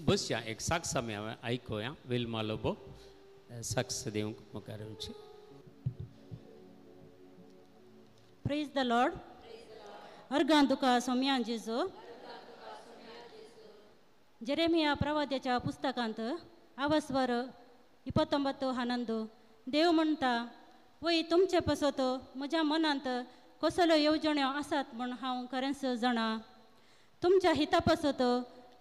बसया एक साक्ष आमी हांवें आयकुया. विल्मा लोबो साक्ष दिवंक मुखार येवची. Praise the Lord. अर्गां तुका सोम्यान जेजू. जेरेमिया प्रवाद्याच्या पुस्तकांत आवस्वर 29:11 देव म्हणटा, वय तुमचे पसत म्हज्या मनांत कसल्यो येवजण्यो आसात म्हूण हांव खरेंच जाणा. तुमच्या हिता पसत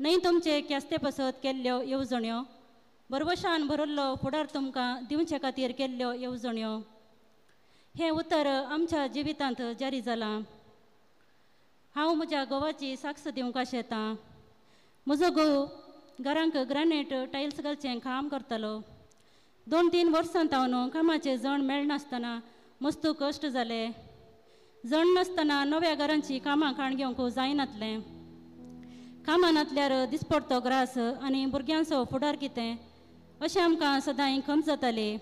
न्हय तुमचे क्यास्ते पसत केल्ल्यो येवजण्यो, बरवशान भरिल्लो फुडार तुमकां दिवचे खातीर केल्ल्यो येवजण्यो. हें उतर आमच्या जिवितांत जारी जालां. हांव म्हज्या घोवाची साक्ष दिवंक आशेतां. म्हजो घोव घरांक ग्रानायट टायल्स घालचें काम करतालो. 2-3 वर्सां तावन कामाचें जण मेळनासतना मस्तू कश्ट जाले. जण नासतना नव्या घरांची कामां काण घेवंक जायनातलें. कामां नातल्यार दिसपडतो ग्रास आनी भुरग्यांचो फुडार कितें अशें आमकां सदांय खंत जाताली.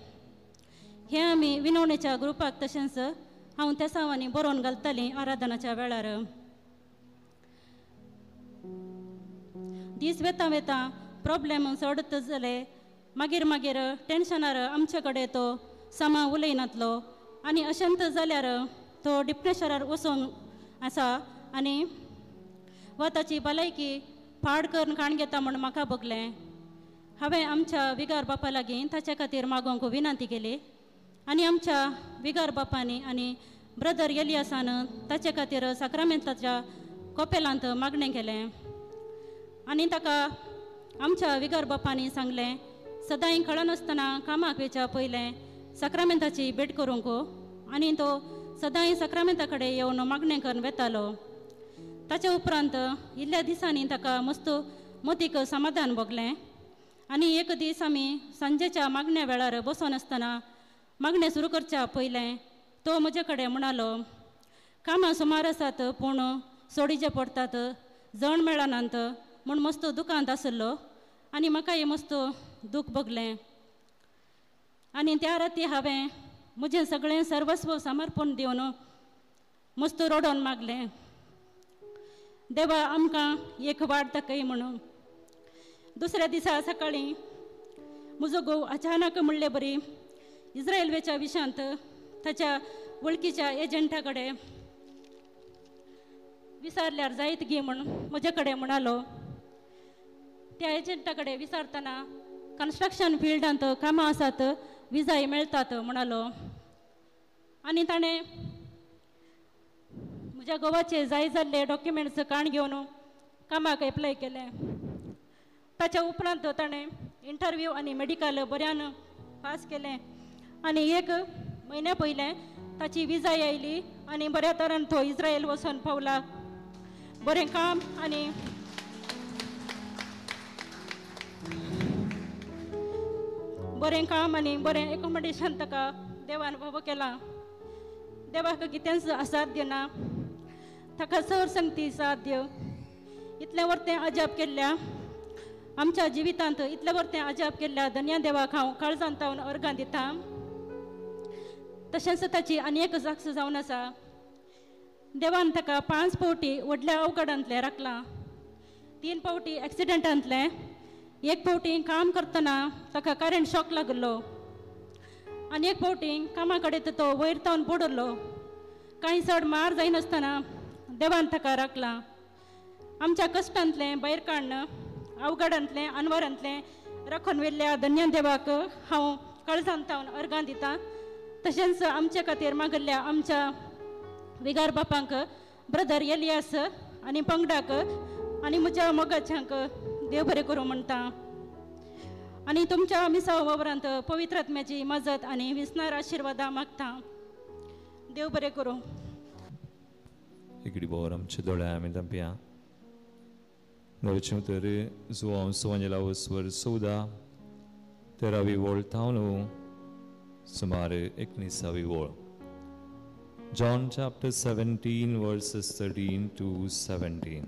हें आमी विनवणेच्या ग्रुपाक तशेंच हांव तेसांवांनी बरोवन घालतालीं आराधनाच्या वेळार. दीस वेता वेता प्रोब्लेम चडत जाले. मागीर मागीर टेन्शनार आमचे कडेन तो समा उलयनातलो आनी अशेंत जाल्यार तो डिप्रेशनार वचूंक आसा आनी वा ताची भलायकी पाड करून काण घेता म्हूण म्हाका भोगलें. हांवें आमच्या विगार बापा लागीं ताच्या खातीर मागोवंक विनंती केली आनी आमच्या विगार बापांनी आनी ब्रदर एलियासान ताचे खातीर साक्रामेंताच्या कोपेलांत मागणें केलें आनी ताका आमच्या विगार बापांनी सांगलें सदांय कळनासतना कामाक वेच्या पयलें साक्रामेंताची भेट करूंक आनी तो सदांय साक्रामेंता कडेन येवन मागणें करून वेतालो. ताच्या उपरांत इल्ल्या दिसांनी ताका मस्त मतीक समाधान भोगलें आनी एक दीस आमी सांजेच्या मागण्या वेळार बसून आसतना मागणें सुरू करच्या पयलें तो म्हजे कडेन म्हणालो, कामां सुमार आसात पूण सोडीचे पडटात, जण मेळनात म्हूण मस्त दुकांत आसलो आनी म्हाकाय मस्त दूख भोगलें. आनी त्या राती हांवें म्हजें सगळें सर्वस्व समर्पण दिवन मस्त रडोन मागलें, देवा आमकां एक वाट दाखय म्हणून. दुसऱ्या दिसा सकाळीं म्हजो घोव अचानक म्हणले बरी इस्रायलवेच्या विशांत ताच्या वळखीच्या एजंटा कडेन विचारल्यार जायत गी म्हूण म्हजे कडेन म्हणालो. त्या एजंटा कडेन विचारतना कन्स्ट्रक्शन फिल्डांत कामां आसात, विजाय मेळटात म्हणालो आनी ताणें म्हज्या घोवाचे जाय जाल्ले डॉक्युमेंट्स काण घेवन कामाक एप्लाय केलें. ताच्या उपरांत ताणें इंटरव्यू आनी मेडिकल बऱ्यान पास केलें आनी एक म्हयन्या पयलें ताची विजाय आयली आनी बऱ्या तरान तो इस्रायल वचून पावला. बरें काम आनी बरें काम आनी बरें एकोमोडेशन ताका देवान उबो केलां. देवाक कितेंच असाध्य ना, ताका चड संगती साध्य. इतलें वर्तें अजाप केल्ल्या आमच्या जिवितांत, इतलें वर्तें अजाप केल्ल्या धन्या देवाक हांव काळजांत तावन अर्गां दिता. तशेंच ताची आनी एक साक्ष जावन आसा, देवान ताका 5 फावटी व्हडल्या अवघडांतलें राखलां, 3 फावटी एक्सिडंटांतलें, 1 फावटी काम करतना ताका करंट शॉक लागलो आनी 1 फावटी कामा कडेन तो वयर तावन पडिल्लो. कांय चड मार जायनासतना देवान ताका राखलां. आमच्या कश्टांतलें भायर काडून अवघडांतलें अनवरांतलें राखून व्हेल्ल्या धन्य देवाक हांव काळजांत तावन अर्गां दिता. तशेंच आमचे खातीर मागल्ल्या आमच्या विगार बापांक, ब्रदर एलियास आनी पंगडाक आनी म्हज्या मोगाच्यांक देव बरें करूं म्हणटा. आनी तुमच्या मिसाव वावरांत पवित्र आत्म्याची मजत आनी विसनार आशिर्वादां मागता. देव बरें करूं. इकडे बोर आमचे दोळे आमी धांपया. नवचें तर जुवांव सुवांजेला स्वर 14 13वी वळ थावन सुमार 19वी वळ. John chapter 17 verses 13 to 17.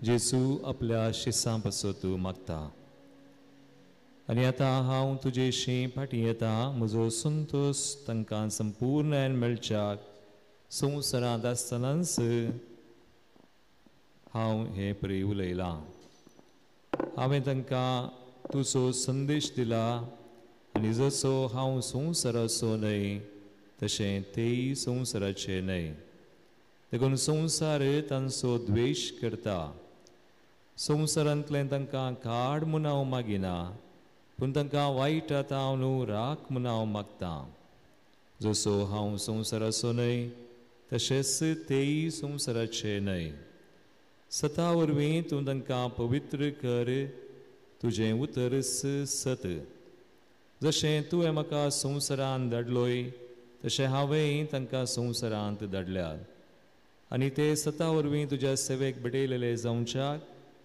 जेजू आपल्या शिसां पासत मागता, आनी आतां हांव तुजेशी फाटीं येता, म्हजो संतोश तांकां संपूर्ण मेळच्याक संवसारांत आसतनाच हांव हें परी उलयलां. हांवें तांकां तुजो संदेश दिला आनी जसो हांव संवसाराचो न्हय तशें तेय संवसाराचे न्हय. देखून संवसार तांचो द्वेश करता. संवसारांतलें तांकां काड म्हूण हांव मागिना, पूण तांकां वायट आतां हांव न्हू राख म्हूण हांव मागतां. जसो हांव संवसाराचो न्हय तशेंच तेय संवसाराचे न्हय. सता वरवीं तूं तांकां पवित्र कर, तुजें उतरच सत. जशें तुवें म्हाका संवसारांत धाडलोय तशें हांवेंय तांकां संवसारांत धाडल्यात. आनी ते सता वरवीं तुज्या सेवेक भेटयलेले जावच्याक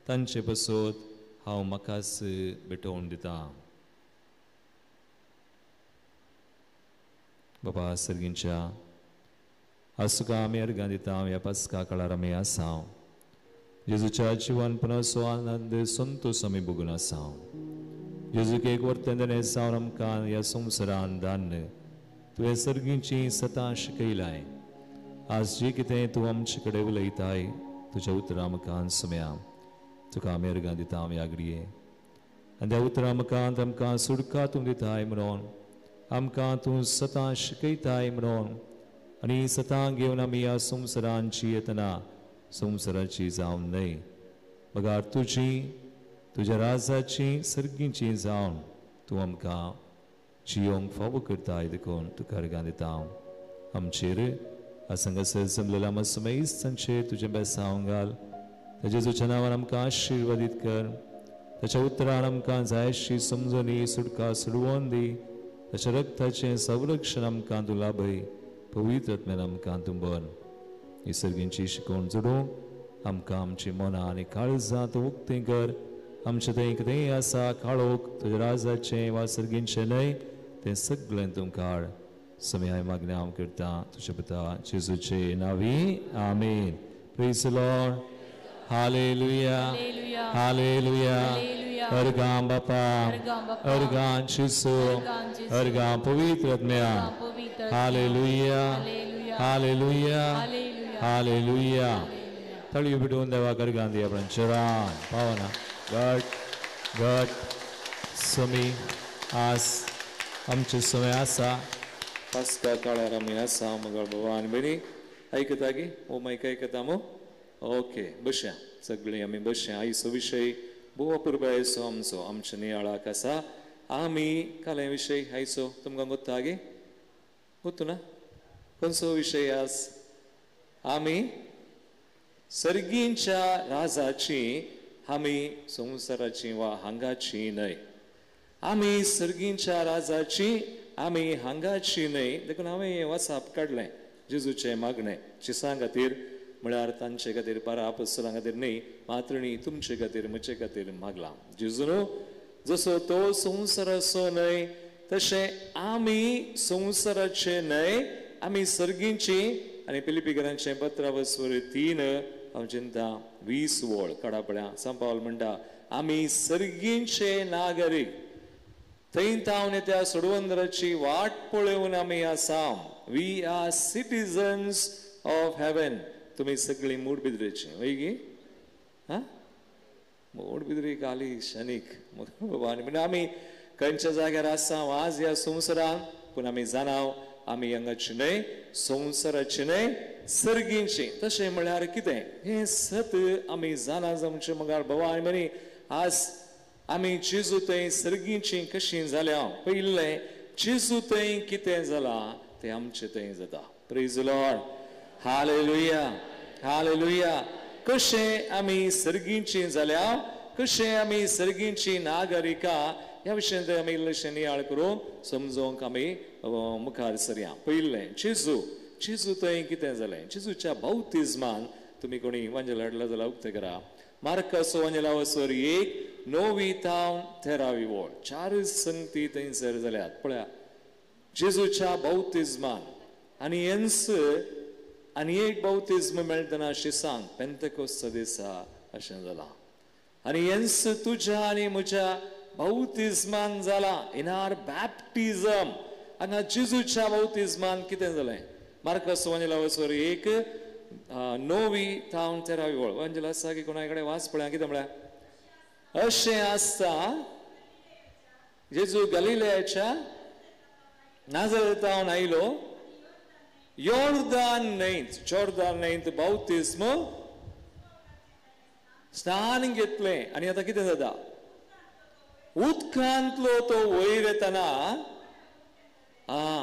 तांचे पासत हांव म्हाकाच भेटोवन दितां. बाबा सर्गींच्या, आज तुका आमी अर्गां दिता. ह्या पास्का काळार आमी आसा. जेजूच्या जिवनपणाचो आनंद संतोश आमी भोगून आसा. जेजूक एक वर्तन जावन आमकां ह्या संवसारान धान्न तुवें सर्गींची सतां शिकयलाय. आज जी कितें तूं आमचे कडेन उलयताय तुज्या उतरां मुखान सुम्या तुका आमी अर्गां दिता. आमी आगडये आनी त्या उतरां मुखांत आमकां सुडका तूं दिताय म्हणून, आमकां तूं सतां शिकयताय म्हणून, आनी सतां घेवन आमी ह्या संवसारान जियेतना संवसाराची जावन न्हय बगार तुजी, तुज्या राजाची, सर्गीची जावन तूं आमकां जियोंक फावो करताय. देखून तुका अर्गां दिता. आमचेर हांगासर जमलेल्या मसमयिस्तांचेर तुजें बेसांव घाल. ताच्या जेजूच्या नांवान आमकां आशिर्वादीत कर. ताच्या उतरान आमकां जायशी समजणी सुटका सोडवून दी. ताच्या रक्ताचें संरक्षण आमकां तूं लाभय. पवित्र आत्म्यान आमकां तूं बन. ही सर्गींची शिकवण जोडूंक आमकां आमची मनां आनी काळजां तूं उक्तें कर. आमचें थंय कितेंय आसा काळोख तुज्या राजाचें वा सर्गींचें न्हय तें सगळें तूं काड. समय मागणें हांव करता तुज्या पुता जेजूचे नांवी. आमेन. Praise the Lord. Hallelujah. Hallelujah. अर्गां बापा, अर्गां जेजू, अर्गां पवित्र आत्म्या. हालेलुया. हालेलुया. हालेलुया. तळयो पिटून देवाक अर्गां दिया. चरान पावना गट गट समी आस आमचे समय आसा. पास्का काळार आमी आसा. मगळ बाबा आनी भयणी आयकता की ओ मायक आयकता मू? ओके, बसया सगळीं आमी बसया. आयचो विशय भोव अपुरबायेचो आमचो, आमच्या नियाळाक आसा. आमी काले विशय आयचो तुमकां गोत्ता गे? गोत्तू ना? खंयचो विशय आज? आमी सर्गींच्या राजाची, आमी संवसाराची वा हांगाची न्हय. आमी सर्गींच्या राजाची, आमी हांगाची न्हय. देखून हांवें वाचाप काडलें जेजूचें मागणें शिसां खातीर, म्हळ्यार तांचे खातीर, बारा आपसरां खातीर न्हय, मात्र न्ही तुमचे खातीर, म्हजे खातीर मागलां. जेजून जसो तो संवसाराचो न्हय तशें आमी संवसाराचे न्हय, आमी सर्गींची. आनी फिलिप्पीकरांचें पत्रावस्वर 3 हांव चिंता 20 वळ काडा पळया. सांपावल म्हणटा आमी सर्गींचे नागरीक. थंय तावन त्या सोडवंदराची वाट पळोवन आमी आसा. We are citizens of heaven. तुमी सगळीं मूडबिद्रेची वय गी? हां, मूडबिद्री काली शनीक बाबा. आनी आमी खंयच्या जाग्यार आसा आज ह्या संवसारान, पूण आमी जाणाव आमी हांगाची न्हय, संवसाराची न्हय, सर्गींची. तशें म्हळ्यार कितें हें सत आमी जाणा जावचें मगार बाबा आनी भयणी. आज आमी जेजू थंय सर्गींची कशी जाल्या? पयलें जेजू थंय कितें जालां तें आमचें थंय जाता. Praise the Lord. Hallelujah. Hallelujah. कशें आमी सर्गींची जाल्या, कशें आमी सर्गींची नागरिका ह्या विशयांत आमी इल्लेशें नियाळ करून समजोवंक आमी मुखार सरया. पयलें जेजू, जेजू थंय कितें जालें? जेजूच्या बाउतिज्मान तुमी कोणी वांजेल हाडला जाल्यार उक्तें करा. मार्काचो वांजेला वसर 1 9 तावन 13 वळ 4 संगती थंयसर जाल्यात. पळया जेजूच्या बाउतिज्मान आनी हेंच आनी एक बाउतिज्म मेळटना शिसांक पेंतेकोस्त दिसा अशें जालां. आनी हेंच तुज्या आनी म्हज्या बाउतिज्मान जाला, इन our baptism. हांगा जेजूच्या बाउतिज्मान कितें जालें? मार्कस वांजेला वसर 1 9 तावन 13 वळ. वांजेल आसा की कोणा कडेन वाच पळया कितें म्हळ्यार? अशें आसता जेजू गलिलेयाच्या नाझरेतावन आयलो, योर्दान न्हंयत, जॉर्दान न्हंयत बाप्तिस्म स्नान घेतलें. आनी आतां कितें जाता? उदकांतलो तो वयर येतना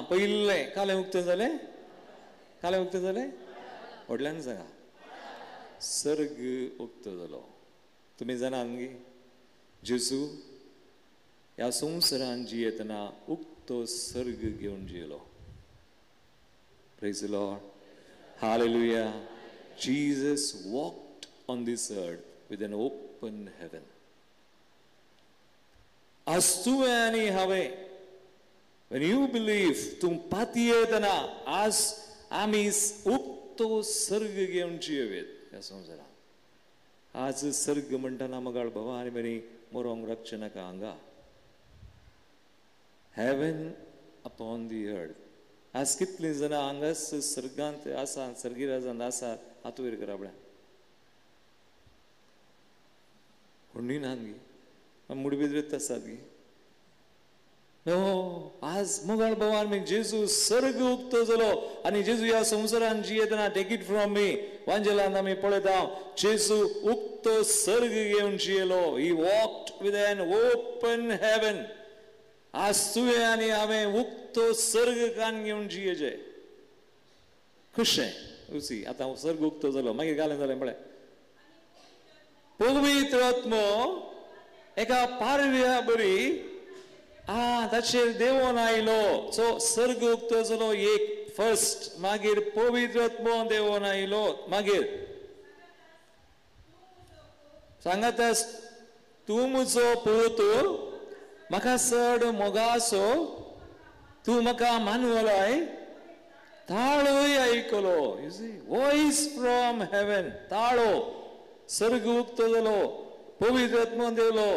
पयलें कालें उक्तें जालें, कालें उक्तें जालें, व्हडल्यान सांगा, सर्ग उक्तो जालो. तुमी जाणा न्ही, जेजू ह्या संवसारान जियेतना उक्तो सर्ग घेवन जियेलो. Praise the Lord. Hallelujah. Jesus walked on this earth with an open heaven. आज तुवें आनी हांवें, when you believe, तूं पातयेतना आज आमी उक्तो सर्ग घेवन जियेत ह्या संवसारान. आज सर्ग म्हणटना मगाळ भावा आनी भयणी मोरोंक राखचें नाका हांगा. Heaven upon the earth. आज कितलीं जाणां हांगाच सर्गांत आसा, सर्गी राजांत आसा, हात वयर करा आपल्या. कोणूय ना गी, मुडबिद्रेत आसात गी. नो, आज मोगाळ भावान मी जेजू सर्ग उक्तो जालो आनी जेजू ह्या संवसारान जियेतना, टेक it from me, वांजेलान आमी पळयता जेजू उक्तो सर्ग घेवन जियेलो. He walked with an open heaven. आज तुवें आनी हांवें उक्तो सर्ग कान घेवन जियेचें. कशें उसी आतां सर्ग उक्तो जालो, मागीर घालें जालें पळय, पवित्र आत्मो एका पारव्या बरी ताचेर देवोन आयलो. सो सर्ग उक्तो जालो एक फर्स्ट, मागीर पवित्र आत्मो देवोन आयलो, मागीर सांगात तूं म्हजो पूत, म्हाका चड मोगासो, तूं म्हाका मानवलाय, ताळोय आयकलो. वॉयस फ्रॉम हेवन, ताळो, सर्ग उक्तो जालो, पवित्र आत्मो देवलो,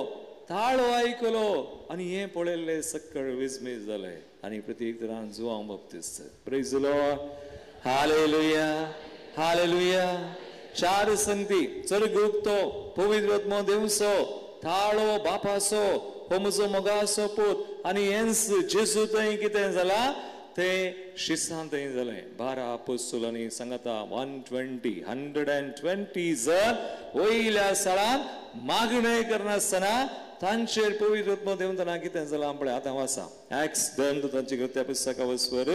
ताळो आयकलो आनी हें पळयल्लें सक्कळ विस्मीत जालें आनी प्रत्येक तरान Joao बाप्तिस्त. Praise the Lord. Hallelujah, hallelujah. चार संगती, सर्ग उक्तो, पवित्र आत्मो देवसो, ताळो बापासो, हो म्हजो मोगासो पूत. आनी हेंच जेजू थंय कितें जालां तें शिसान थंय जालें. 12 आपोस्तलांनी सांगता 120 जण वयल्या साळान मागणें करनासतना तांचेर पवित्र आत्मो देंवतना कितें जालां पळय. आतां वाचा एक्स 2 तांची कृत्या पुस्तका वस्वर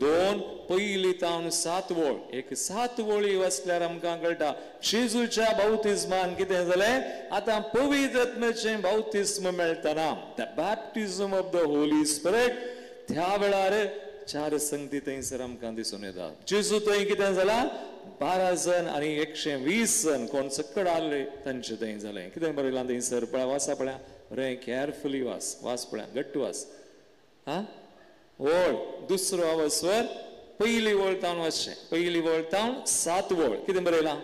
2 पयली तावन 7 वळ, एक 7 वळी वाचल्यार आमकां कळटा जेजूच्या बाप्तिस्मान कितें जालें. आतां पवित्र आत्म्याचें बाप्तिस्म मेळटना, the baptism of the Holy Spirit, त्या वेळार 4 संगती थंयसर आमकां दिसून येता. जेजू थंय कितें जालां, 12 जण आनी 120 जण कोण सकड आसले तांचे थंय जालें. कितें बरयलां थंयसर पळय, वाचा पळया, बरें केअरफुली वास, वास पळया, घट्ट वास. हा वळ दुसरो अवस्वर पयली वळ तावन वाचचें, पयली वळ तावन 7 वळ. कितें बरयलां?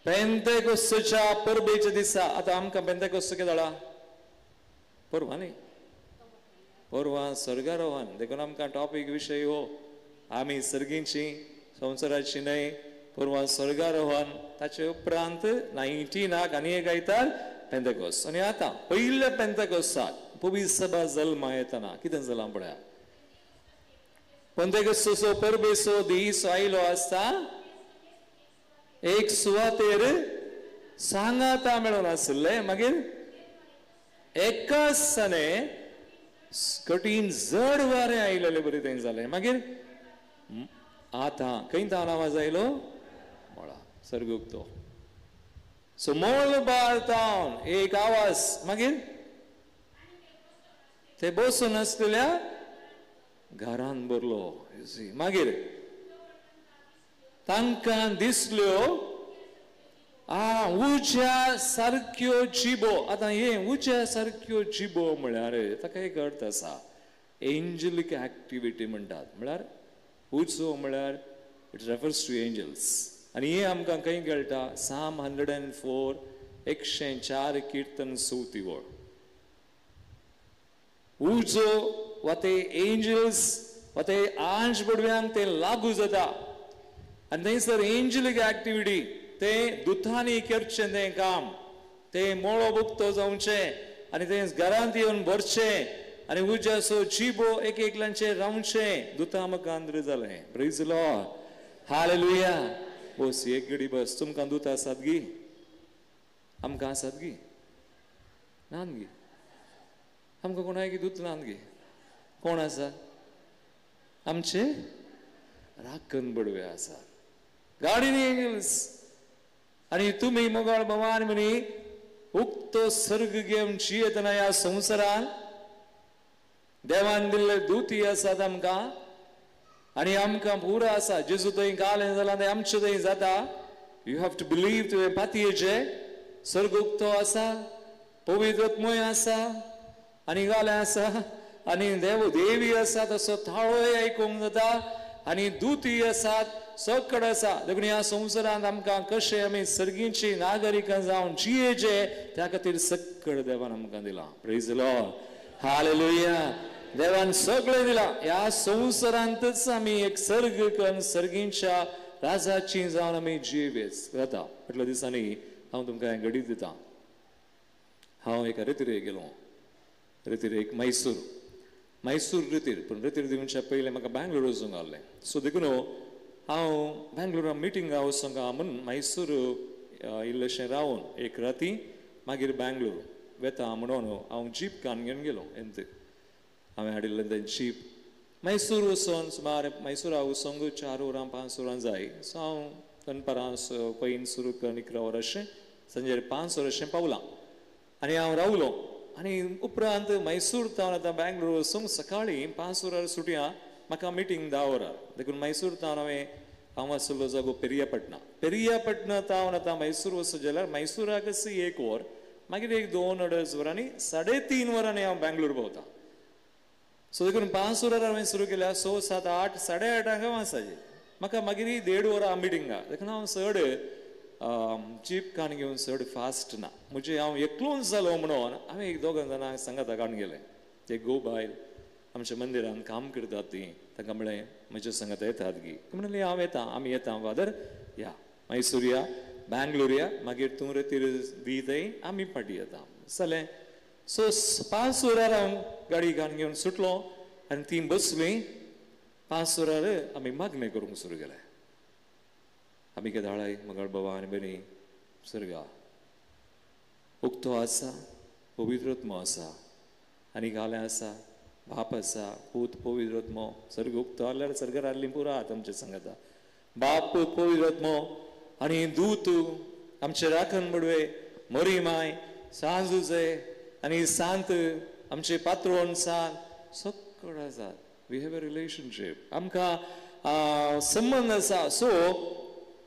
पेंतेकोस्तच्या परबेच्या दिसा. आतां आमकां पेंतेकोस्त कितें जाला? परवा न्ही, परवा स्वर्गारोहण. देखून आमकां टॉपीक विशय हो, आमी सर्गींची संवसाराची न्हय, परवा स्वर्गारोहण. ताचे उपरांत 19 आनी एक आयतार पेंतेकोस्त. आनी आतां पयल्या पेंतेकोस्ताक पवित्र सभा जल्मा येतना कितें जालां पळया. पेंतेकोस्ताचो परबेचो दीस आयलो आसता, एक सुवातेर सांगाता मेळून आशिल्ले, मागीर एकाच सने कठीण जड वारें आयलेले बरी थंय जालें. मागीर आतां खंय तान आवाज आयलो? मळा, सर्ग उक्तो. सो मळबार तावन एक आवाज, मागीर ते बसून आसलेल्या घरान भरलो. मागीर तांकां दिसल्यो उज्या सारक्यो जिबो. आतां हे उज्या सारक्यो जिबो म्हळ्यार ताका एक अर्थ आसा, एंजलिक एक्टिविटी म्हणटात. म्हळ्यार उजो म्हळ्यार it refers to angels. आनी हे आमकां खंय कळटा? साम 104 104 किर्तन 4 वळ. उजो वा ते एंजल्स वा ते आंश बडव्यांक ते लागू जाता आनी थंयसर एंजलिक एक्टिविटी, ते दुतांनी करचें तें काम. ते मोळो उक्तो जावचें आनी ते घरांत येवन भरचें आनी उज्याचो जिबो एक एकल्यांचेर रावचें. दुता मुखांद्र जालें. Praise Lord, hallelujah. बस एक घडी बस. तुमकां दूत आसात गी? आमकां आसात गी? नान गी? आमकां कोणाय दूत नान गी? कोण आसा? आमचे राखण बडवे आसात, गार्डियन एंजल्स. आनी तुमी मोगाळ भवान म्हणी उक्तो सर्ग घेवन जियेतना ह्या संवसारान देवान दिल्ले दुती आसात आमकां आनी आमकां पुरो आसा. जेजू थंय गालें जालां तें आमचें थंय जाता. You have to believe. तुवें पातयेचें सर्ग उक्तो आसा, पवित्र आत्मोय आसा आनी गालें आसा आनी देव देवी आसा, तसो थाळोय आयकूंक जाता आनी दुती आसात, सगळें आसा. देखून ह्या संवसारांत आमकां कशें आमी सर्गीची नागरिकां जावन जियेचे त्या खातीर सगळें देवान आमकां दिलां. Praise Lord, hallelujah. देवान सगळें दिलां. ह्या संवसारांतच आमी एक सर्ग करून सर्गींच्या राजाची जावन आमी जियेच जाता. फाटल्या दिसांनी हांव तुमकां हें घडीत दितां. हांव एका रेतिरेक गेलो, रेतिरेक मैसूर, मैसूर रितीर. पूण रितीर दिवच्या पयलें म्हाका बेंगलोर वचूंक आहलें. सो देखून हांव बेंगलोरा मिटिंगा वचूंक आहा म्हूण मैसूर इल्लेशें रावन एक राती मागीर बेंगलोर वेता म्हणून हांव जीप कान घेवन गेलो. एंत हांवें हाडिल्लें तें जीप. मैसूर वचोन सुमार मैसुरा वचोंक 4 वरां 5 वरां जाय. सो हांव दनपारां पयन सुरू करून 11 वरां अशें सांजेर 5 वरां अशें पावलां आनी हांव रावलो. आनी उपरांत मैसूर तावन आतां बेंगलोर वचूंक सकाळीं 5 वरां सुटया, म्हाका मिटींग 10 वरां. देखून मैसूर तावन हांव आसलो जागो पेरियापटना. पेरियापटना तावन आतां मैसूर वचूं जाल्यार मैसुराक 1 वर, मागीर 1 2 अडेज वरांनी 3.5 वरांनी हांव बेंगलोर पावता. सो देखून 5 वरां हांवें सुरू केल्या, 6, 7, 8, 8:30 हांव आसाचे. म्हाका मागीर 1.5 वरां मिटिंगा. देखून हांव चड जीप कान घेवन चड फास्ट ना. म्हणजे हांव एकलोच जालो म्हणून हांवें एक दोगां जाणां सांगाता काडून गेलें. ते गो बायल आमच्या मंदिरान काम करतात ती, तांकां म्हळें म्हज्या सांगाता येतात गी? म्हणलें हांव येता, आमी येता फादर, या मैसूर या बेंगलोर या, मागीर तूं रेतीर दी थंय आमी फाटीं येता. जालें. सो 5 वरार हांव गाडी कान घेवन सुटलो आनी ती बसलीं. 5 वरार आमी मागणें करूंक सुरू केलें. आमी केदाळाय मगळ बाबा आनी भयणी सर्गा उक्तो आसा, पवित्र आत्मो आसा आनी गालें आसा, बाप आसा, पूत पवित्र आत्मो. सर्ग उक्तो आहल्यार सर्गार आहली पुरो आतां आमचे सांगता. बाप पूत पवित्र आत्मो आनी दूत आमचे राखण बडवे, मरी माय, सांजुजे आनी सांत आमचे पात्रोन सांत सगळें आसात. We have a relationship. आमकां संबंद आसा. सो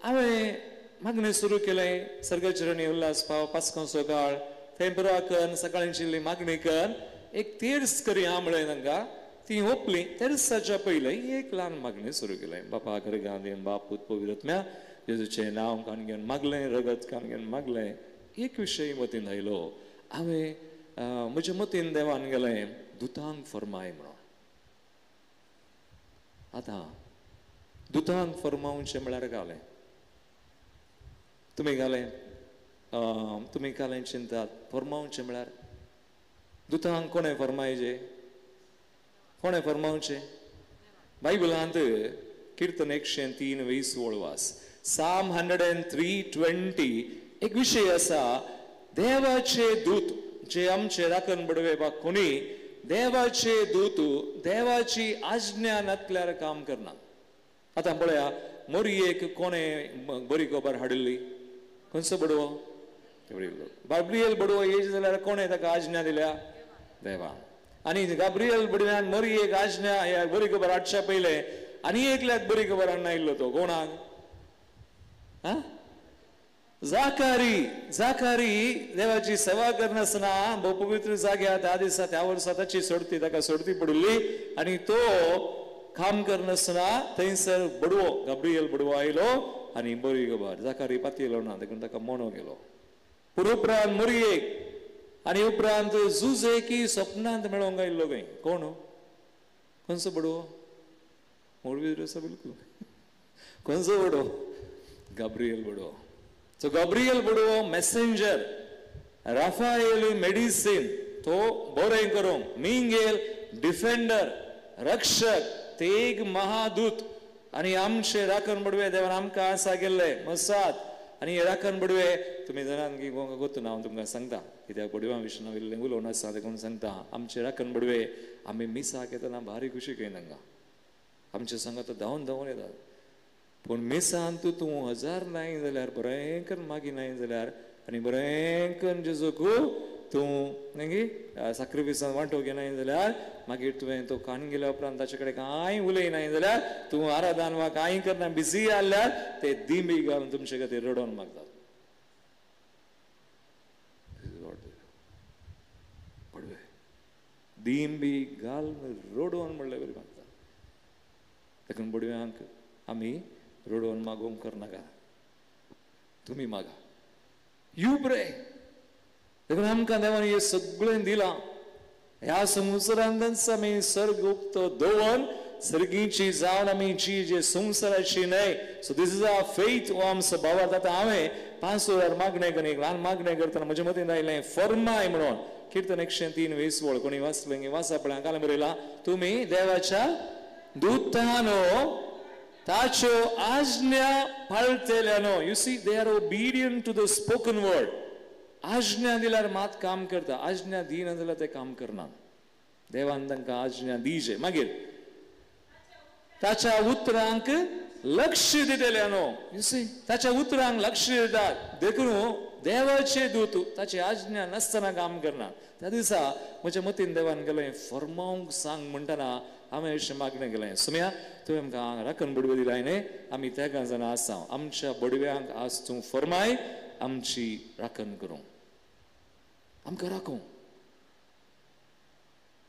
हांवें मागणें सुरू केलें. सर्गाचरणी उल्हास पाव पास्कोंचो काळ थंय पुरो कर सकाळीं इल्ली मागणी कर एक तेर्स करी हांव म्हळें तांकां. ती ओपली. तेर्साच्या पयलें एक ल्हान मागणें सुरू केलें. बापा खरें बाप पूत पवित्र आत्म्या जेजूचें नांव कान घेवन मागलें, रगत कान घेवन मागलें. एक विशय मतीन आयलो. हांवें म्हज्या मतीन देवान गेलें दुतांक फर्माय म्हणून. आतां दुतांक फर्मावचें म्हळ्यार घालें तुमी घालें, तुमी घालें चिंतात फर्मावचें म्हळ्यार दुतांक कोणें फर्मायचें? कोणें फर्मावचें? बायबलांत किर्तन 103:20 वळवास, Psalm 103:20 एक विशय आसा. देवाचे दूत जे आमचे राखण बडवे बा कोणी देवाचे दूत देवाची आज्ञा नातल्यार काम करना. आतां पळया मोरयेक कोणें बरी खबर हाडिल्ली? खंयचो बडवो? गाब्रियल बडवो येयचे जाल्यार कोणें ताका आज्ञा दिल्या? देवान. आनी गाब्रियल बडव्यान मोरयेक आज्ञा बरी खबर हाडच्या पयलें आनी एकल्याक बरी खबर हाडून आयिल्लो तो कोणाक? हा, जाकारी. जाकारी देवाची सेवा करनासतना भोव पवित्र जाग्यार त्या दिसा त्या वर्सा ताची सोडती ताका सोडती पडिल्ली आनी तो काम करनासतना थंयसर बडवो गाब्रियल बडवो आयलो आनी बरी खबर जाकारी पातयलो ना देखून ताका मोणो गेलो. पूण उपरांत मोरयेक आनी उपरांत जुजेकी सपनांत मेळोंक आयिल्लो खंय. कोण? खंयचो बडवो? मोडवी आसा बिलकूल. खंयचो बडवो? गाब्रियल बडवो. सो गाब्रियल बडवो मेसेंजर राफायल मेडिसीन तो बरें करूंक, मिंगेल डिफेंडर रक्षक, तेग महादूत. आनी आमचे राखण बडवे देवान आमकां आसा गेल्ले मसाद. आनी हे राखण बडवे तुमी जाणात की गोतू ना, हांव तुमकां सांगता कित्याक बडव्यां विशीं हांव इल्लें उलोवन आसा देखून सांगता. आमचे राखण बडवे आमी मिसाक येतना भारी खुशी कही तांकां, आमचे सांगात धांवन धांवन येतात. पूण मिसान तूं हजार नाय जाल्यार बरें करून मागीर नाय जाल्यार आनी बरें करून जेजूक तूं मागीर साक्रिफिसान वांटो घेनाय जाल्यार मागीर तुवें तो कान गेल्या उपरांत ताचे कडेन कांय उलयनाय जाल्यार तूं आराधन वा कांय करना बिजी आहल्यार ते दिंबी घालून तुमचे खातीर रडोवन मागतात. पडवे दिंबी घालून रडोवन म्हणल्यार बरी मागतात. देखून बडव्यांक आमी रडोवन मागोवंक करनाका, तुमी मागा, you pray. देखून आमकां देवान हें सगळें दिलां. ह्या संवसारांतच आमी सर्ग उक्तो दवर सर्गीची जावन आमी जी जे संवसाराची न्हय. So this is our faith. हो आमचो भावार्थ. आतां हांवें 5 वरां मागणें करून एक ल्हान मागणें करतना म्हज्या मतींत आयलें फर्माय म्हणून किर्तन 103:20 वळ कोणी वाचलें वाचा पळय हांगा बरयलां, तुमी देवाच्या दुतानो ताच्यो आज्ञा पाळटेल्यानो. You see they are obedient to the spoken word. आज्ञा दिल्यार मात काम करता, आज्ञा दिना जाल्यार ते काम करना. देवान तांकां आज्ञा दिजे. मागीर ताच्या उतरांक लक्ष दितल्यानो. You see ताच्या उतरांक लक्ष दितात. देखून देवाचे दूत ताची आज्ञा नासतना काम करना. त्या दिसा म्हज्या मतीन देवान गेलें फर्मावंक सांग म्हणटना हांवें अशें मागणें केलें, सुम्या तुवें आमकां राखण बडवे दिलाय न्ही, आमी तेगां जाणां आसा, आमच्या बडव्यांक आज तूं फर्माय आमची राखण करूं, आमकां राखूं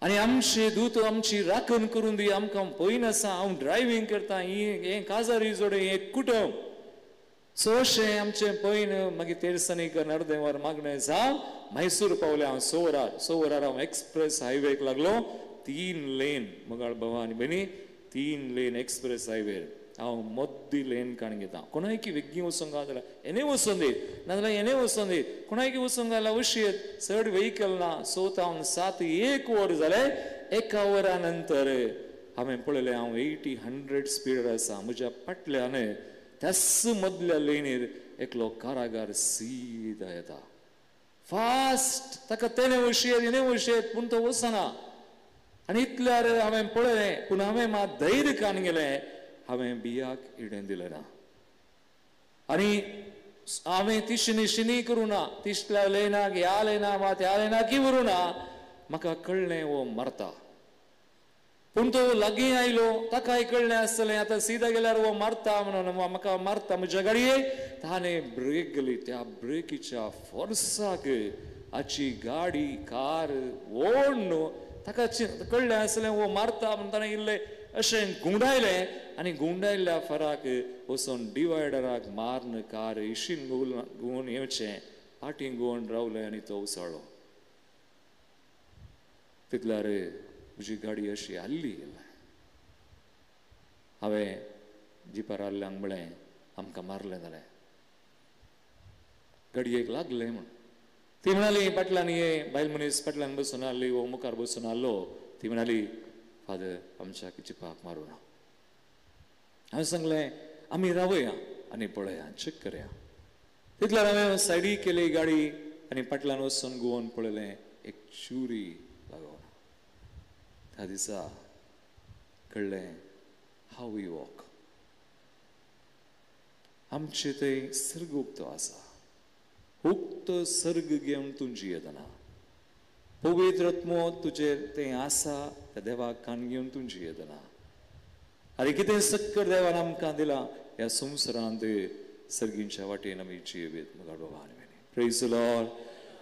आनी आमचे दूत आमची राखण करून दी. आमकां पळयन आसा, हांव ड्रायव्हींग करता, हें काजारी जोडे, हें कुटुंब. सो अशें आमचें पळयन मागीर तेरसांनी अर्दें वर मागणें जावन म्हैसूर पावलें हांव 6 वरार. 6 वरार हांव एक्सप्रेस हायवेक लागलो. 3 लेन मगाळ भावा आनी भयणी, 3 लेन एक्सप्रेस हायवेर हांव मद्दी लेन काण घेता. कोणायकी वेगीं वचूंक जाल्यार हेणे वचून दी, नाजाल्यार हेणे वचून दी. कोणायकी वचूंक जाल्यार अशें चड व्हेकल ना. 6 हांव 7 1 वर जालें. 1 वरा नंतर हांवें पळयलें हांव 80-100 स्पीडार आसा. म्हज्या फाटल्यान त्याच मदल्या लेनीर एकलो कारागार सीदा येता फास्ट. ताका तेणें वशयेत हेणें वशयेत, पूण तो वचना. आनी इतल्यार हांवें पळयलें, पूण हांवें मात धैर्य कान गेलें, हांवें बियाक इडें दिलें ना आनी हांवें तिशनी शिनी करूं ना, तिसल्या लेनाक ह्या लेना वा त्या लेनाक व्हरूं ना. म्हाका कळ्ळें हो मरता. पूण तो लागीं आयलो, ताकाय कळ्ळें आसतलें आतां सीधा गेल्यार हो मारता म्हणून, म्हाका मारता म्हज्या गाडयेक. ताणें ब्रेक गेली. त्या ब्रेकीच्या फोर्साक हाची गाडी कार ओडून ताका कळ्ळें आसलें हो मारता म्हणून ताणें इल्लें अशें घुंवडायलें आनी घुंवडायल्ल्या फराक वचून डिवायडराक मारून कार इशीन घुंवून येवचें फाटीं घुंवून रावलें आनी तो उसळ्ळो. तितल्यार म्हजी गाडी अशी हाल्ली. हांवें जिपार हाल्ल्यांक म्हळें आमकां मारलें जालें, गाडयेक लागलें म्हूण. ती म्हणाली फाटल्यान ये बायल मनीस फाटल्यान बसून आहली, वो मुखार बसून आहलो. ती म्हणाली फादर आमच्या जिपाक मारूं ना. हांवें सांगलें आमी रावया आनी पळया, चॅक करया. तितल्यार हांवें सायडी केली गाडी आनी फाटल्यान वचून गोवन पळयलें एक चुरी लागोना. त्या दिसा कळ्ळें how we walk. आमचे थंय सर्ग उक्तो आसा. उक्तो सर्ग घेवन तूं जियेतना पवित्र आत्मो तुजेर तें आसा, त्या देवाक कान घेवन तूं जियेतना. आनी कितें सक्कर देवान आमकां दिलां ह्या संवसारांत सर्गींच्या वाटेन आमी जियेत. मुखार बाबा आनी भयणी, प्रेज the Lord,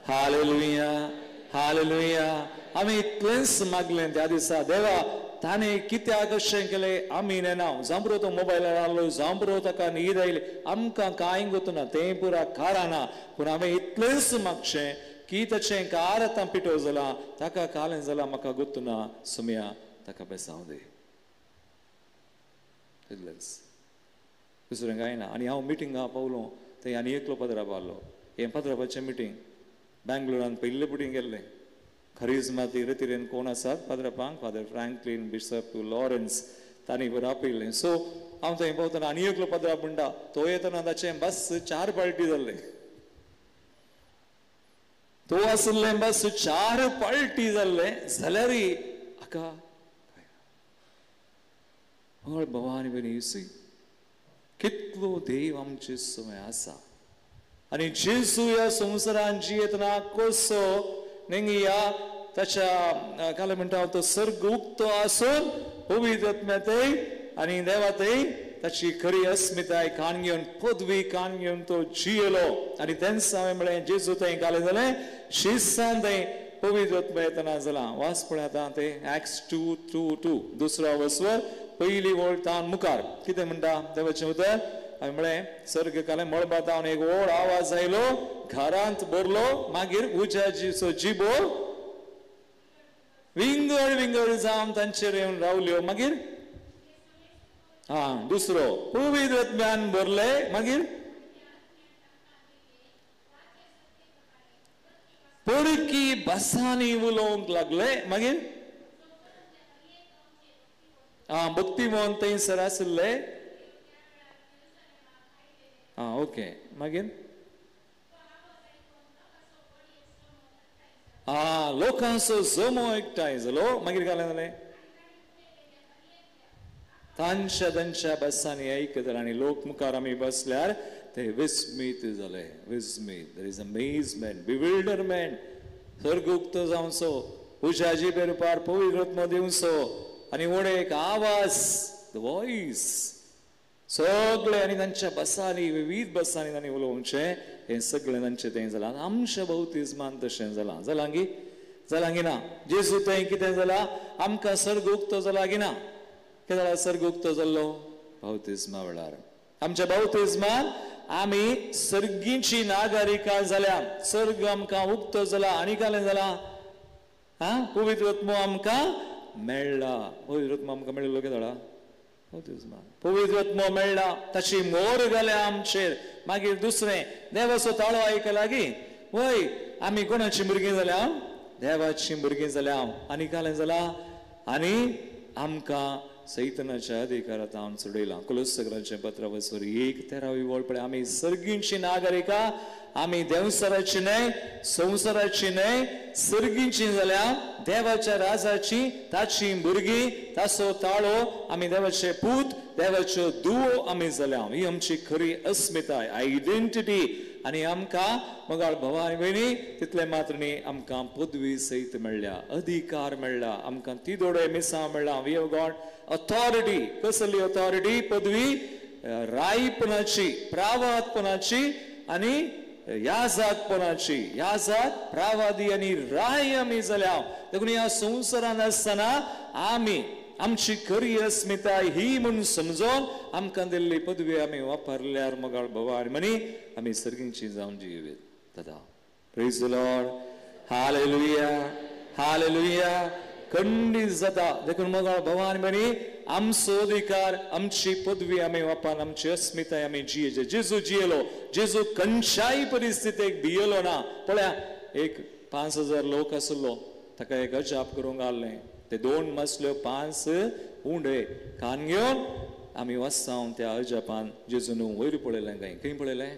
hallelujah, hallelujah. आमी इतलेंच मागलें त्या दिसा, देवा ताणें कित्याक अशें केलें आमी नेना. जांबरो तो मोबायलार आहलो, जांबरो ताका न्हीद आयली, आमकां कांय गोतना तें पुरा काराना. पूण हांवें इतलेंच मागचें की ताचें कार आतां पिटो जालां, ताका कालें जालां, म्हाका गोतना, सुमया ताका बेसांव दी. इतलेंच, दुसरें कांय ना. आनी हांव मिटिंगा पावलो थंय आनी एकलो पदराप आहलो. हें पदरापाचें मिटींग. बेंगलोरान पयले पुटी गेल्ले. खरिजमाती रतिरेन कोण आसात फादरापांक, फादर फ्रँकलीन, बिशप लॉरन्स तांणी बरें आपयलें. सो हांव थंय पावतना आनी एकलो पाद्रा म्हणटा, तो येतना ताचें बस 4 पार्टी जाल्लें. तो आशिल्लें बस 4 पार्टी जाल्लें जाल्यारय हाका मंगळ भवानी बनी कितलो देव आमचे समय आसा. आनी जेजू ह्या संवसारान जियेतना कसो नेंगी ह्या ताच्या काल म्हणटा तो सर्ग उक्तो आसून पवित्र आत्म्यातय आनी देवातय ताची खरी अस्मिताय कान घेवन पदवी कान घेवन तो जियेलो. आनी तेन्ना हांवें म्हळें जेजू थंय कालें जालें शिस्सान थंय पवित्र आत्मा येतना जाला. वास पळय आतां तें एक्स 2:2 दुसरो वसवर पयली वळ तावन मुखार कितें म्हणटा देवाचें उतर. हांवें म्हळें सर्ग कालें मळबा तावन एक व्हड आवाज आयलो, घरांत भरलो, मागीर उज्याचो जिबो विंगड विंगड जावन तांचेर येवन रावल्यो. मागीर हा दुसरो पवित्र आत्म्यान भरले. मागीर परकी भासांनी उलोवंक लागले. मागीर आं भक्तिमोहन थंयसर आशिल्ले. आं ओके. मागीर आं लोकांचो जमो एकठांय जालो. मागीर काय जालें तांच्या तांच्या बसांनी आयकतले आनी लोक मुखार आमी बसल्यार ते विस्मीत जाले. विस्मीत, there is amazement, bewilderment. सर्ग उक्तो जावचो, उज्या जिबे रुपार पवित्र आत्मो दिवचो आनी व्हड एक आवाज, the voice सगळे आनी तांच्या बसांनी विवीध बसांनी तांणी उलोवचें हें सगळें तांचें तें जालां. आमच्या बाप्तिज्मान तशें जालां. जालां गी? जालां गी ना? जेजू थंय कितें जालां? आमकां सर्ग उक्तो जाला गी ना? कितें जाला सर्ग उक्तो जाल्लो? बाप्तिज्मा वेळार. आमच्या बाप्तिज्मान आमी सर्गीची नागरिकां जाल्या. सर्ग आमकां उक्तो जाला. आनी कालें जाला? आं पवित्र आत्मो आमकां मेळ्ळा. पवित्र आत्मो आमकां मेळ्ळो कितें जाला? पवित्र आत्मो मेळ्ळा, ताची मोर घाल्या आमचेर. मागीर दुसरें देवाचो ताळो आयकला गी? वय आमी कोणाची भुरगीं जाल्या? देवाची भुरगीं जाल्या. आनी कालें जाला? आनी आमकां सैतनाच्या अधिकारांत हांव सोडयलां. कुलोसकरांचें पत्र वसवर 1:13 वळ पळय. आमी सर्गींची नागरिकां, आमी देवसराची न्हय, संवसाराची न्हय, सर्गींची जाल्या देवाच्या राजाची, ताची भुरगीं, ताचो ताळो, आमी देवाचे पूत, देवाच्यो दुवो आमी जाल्या. ही आमची खरी अस्मिताय, आयडेंटिटी. आनी आमकां मगाळ भावा आनी भयणी तितलें मात्र न्ही, आमकां पदवी सयत मेळ्ळ्या, अधिकार मेळ्ळा, आमकां तिदोडे मिसां मेळ्ळा. We have got authority. कसली ऑथॉरिटी? पदवी रायपणाची, प्रावादपणाची आनी याजाकपणाची. याजाक, प्रावादी आनी राय आमी जाल्या. देखून ह्या संवसारांत आसतना आमी आमची खरी अस्मिताय ही म्हूण समजून आमकां दिल्ली पदवी आमी वापरल्यार मगाळ भावा आनी म्हणी आमी सर्गींची जावन जियेत. दादा प्रेज the Lord, hallelujah, hallelujah. खंडीत जाता. देखून मगाळ भावा आनी म्हणी आमचो अधिकार, आमची पदवी आमी वापरून आमची अस्मिताय आमी जियेचे. जेजू जियेलो. जेजू खंयच्याय परिस्थितीक भियेलो ना. पळया एक 5000 लोक आसलो, ताका एक अजाप करूंक आहलें. ते 2 मसल्यो 5 उंडे कान घेवन आमी वचसांव त्या अजापान जेजून वयर पळयलें. काय खंय पळयलें?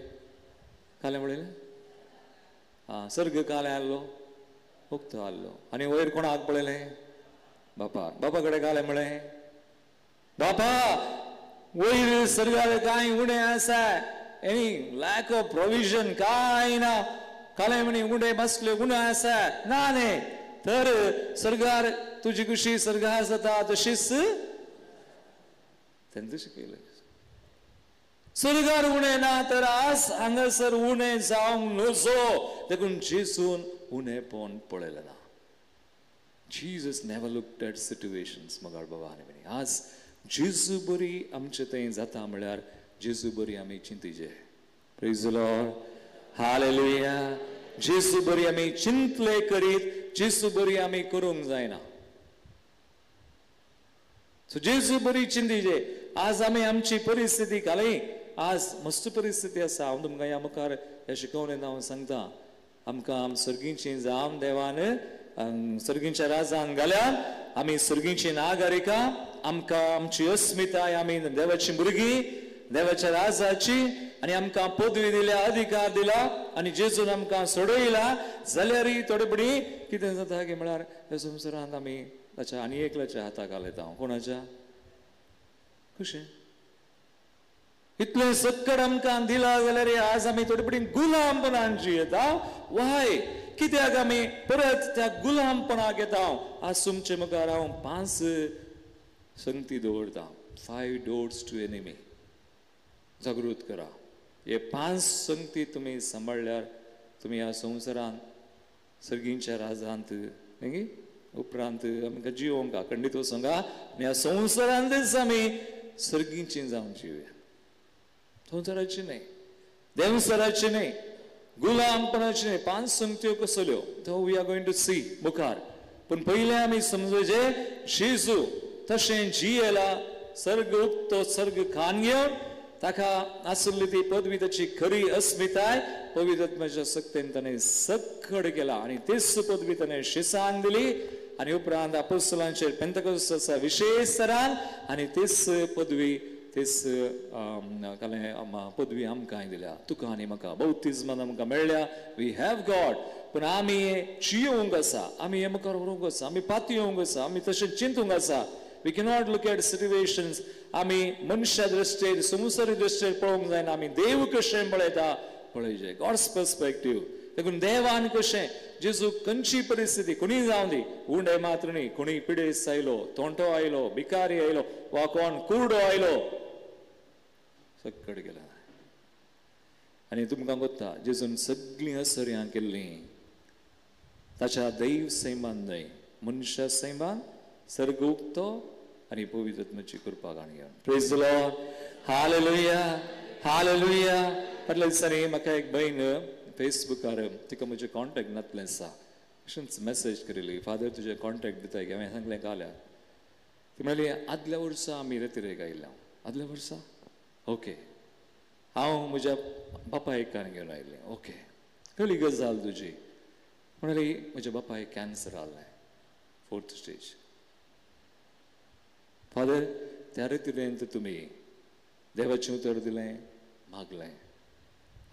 कालें पळयलें? आं सर्ग कालें आहलो, उक्तो आहलो. आनी वयर कोणाक पळयलें? बापा. बापा कडेन कालें म्हळें, बापा वयर सर्गार कांय उणें आसा, एनी लॅक ऑफ प्रोविजन कांय ना. कालें म्हणी उंडे बसल्यो उणें आसा ना न्ही, तर सर्गार तुजी खुशी सर्गार जाता तशीच तेंच शिकयलें. सर्गार उणें ना तर आज हांगासर उणें जावंक नजो. देखून जेजून उणेंपण पळयलें ना. Jesus never looked at situations. मगाळ बाबा आनी भयणी आज जेजू बरी आमचे थंय जाता म्हळ्यार जेजू बरी आमी चिंतीचे. Praise the Lord, hallelujah. जेजू बरी आमी चिंतले करीत, जेजू बरी आमी करूंक जायना. सो जेजू बरी चिंतीचे. आज आमी आमची परिस्थिती घालय. आज मस्त परिस्थिती आसा. हांव तुमकां ह्या मुखार ह्या शिकवणेन हांव सांगता, आमकां आम सर्गींची जावन देवान सर्गींच्या राजान घाल्या. आमी सर्गींची नागरिकां, आमकां आमची अस्मिताय, आमी देवाची भुरगीं, देवाच्या राजाची, आनी आमकां पदवी दिल्या, अधिकार दिला आनी जेजून आमकां सोडयला. जाल्यारय थोडे पडी कितें जाता की म्हळ्यार ह्या संवसारांत आमी ताच्या आनी एकल्याच्या हाताक घालयता. कोणाच्या? कशें इतलें सक्कड आमकां दिला जाल्यार आज आमी थोडे पडी गुलामपणान जियेता. वाय कित्याक आमी परत त्या गुलामपणाक येता? आज तुमचे मुखार हांव 5 संगती दवरता. 5 doors to enemy. जागृत करा. हे 5 संगती तुमी सांबाळ्ळ्यार तुमी ह्या संवसारांत सर्गींच्या राजांत न्ही उपरांत आमकां जिवोंक खंडीत वचोंक आनी ह्या संवसारांतच आमी सर्गींची जावन जिवया. संवसाराची न्हय, देंवसराची न्हय, गुलामपणाची न्हय. 5 संगत्यो कसल्यो तो we are going to see मुखार. पूण पयलें आमी समजूचे जेजू तशें जियेला, सर्ग उक्तो सर्ग खान घेवन ताका आसली ती पदवी, ताची खरी अस्मिताय पवित्र शक्तीन ताणें सक्कड केला आनी तीच पदवी ताणें शिसांक दिली. आनी उपरांत आपोस्तलांचेर पेंतकोस्ताच्या विशेश तरान आनी तीच पदवी, तीच पदवी आमकांय दिल्या, तुका आनी म्हाका. बौतिज्मान आमकां मेळ्ळ्या. We have God. पूण आमी जियोवंक आसा, आमी हे मुखार व्हरूंक आसा, आमी पातयेवंक आसा, आमी तशें चिंतूंक आसा. We cannot look at situations. आमी मनशा दृश्टेर, संवसारी दृश्टेर पळोवंक जायना. आमी देव कशें पळयता पळयचें, गॉड्स पर्सपेक्टीव. देखून देवान कशें जेजू खंयची परिस्थिती कोणीय जावं दी, उंडे मात्र न्ही, कोणीय पिडेस्त आयलो, तोंटो आयलो, भिकारी आयलो वा कोण कुरडो आयलो, सक्कड गेला. आनी तुमकां कोत्ता जेजून सगळीं असर्यां केल्लीं ताच्या दैव सैमान न्हय, मनशा सैमान, सर्ग उक्तो आनी पवित्र कृपा घेवन. Praise the Lord. Hallelujah, hallelujah. फाटल्या दिसांनी म्हाका एक भयण फेसबुकार, तिका म्हजें कॉन्टेक्ट नातलें आसा, अशेंच मॅसेज केली, फादर तुजें कॉन्टेक्ट दिता की. हांवें सांगलें घाल्या. ती म्हणाली आदल्या वर्सा आमी रेतिरेक आयिल्ले. आदल्या वर्सा? ओके. हांव म्हज्या बापायक कान घेवन आयिल्लें. ओके, कसली गजाल तुजी? म्हणाली म्हज्या बापायक कॅन्सर आसलें, 4th stage. Father त्या रितीन तुमी देवाचें उतर दिलें, मागलें,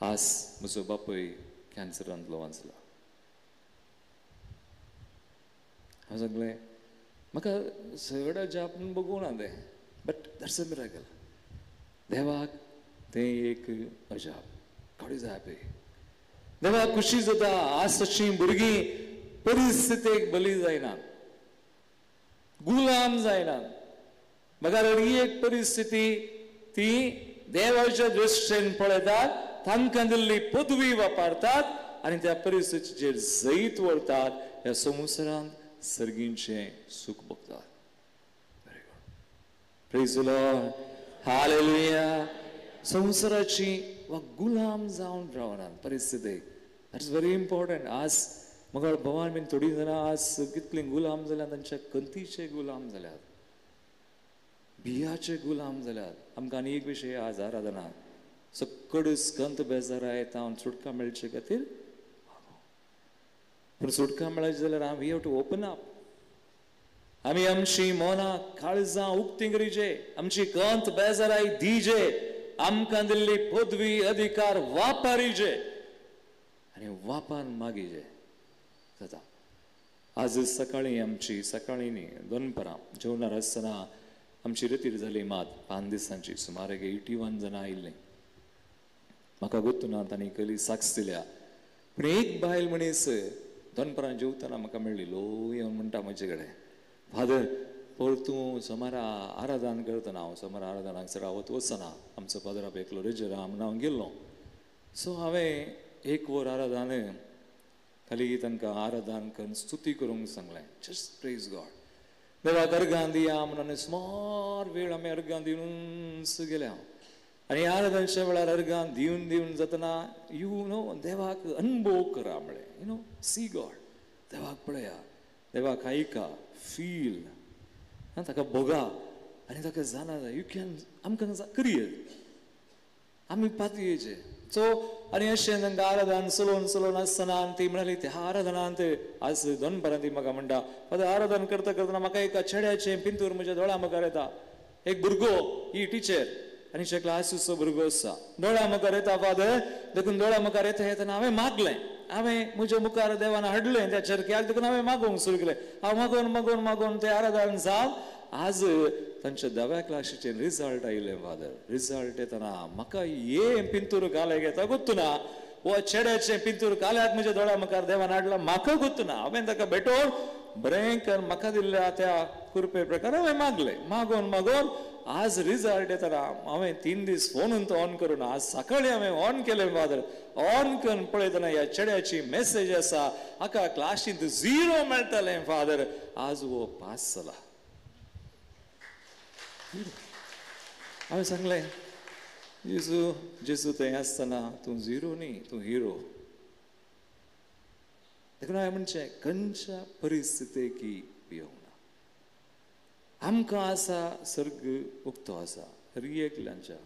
आज म्हजो बापूय कॅन्सरांतलो वांचला. हांव सांगलें म्हाका सगळ्या अजाप बघूं ना तें, बट that's a miracle. देवाक तें एक अजाप. गॉड is happy. देवाक खुशी जाता. आज तशीं भुरगीं परिस्थितीक बली जायना, गुलाम जायना. मगर ही एक परिस्थिती ती देवाच्या दृश्टीन पळयतात, तांकां दिल्ली पदवी वापरतात आनी त्या परिस्थितीचेर जैत व्हरतात. ह्या संवसारांत सर्गींचें सूख भोगतात. Very good. Praise the Lord. Hallelujah. संवसाराची वा गुलाम जावन रावनात परिस्थितीक. That's very important. आज मगर भोवान बीन थोडीं जाणां आज कितलीं गुलाम जाल्यात, तांच्या कंतीचे गुलाम जाल्यात, बियाचे गुलाम जाल्यात. आमकां आनी एक विशय आज आराधना सक्कडच कंत बेजारा येता सुटका मेळचे खातीर. पूण सुटका मेळची जाल्यार we have to open up. आमी आमची मनां काळजां उक्ती करीचे, आमची कंत बेजाराय दिजे, आमकां दिल्ली पदवी अधिकार वापरीचे आनी वापान मागीजे जाता. आज सकाळीं आमची सकाळीं न्ही दनपरां जेवणार आसतना आमची रतीर जाली मात 5 दिसांची, सुमार 81 जाणां आयिल्लीं. म्हाका गोत्तू ना तांणी कली साक्ष दिल्या. पूण एक बायल मनीस दनपरां जेवतना म्हाका मेळ्ळी, लो येवन म्हणटा म्हजे कडेन, फादर परतूं सोमारा आराधन करतना, हांव सोमारा आराधनाक सरावत वचना, आमचो फादर आप एकलो रेजर आहा म्हणून हांव गेल्लो. सो हांवें 1 वर आराधन खाली तांकां आराधन करून स्तुती करूंक सांगलें. Just praise God. देवाक अर्गां दिया म्हणून सुमार वेळ आमी अर्गां दिवनच गेल्या. आनी आराधनच्या वेळार अर्गां दिवन दिवन जातना you know देवाक अनुभव करा म्हळें, you know C God. देवाक पळया, देवाक आयका, फील, ताका भोगा आनी ताका जाणा जाय. You can आमकां करयेत, आमी पातयेचे सो आनी अशें तांकां आराधन चलोवन चलोवन आसतना आनी ती म्हणाली त्या आराधनांत आज दनपारां ती म्हाका म्हणटा, फादर आराधन करता करतना म्हाका एका चेड्याचें पिंतूर म्हज्या दोळ्या मुखार येता. एक भुरगो, ही टिचर आनी हिच्या क्लासीचो भुरगो आसा, दोळ्या मुखार येता फादर. देखून दोळ्या मुखार येता येतना हांवें मागलें, हांवें म्हज्या मुखार देवान हाडलें त्या चरक्याक, देखून हांवें मागोवंक सुरू केलें. हांव मागोवन मागोवन मागोवन तें आराधन जावन आज तांच्या धाव्या क्लासीचें रिजल्ट आयलें फादर. रिजल्ट येतना म्हाका ये पिंतूर घाले घेता गोत्तू ना, वो चेड्याचें पिंतूर घाल्यात म्हज्या दोळ्या मुखार देवान हाडला म्हाका गोत्तू ना. हांवें ताका भेटोवन बरें कर म्हाका दिल्ल्या त्या कृपे प्रकार हांवें मागलें. मागोवन मागोवन आज रिजल्ट येतना हांवें 3 दीस फोनून तो ऑन करून आज सकाळीं हांवें ऑन केलें फादर. ऑन करून पळयतना ह्या चेड्याची मेसेज आसा, हाका क्लासींत 0 मेळटलें फादर, आज हो पास जाला. हांवें सांगलें, जेजू जेजू थंय आसतना तूं 0 न्ही, तूं हिरो. देखून हांवें म्हणचें खंयच्या परिस्थितीक भियोवना. आमकां आसा सर्ग उक्तो आसा हर एकल्यांच्या.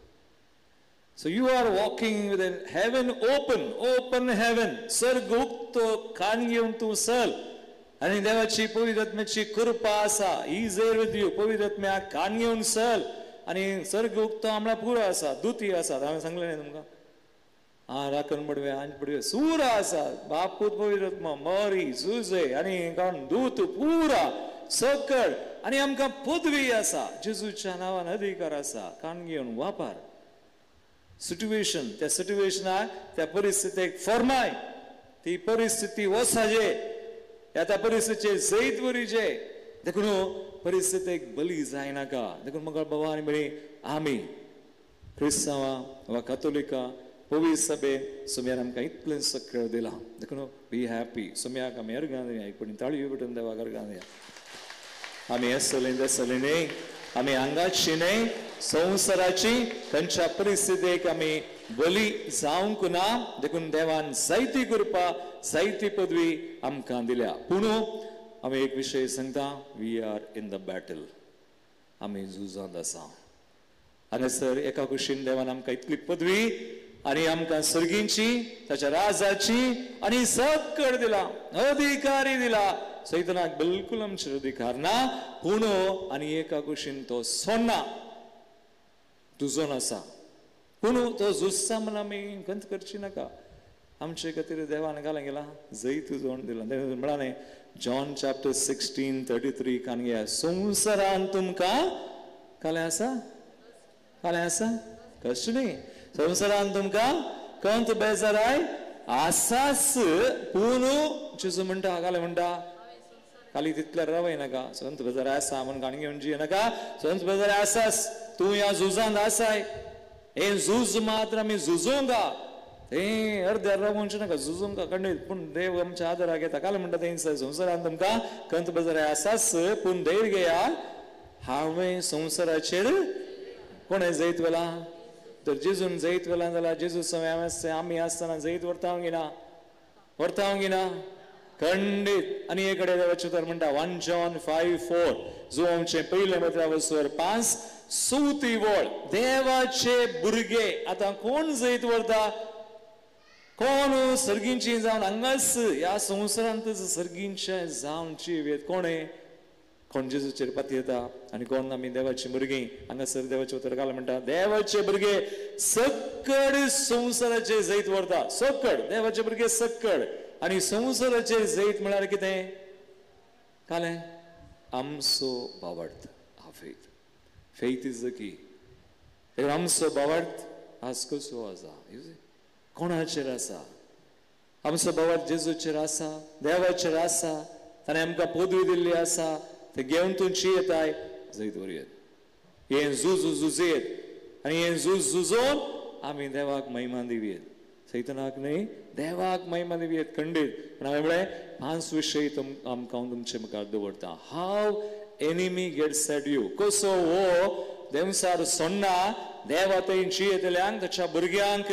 So you are walking with an heaven open, open heaven. सर्ग उक्तो कान घेवन तूं चल आनी देवाची पवित्र आत्म्याची कृपा आसा, is there with you. पवित्र आत्म्याक कान घेवन चल आनी सर्ग उक्तो आमळा पुरो आसा, दुती आसात. हांवें सांगलें न्ही तुमकां, आं राखण पडवे आंज पडवे सुरा आसा, बापूत पवित्र आत्मा मरी जुजे आनी कोण दूत पुरा सकळ आनी आमकां पदवी आसा, जेजूच्या नांवान अधिकार आसा. कान घेवन वापर सिट्युएशन, त्या सिट्युएशनाक त्या परिस्थितीक फॉर्माय, ती परिस्थिती वसाजे, ह्या त्या परिस्थितीचेर जैत वरीचे. देखून परिस्थितीक बली जायनाका. देखून म्हाका बाबा आनी भयणी आमी क्रिस्तांवां वा कातोलिकां पवित्र सभेन सोम्यान आमकां इतलें सकळ दिलां. देखून बी हॅपी. सोम्याक आमी अर्गां दिया, एक ताळयो पेटून देवाक अर्गां दिया. आमी आसले तसले न्ही, आमी हांगाची न्हय, संवसाराची खंयच्या परिस्थितीक आमी बली जावंक ना. देखून देवान जायती कृपा जायती पदवी आमकां दिल्या. पूण आमी एक विशय सांगता, we are in the battle, आमी झुजांत आसा. हांगासर एका कुशीन देवान आमकां इतली पदवी आनी आमकां सर्गींची ताच्या राजाची आनी सकळ दिला, अधिकारी दिला. सैतानाक बिलकुल आमचेर अधिकार ना, पूण आनी एका कुशीन तो सोडना, तुजोन आसा. पूण तो झुजता म्हण आमी खंत करची नाका. आमचे खातीर देवान घालें गेला जैत जोड दिला. म्हणा न्ही जॉन चॅप्टर 16:33 कान घेया, संवसारान तुमकां कालें आसा, कालें आसा कश्ट न्ही, संवसारान तुमकां कंत बेजाराय आसास, पूण जेजू म्हणटा कालें म्हणटा खाली तितल्या रवय नाका. संत बेजार आसा म्हण काणी घेवन जिये नाका. संत बेजार आसास, तूं ह्या झुजांत आसाय, हें झूज मात्र आमी झुजोंका, तें अर्द्यार रावोवचें नाका, झुजोंका खंडीत. पूण देव आमच्या आदराक येता. काल म्हणटा तें संवसारान तुमकां कंत बेजार आसास, पूण धैर्य घेया, हांवें संवसाराचेर कोणें जैत व्हेलां. तर जेजून जैत व्हेलां जाल्यार जेजू सगळें आमी आसतना जैत व्हरता गिना, व्हरता गिना खंडीत. आनी एक कडेन देवाचें उतर म्हणटा 1 John 5:4, जो आमचें पयलें पत्रावसर 5:4 वळ, देवाचे भुरगे आतां कोण जैत व्हरता, कोण सर्गींची जावन हांगाच ह्या संवसारांत सर्गींचे जावन जिवेत कोणें, कोण जेजूचेर पातयेता आनी कोण आमी देवाची भुरगीं. हांगासर देवाचें उतर घालें म्हणटा देवाचे भुरगे सकड संवसाराचेर जैत व्हरता. सकड देवाचे भुरगे सकड आनी संवसाराचेर जैत म्हळ्यार कितें कालें आमचो भावार्थ, faith. Faith is the key. देखून आमचो भावार्थ आज कसो आसा, कोणाचेर आसा, आमचो भावार्थ जेजूचेर आसा, देवाचेर आसा, ताणें आमकां पदवी दिल्ली आसा, ते घेवन तूं जियेताय जैत व्हरयेत, हें झूज झुजयेत आनी हें झूज झुजोवन आमी देवाक महिमा दिवयेत, सैतानाक न्ही, देवाक महिमा दिवयेत खंडीत. पण हांवें म्हळें 5 विशय आमकां हांव तुमचे मुखार दवरता. How enemy gets at you, कसो हो देंवसार सोडना देवा थंय जियेतल्यांक ताच्या भुरग्यांक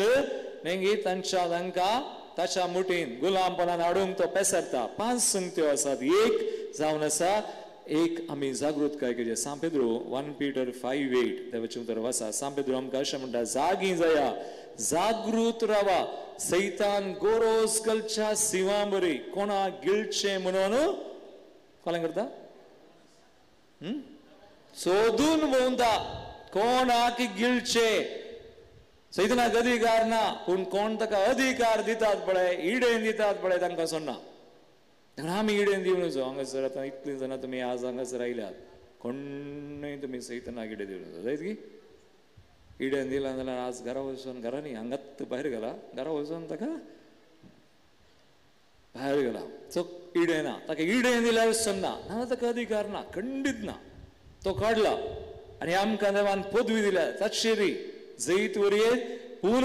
मागीर तांच्या तांकां ताच्या मुठीन गुलामपणान हाडूंक तो पेसरता. 5 संगत्यो आसात. एक जावन आसा, एक आमी जागृतकाय करची. सांत पेद्रू 1 Peter 5:8 देवाचें उतर आसा. सांत पेद्रू आमकां अशें म्हणटा, जागी जाया, जागृत रावा. सैतान गोरोज कलच्या सिंवा बरी कोणा गिळचें म्हणून कोणा करता सोदून भोंवता कोणाक गिळचे. सैतानाक अधिकार ना, पूण कोण ताका अधिकार दितात पळय, इडेन दितात पळय, तांकां सोडना. आमी इडेन दिवन हांगासर आतां इतलीं जाणां तुमी आज हांगासर आयल्यात, कोणूय तुमी सैतानाक इडेन दिवन जायत की इडेन दिला जाल्यार आज घरा वचून, घरांनी हांगात भायर गेला, घरा वचून ताका भायर गेला. सो इडेन ना, ताका इडेन दिल्यार सोडना, ना ताका अधिकार ना, खंडीत ना. तो काडला आनी आमकां देवान पदवी दिल्या ताचेरी जैत वरयेत, पूण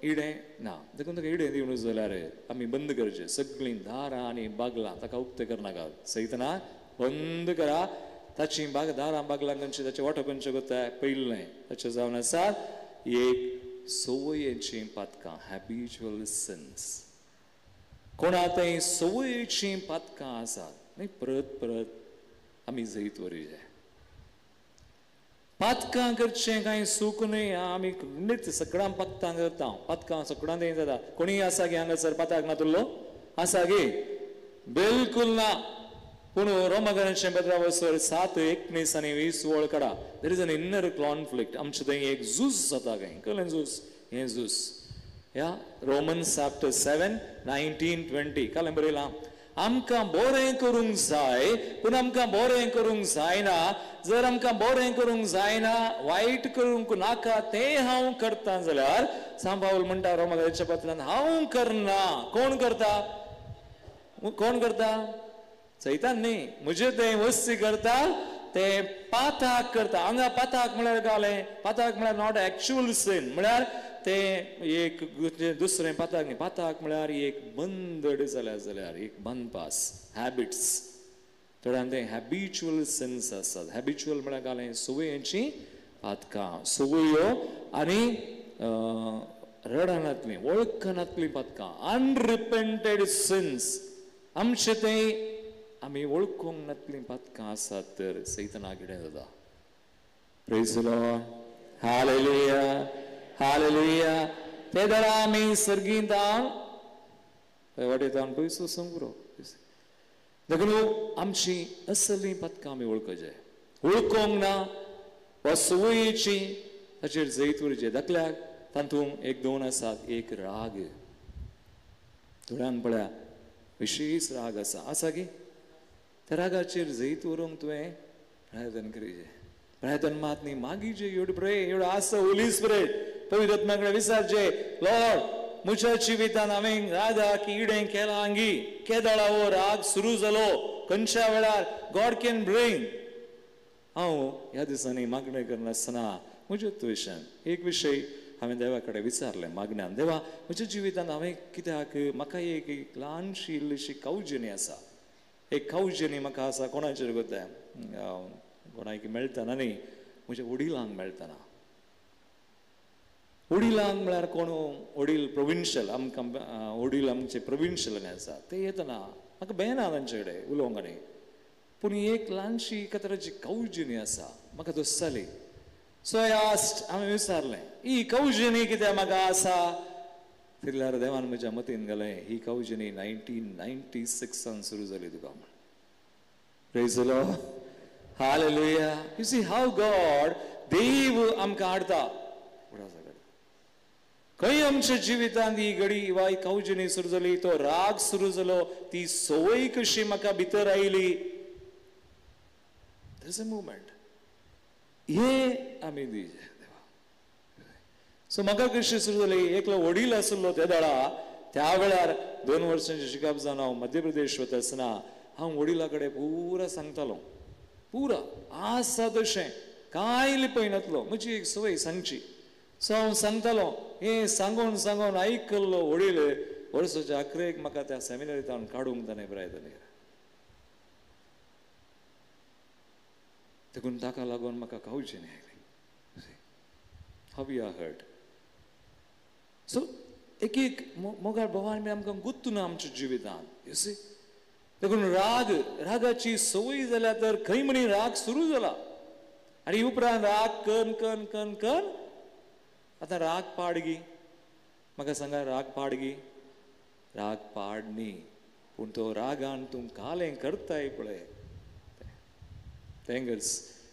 इडें ना. देखून ताका इडें दिवन जाल्यार आमी बंद करचें सगळीं दारां आनी बागलां ताका उक्तें करनाका. सैतना बंद करा ताची बाग, दारां बागलां खंयचें, ताचें वांटो खंयचें करता पयलें ताचें जावन आसा एक संवयेचीं पातकां, हॅबिच्युअल सिन्स. कोणा थंय संवयेचीं पातकां आसात न्ही, परत परत आमी जैत वरयें. पातकां करचें कांय सूख न्हय, आमी नित सगळ्यां पातकां करता, पातकां सगळ्यां थंय जाता. कोणीय आसा गे हांगासर पाताक ना तुल्लो आसा गे? बिलकुल ना. पूण रोमाकरांचें पत्रा वसर 7:19 आनी 20 वळ काडा. There is an inner conflict. आमचें थंय एक झूज जाता कांय, कळ्ळें झूज, हें झूज. ह्या रोमन्स चॅप्टर 7:19, 20 कालें बरयलां, आमकां बरें करूंक जाय पूण आमकां बरें करूंक जायना. जर आमकां बरें करूंक जायना, वायट करूंक नाका तें हांव करता जाल्यार सांबावल म्हणटा रोमाच्या पत्रान, हांव करना. कोण करता? कोण करता? सैतान न्ही, म्हजे तें वस्ती करता, तें पाताक करता. हांगा पाताक म्हळ्यार कालें, पाताक म्हळ्यार not actual सीन, म्हळ्यार तें एक दुसरें पाताक न्ही. पाताक म्हळ्यार एक बंदड जाल्या जाल्यार एक बांदपास, हॅबिट्स. थोड्यान तें हॅबिच्युअल सिन्स आसात. हॅबिच्युअल म्हळ्यार कालें संवयेची पातकां, संवयो आनी रडनातलीं, वळखनातलीं पातकां, अनरिपेंटेड सिन्स. आमचें तें आमी वळखूंक नातलीं पातकां आसात तर सैताना कितें जाता. Praise the Lord, hallelujah, hallelujah. ते दरा आमी सर्गींत वाटेत पयस वचूंक पुरो. देखून आमची असलीं पातकां आमी वळखचे, वळखूंक ना वा संवयेची ताचेर जैत उरचें. धाकल्याक तातूंत एक दोन आसात. एक राग, थोड्यांक पळया विशेश राग आसा, आसा की त्या रागाचेर जैत व्हरूंक तुवें प्रयत्न करीजे. प्रयत्न मात न्ही, मागीजे एवढे प्रे, एवढं आसा होली स्पिरिट पवित्र आत्म्या कडेन विचारचे, लॉर्ड म्हज्या जिवितान हांवें रागाक इडें केलां आंगी, केदळा हो राग सुरू जालो, खंयच्या वेळार गॉड can bring. हांव ह्या दिसांनी मागणें करनासतना म्हज्या तुवेशान एक विशय हांवें देवा कडेन विचारलें मागण्यान, देवा म्हज्या जिवितान हांवें कित्याक म्हाका एक ल्हानशी इल्लीशी कावजेनी आसा, एक कावजेनी म्हाका आसा. कोणाचेर करता, कोणाक मेळटना न्ही, म्हज्या वडिलांक मेळटना. वडिलांक म्हळ्यार कोण वडील प्रोविन्शियल, आमकां वडील आमचे प्रोविन्शियल आसा, ते येतना म्हाका बेना तांचे कडेन उलोवंक न्ही, पूण एक ल्हानशी एका तराची कावजेनी आसा म्हाका दोसताली. सो I asked, हांवें विचारलें ही कावजेनी कित्याक म्हाका आसा? तितल्यार देवान म्हज्या मतीन घालें ही कावजेनी 1996 सुरू जाली तुका म्हण. Praise the Lord, hallelujah. You see how God, देव आमकां हाडटा. खंय आमच्या जिवितांत ही घडी वा ही कावजेनी सुरू जाली, तो राग सुरू जालो, ती संवय कशी म्हाका भितर आयली. There is a movement. हे आमी दिजे देवा. सो म्हाका कशी सुरू जाली, एकलो वडील आसलो त्या दळा, त्या वेळार 2 वर्सांचे शिकप जावन हांव मध्य प्रदेश वता आसतना हांव वडिला कडेन पुरा सांगतालो, पुरा आसा तशें कांय लिपयनातलो, म्हजी एक संवय सांगची. सो हांव सांगतालो, हें सांगून सांगून आयकल्लो वडील वर्साच्या अकरेक म्हाका त्या सेमिनारींत काडूंक ताणें प्रयत्न केलो. देखून ताका लागून म्हाका कावजेनी आयली. How you are hurt. So एक एक मोगाळ भोवान बी आमकां गुत्तू ना आमच्या जिवितांत. You see, देखून राग, रागाची संवय जाल्या तर खंय म्हणी राग सुरू जाला आनी उपरांत राग कन कन कन कन आतां राग पाडगी. म्हाका सांगा, राग पाडगी? राग पाड न्ही, पूण तो रागान तूं कालें करताय पळय तेंगर्स.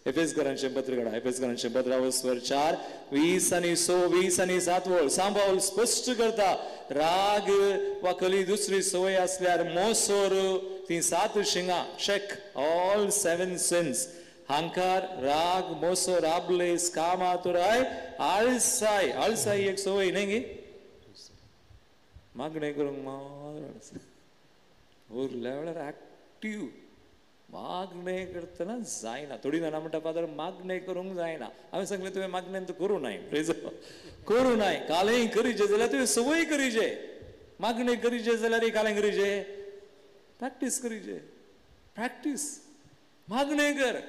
एफेसकरांचें पत्र काडा, एफेसकरांचें पत्र वस्वर 4 20 आनी 6 20 आनी 7 वळ सांबावल स्पश्ट करता, राग वा कली दुसरी संवय आसल्यार मोसोर ती 7 शिंगां, चेक ऑल 7 सिन्स, हांकार, राग, मोसोर, आबलेस, कामातुराय, आळसाय. आळसाय एक संवय न्ही गी, मागणें करूंक मार उरल्या वेळार एक्टीव मागणें करतना जायना. थोडीं जाणां म्हणटा, फादर मागणें करूंक जायना. हांवें सांगलें तुवें मागणें तूं करूं नाय, प्रेज करूं नाय. कालें करीचे जाल्यार तुवें संवय करीचे, मागणें करीचे जाल्यार कालें करीचे, प्रॅक्टीस करीचे, प्रॅक्टीस मागणें कर.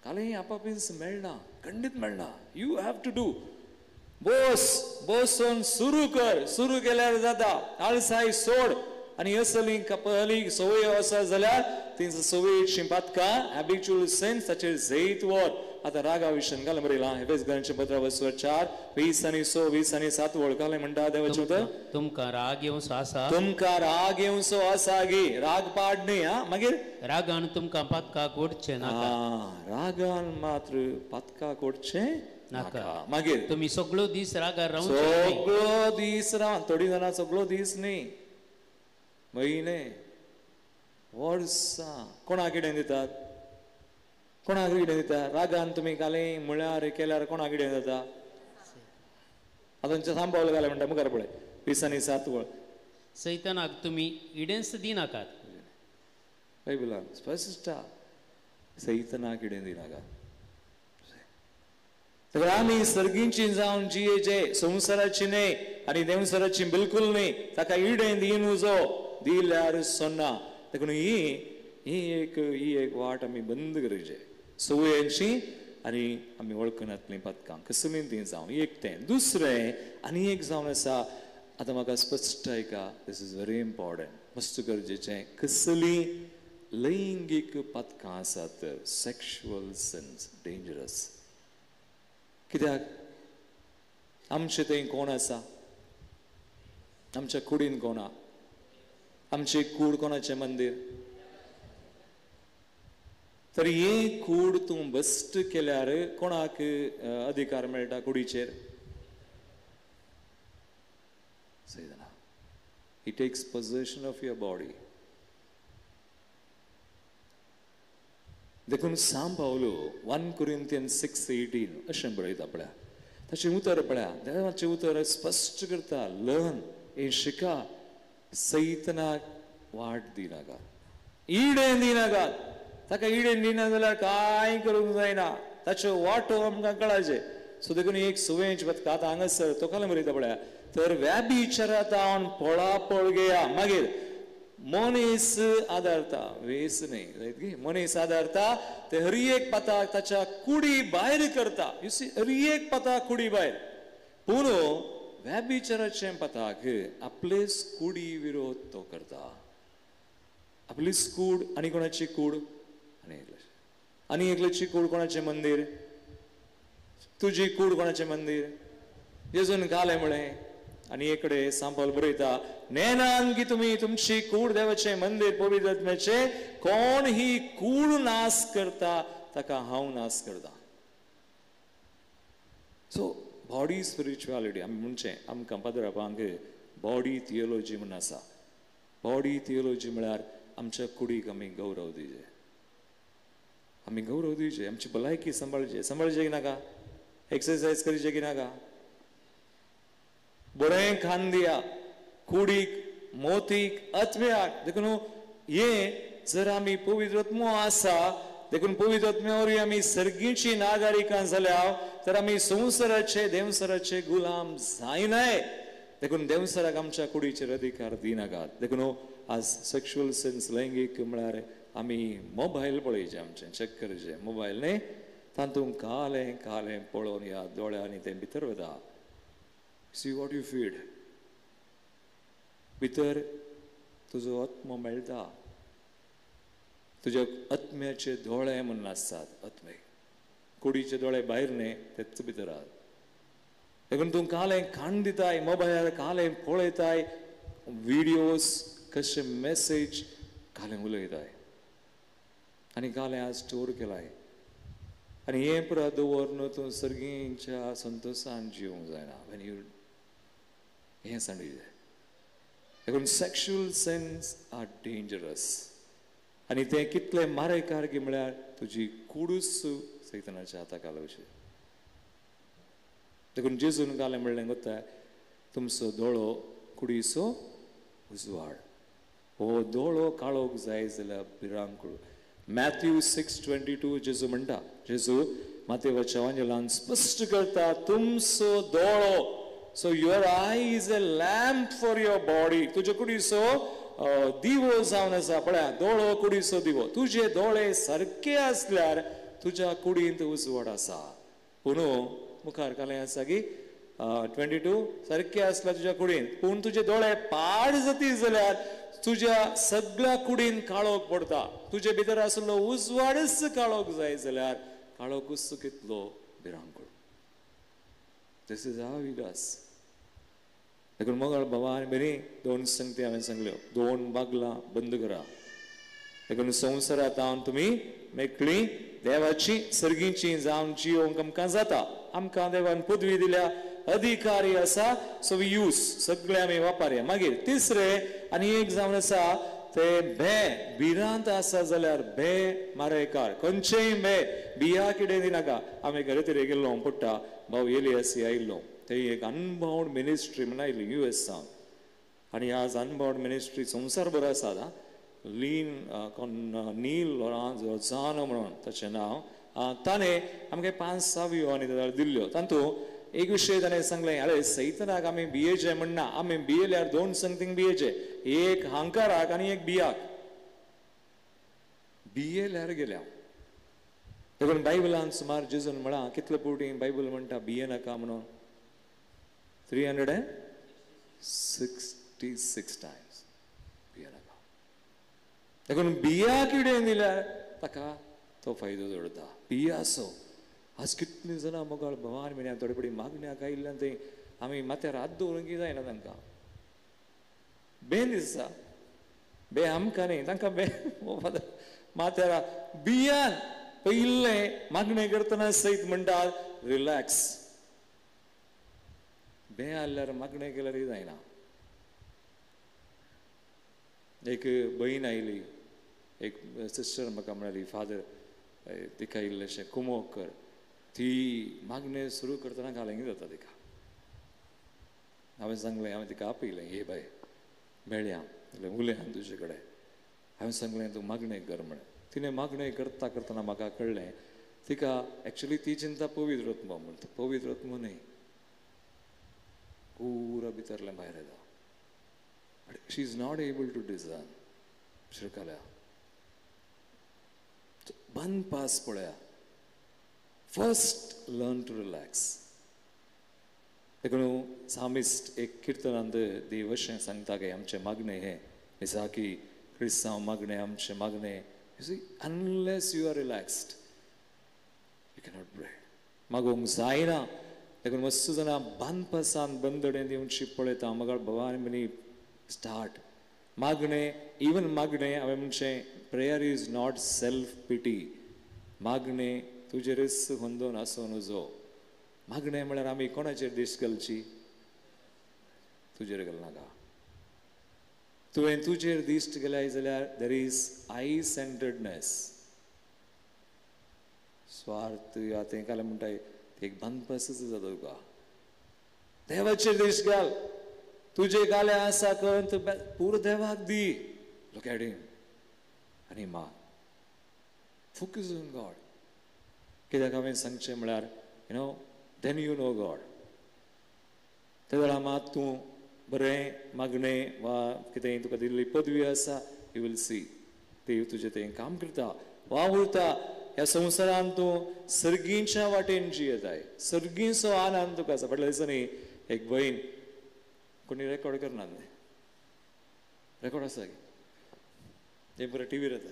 कालें आपापीस मेळना, खंडीत मेळना. You have to do. Bose बसून सुरू कर, सुरू केल्यार जाता. आळसाय सोड आनी असली कपली संवय आसा जाल्यार ती संवयेची पातकां, हॅबिच्युअल सेन्स, ताचेर जैत वर. आतां रागा विशयान घालें बरयलां एफेसकरांचें पत्र वस्वर 4 20 आनी 6 20 आनी 7 वळ घालें म्हणटा देवाचें उतर, तुमकां राग येवचो आसा, तुमकां राग येवचो आसा गी, राग पाड न्ही. हा, मागीर रागान तुमकां पातकाक ओडचें नाका, रागान मात्र पातकाक ओडचें नाका. मागीर तुमी सगळो दीस रागार रावचें, सगळो दीस रावन. थोडीं जाणां सगळो दीस न्ही, म्हयने, वर्सां कोणाक कितें दितात, कोणाक कितें दिता रागान तुमी कालें म्हळ्यार केल्यार कोणाक कितें जाता? आतां सांबावल घालें म्हणटा मुखार पळय 20 आनी 7 वळ, सैतानाक तुमी इडेंस दिनाकात. बायबलान स्पश्ट सैतानाक इडें दिनाकात. तर आमी सर्गींची जावन जियेचे, संवसाराची न्हय आनी देंवसाराची बिलकूल न्हय. ताका इडें दिवन दिल्यार सोन्ना. देखून ही ही एक ही एक वाट आमी बंद करचे संवयांची आनी आमी वळखनातलीं पातकां कसलीं तीं जावन. एक तें, दुसरें आनी एक जावन आसा. आतां म्हाका स्पश्ट आयका, this is very important, मस्त गरजेचें. कसलीं लैंगीक पातकां आसात तर सेक्शुअल सिन्स डेंजरस. कित्याक आमचें थंय कोण आसा? आमच्या कुडीन कोण आसा? आमची कूड कोणाचें मंदीर? तर हे कूड तूं बस्ट केल्यार कोणाक अधिकार मेळटा कुडीचेर? सैताना. He takes possession of your body. देखून सांव पावलो 1 Corinthians 6:18 अशें बरयता पळया, ताचें उतर पळया, देवाचें उतर स्पश्ट करता, लर्न हें शिका, सैतनाक वाट दिनाका, इडें दिनाका. ताका इडें दिना जाल्यार कांय करूंक जायना, ताच्यो वाटो आमकां कळाचे. सो देखून एक संवयेची पत्का आतां हांगासर तो काल बरयता पळया, तर व्याभिचारांत पळापळ घेया. मागीर मनीस आदारता, वेस न्ही जायत की मनीस आदारता ते हर एक पाताक ताच्या कुडी भायर करता. You see, हर एक पाताक कुडी भायर. पूण व्याभिचाराचें पाताक आपलेच कुडी विरोध तो करता. आपलीच कूड आनी कोणाची कूड? आनी एकल्याची, आनी एकल्याची कूड कोणाचें मंदीर? तुजी कूड कोणाचें मंदीर? जेजून घालें म्हळें. आनी एकडे सांपल बरयता, नेनान की तुमी तुमची कूड देवाचें मंदीर पवित्र आत्म्याचें, कोण ही कूड नाश करता ताका हांव नाश करता. सो बॉडी स्पिरिच्युअलिटी आमी म्हणचें, आमकां पाद्रापांक बॉडी थियोलॉजी म्हूण आसा. बॉडी थियोलॉजी म्हळ्यार आमच्या कुडीक आमी गौरव दिवचे, आमी गौरव दिवचे, आमची भलायकी सांबाळचे. सांबाळचे की नाका? एक्सरसायज करचे की नाका? बरें खान दिया कुडीक, मोतीक, आत्म्याक. देखून हें जर आमी पवित्र आत्मो आसा, देखून पवित्र आत्म्या वरवीं आमी सर्गीची नागरिकां जाल्या तर आमी संवसाराचे देवसराचे गुलाम जायनाय. देखून देवसराक आमच्या कुडीचेर अधिकार दिनाकात. देखून आज सेक्शुअल सेन्स लैंगीक म्हळ्यार आमी मोबायल पळयचें, आमचें चॅक करचें मोबायल न्ही, तातूंत कालें कालें पळोवन ह्या दोळ्यांनी तें भितर वता. सी what you feed, भितर तुजो आत्मो मेळटा. तुज्या आत्म्याचे दोळे म्हणून आसतात, आत्मे कुडीचे दोळे भायर न्ही, तेच भितर आसात. देखून तूं कालें कान दिताय मोबायलार, कालें पळयताय विडियोज, कशे मॅसेज कालें उलयताय आनी कालें आज स्टोर केलाय आनी हें पुरा दवर तूं सर्गींच्या संतोशान जिवंक जायना. When you हें सांडी जाय. देखून सेक्शुअल सेन्स आर डेंजरस आनी तें कितलें मारेकार की म्हळ्यार तुजी कुडूच सैतनाच्या हाता घालोवची. देखून जेजून घालें म्हणलें गोता तुमचो दोळो कुडीचो उजवाड, हो दोळो काळोख जाय जाल्यार भिरांकूळ. मॅथ्यू 6:22 जेजू म्हणटा, जेजू मातेवाच्या वांजेलान स्पश्ट करता तुमचो दोळो, so your eye is a lamp for your body. तुजे कुडीचो दिवो जावन आसा. पळया दोळो कुडीचो दिवो, तुजे दोळे सारके आसल्यार तुज्या कुडींत उजवाड आसा. पूण मुखार कालें आसा की 22 सारके आसल्यार तुज्या कुडींत, पूण तुजे दोळे पाड जाती जाल्यार तुज्या सगळ्या कुडीन काळोख पडटा. तुजे भितर आसलो उजवाडच काळोख जाय जाल्यार काळोखूच कितलो भिरांकूळ. This is how he does. देखून मोगाळ बाबा आनी भयणी, दोन संगती हांवें सांगल्यो, दोन बागलां बंद करा. देखून संवसारांत हांव तुमी मेकळी देवाची सर्गीची जावन जियोंक आमकां जाता. आमकां देवान पदवी दिल्या, अधिकारी आसा, सो we use सगळे आमी वापरया. मागीर तिसरें आनी एक जावन आसा ते भे, भिरांत आसा जाल्यार भे मारेकार, खंयचेय भे बिया कितें दिनाका. आमी घरा तरी गेल्लो पडटा भाव एलियासी आयिल्लो, ते एक अनबाउंड मिनिस्ट्री म्हण आयली यू एस सावन आनी आज अनबाउंड मिनिस्ट्री संवसार बरो आसा. लीन नील रोजानो म्हणून ताचें नांव, ताणें आमकां 5-6 आनी दिल्ल्यो. तातूंत एक विशय ताणें सांगलें, अरे सैतनाक आमी भियेचे म्हणना, आमी भियेल्यार दोन संगतींक भियेचे, एक हांकाराक आनी एक बियाक. भियेल्यार गेल्या. देखून बायबलान सुमार जेजून म्हळां कितले फावटी बायबल म्हणटा भिये नाका म्हणून, 366 टायम्स भिये नाका. देखून बिया कितें दिल्यार ताका तो फायदो जोडटा. बियासो आज कितलीं जाणां मोगाळ भवान म्हण्या थोडे पडी मागण्याक आयिल्ल्यान थंय आमी माथ्यार हात दवरूंक जायना तांकां. बेन दिसता बे आमकां न्ही, तांकां बे माथ्यार बियान पयिल्लें मागणें करतना सयत म्हणटा रिलॅक्स. बे आसल्यार मागणें केल्यार जायना. एक भयण आयली, एक सिस्टर म्हाका म्हणाली, फादर तिका इल्लेशें कुमोक कर. ती मागणें सुरू करतना घालें जाता तिका. हांवें सांगलें, हांवें तिका आपयलें, हे बाय मेळया उलया तुजे कडेन. हांवें सांगलें तूं मागणें कर म्हणें. तिणें मागणें करता करतना म्हाका कळ्ळें तिका एक्चुली ती चिंता पवित्र आत्मो म्हणटा, पवित्र आत्मो न्ही, पुरा भितरलें भायर येता. She is not able to discern. शिरकाल्या बंद पास पळया. First learn to relax. देखून सामिस्ट एक किर्तनांत देव अशें सांगता की आमचें मागणें हें निजाकी क्रिस्तांव मागणें, आमचें मागणें, you see unless you are relaxed you cannot pray. मागूंक जायना. देखून मस्त जाणां बांदपासान बंदडें दिवची पळयता. मगाळ भवानी मनी स्टार्ट मागणें, इवन मागणें हांवें म्हणचें prayer is not self pity. मागणें तुजेरच होंदोन आसूं नजो. मागणें म्हळ्यार आमी कोणाचेर दीस घालची, तुजेर घालनाका. तुवें तुजेर दिश्ट गेल्याय जाल्यार there is I सेंटर्डनेस, स्वार्थ या तें काल म्हणटाय एक बांदपासच जाता तुका. देवाचेर दिश्ट घाल, तुजे गाले आसा करून तूं पुरो देवाक दी. लुक एट हिम आनी माग, फोकस ऑन गॉड. कित्याक हांवें सांगचें म्हळ्यार you know then you know God. ते वेळार मात तूं बरें मागणें वा कितें तुका दिल्ली पदवी आसा, you will see देव तुजें तें काम करता, वावुरता. ह्या संवसारान तूं सर्गींच्या वाटेन जियेताय, सर्गींचो आनंद तुका आसा. फाटल्या दिसांनी एक भयण, कोणी रेकॉर्ड करना न्ही, रेकॉर्ड आसा तें बरें टिवीर येता.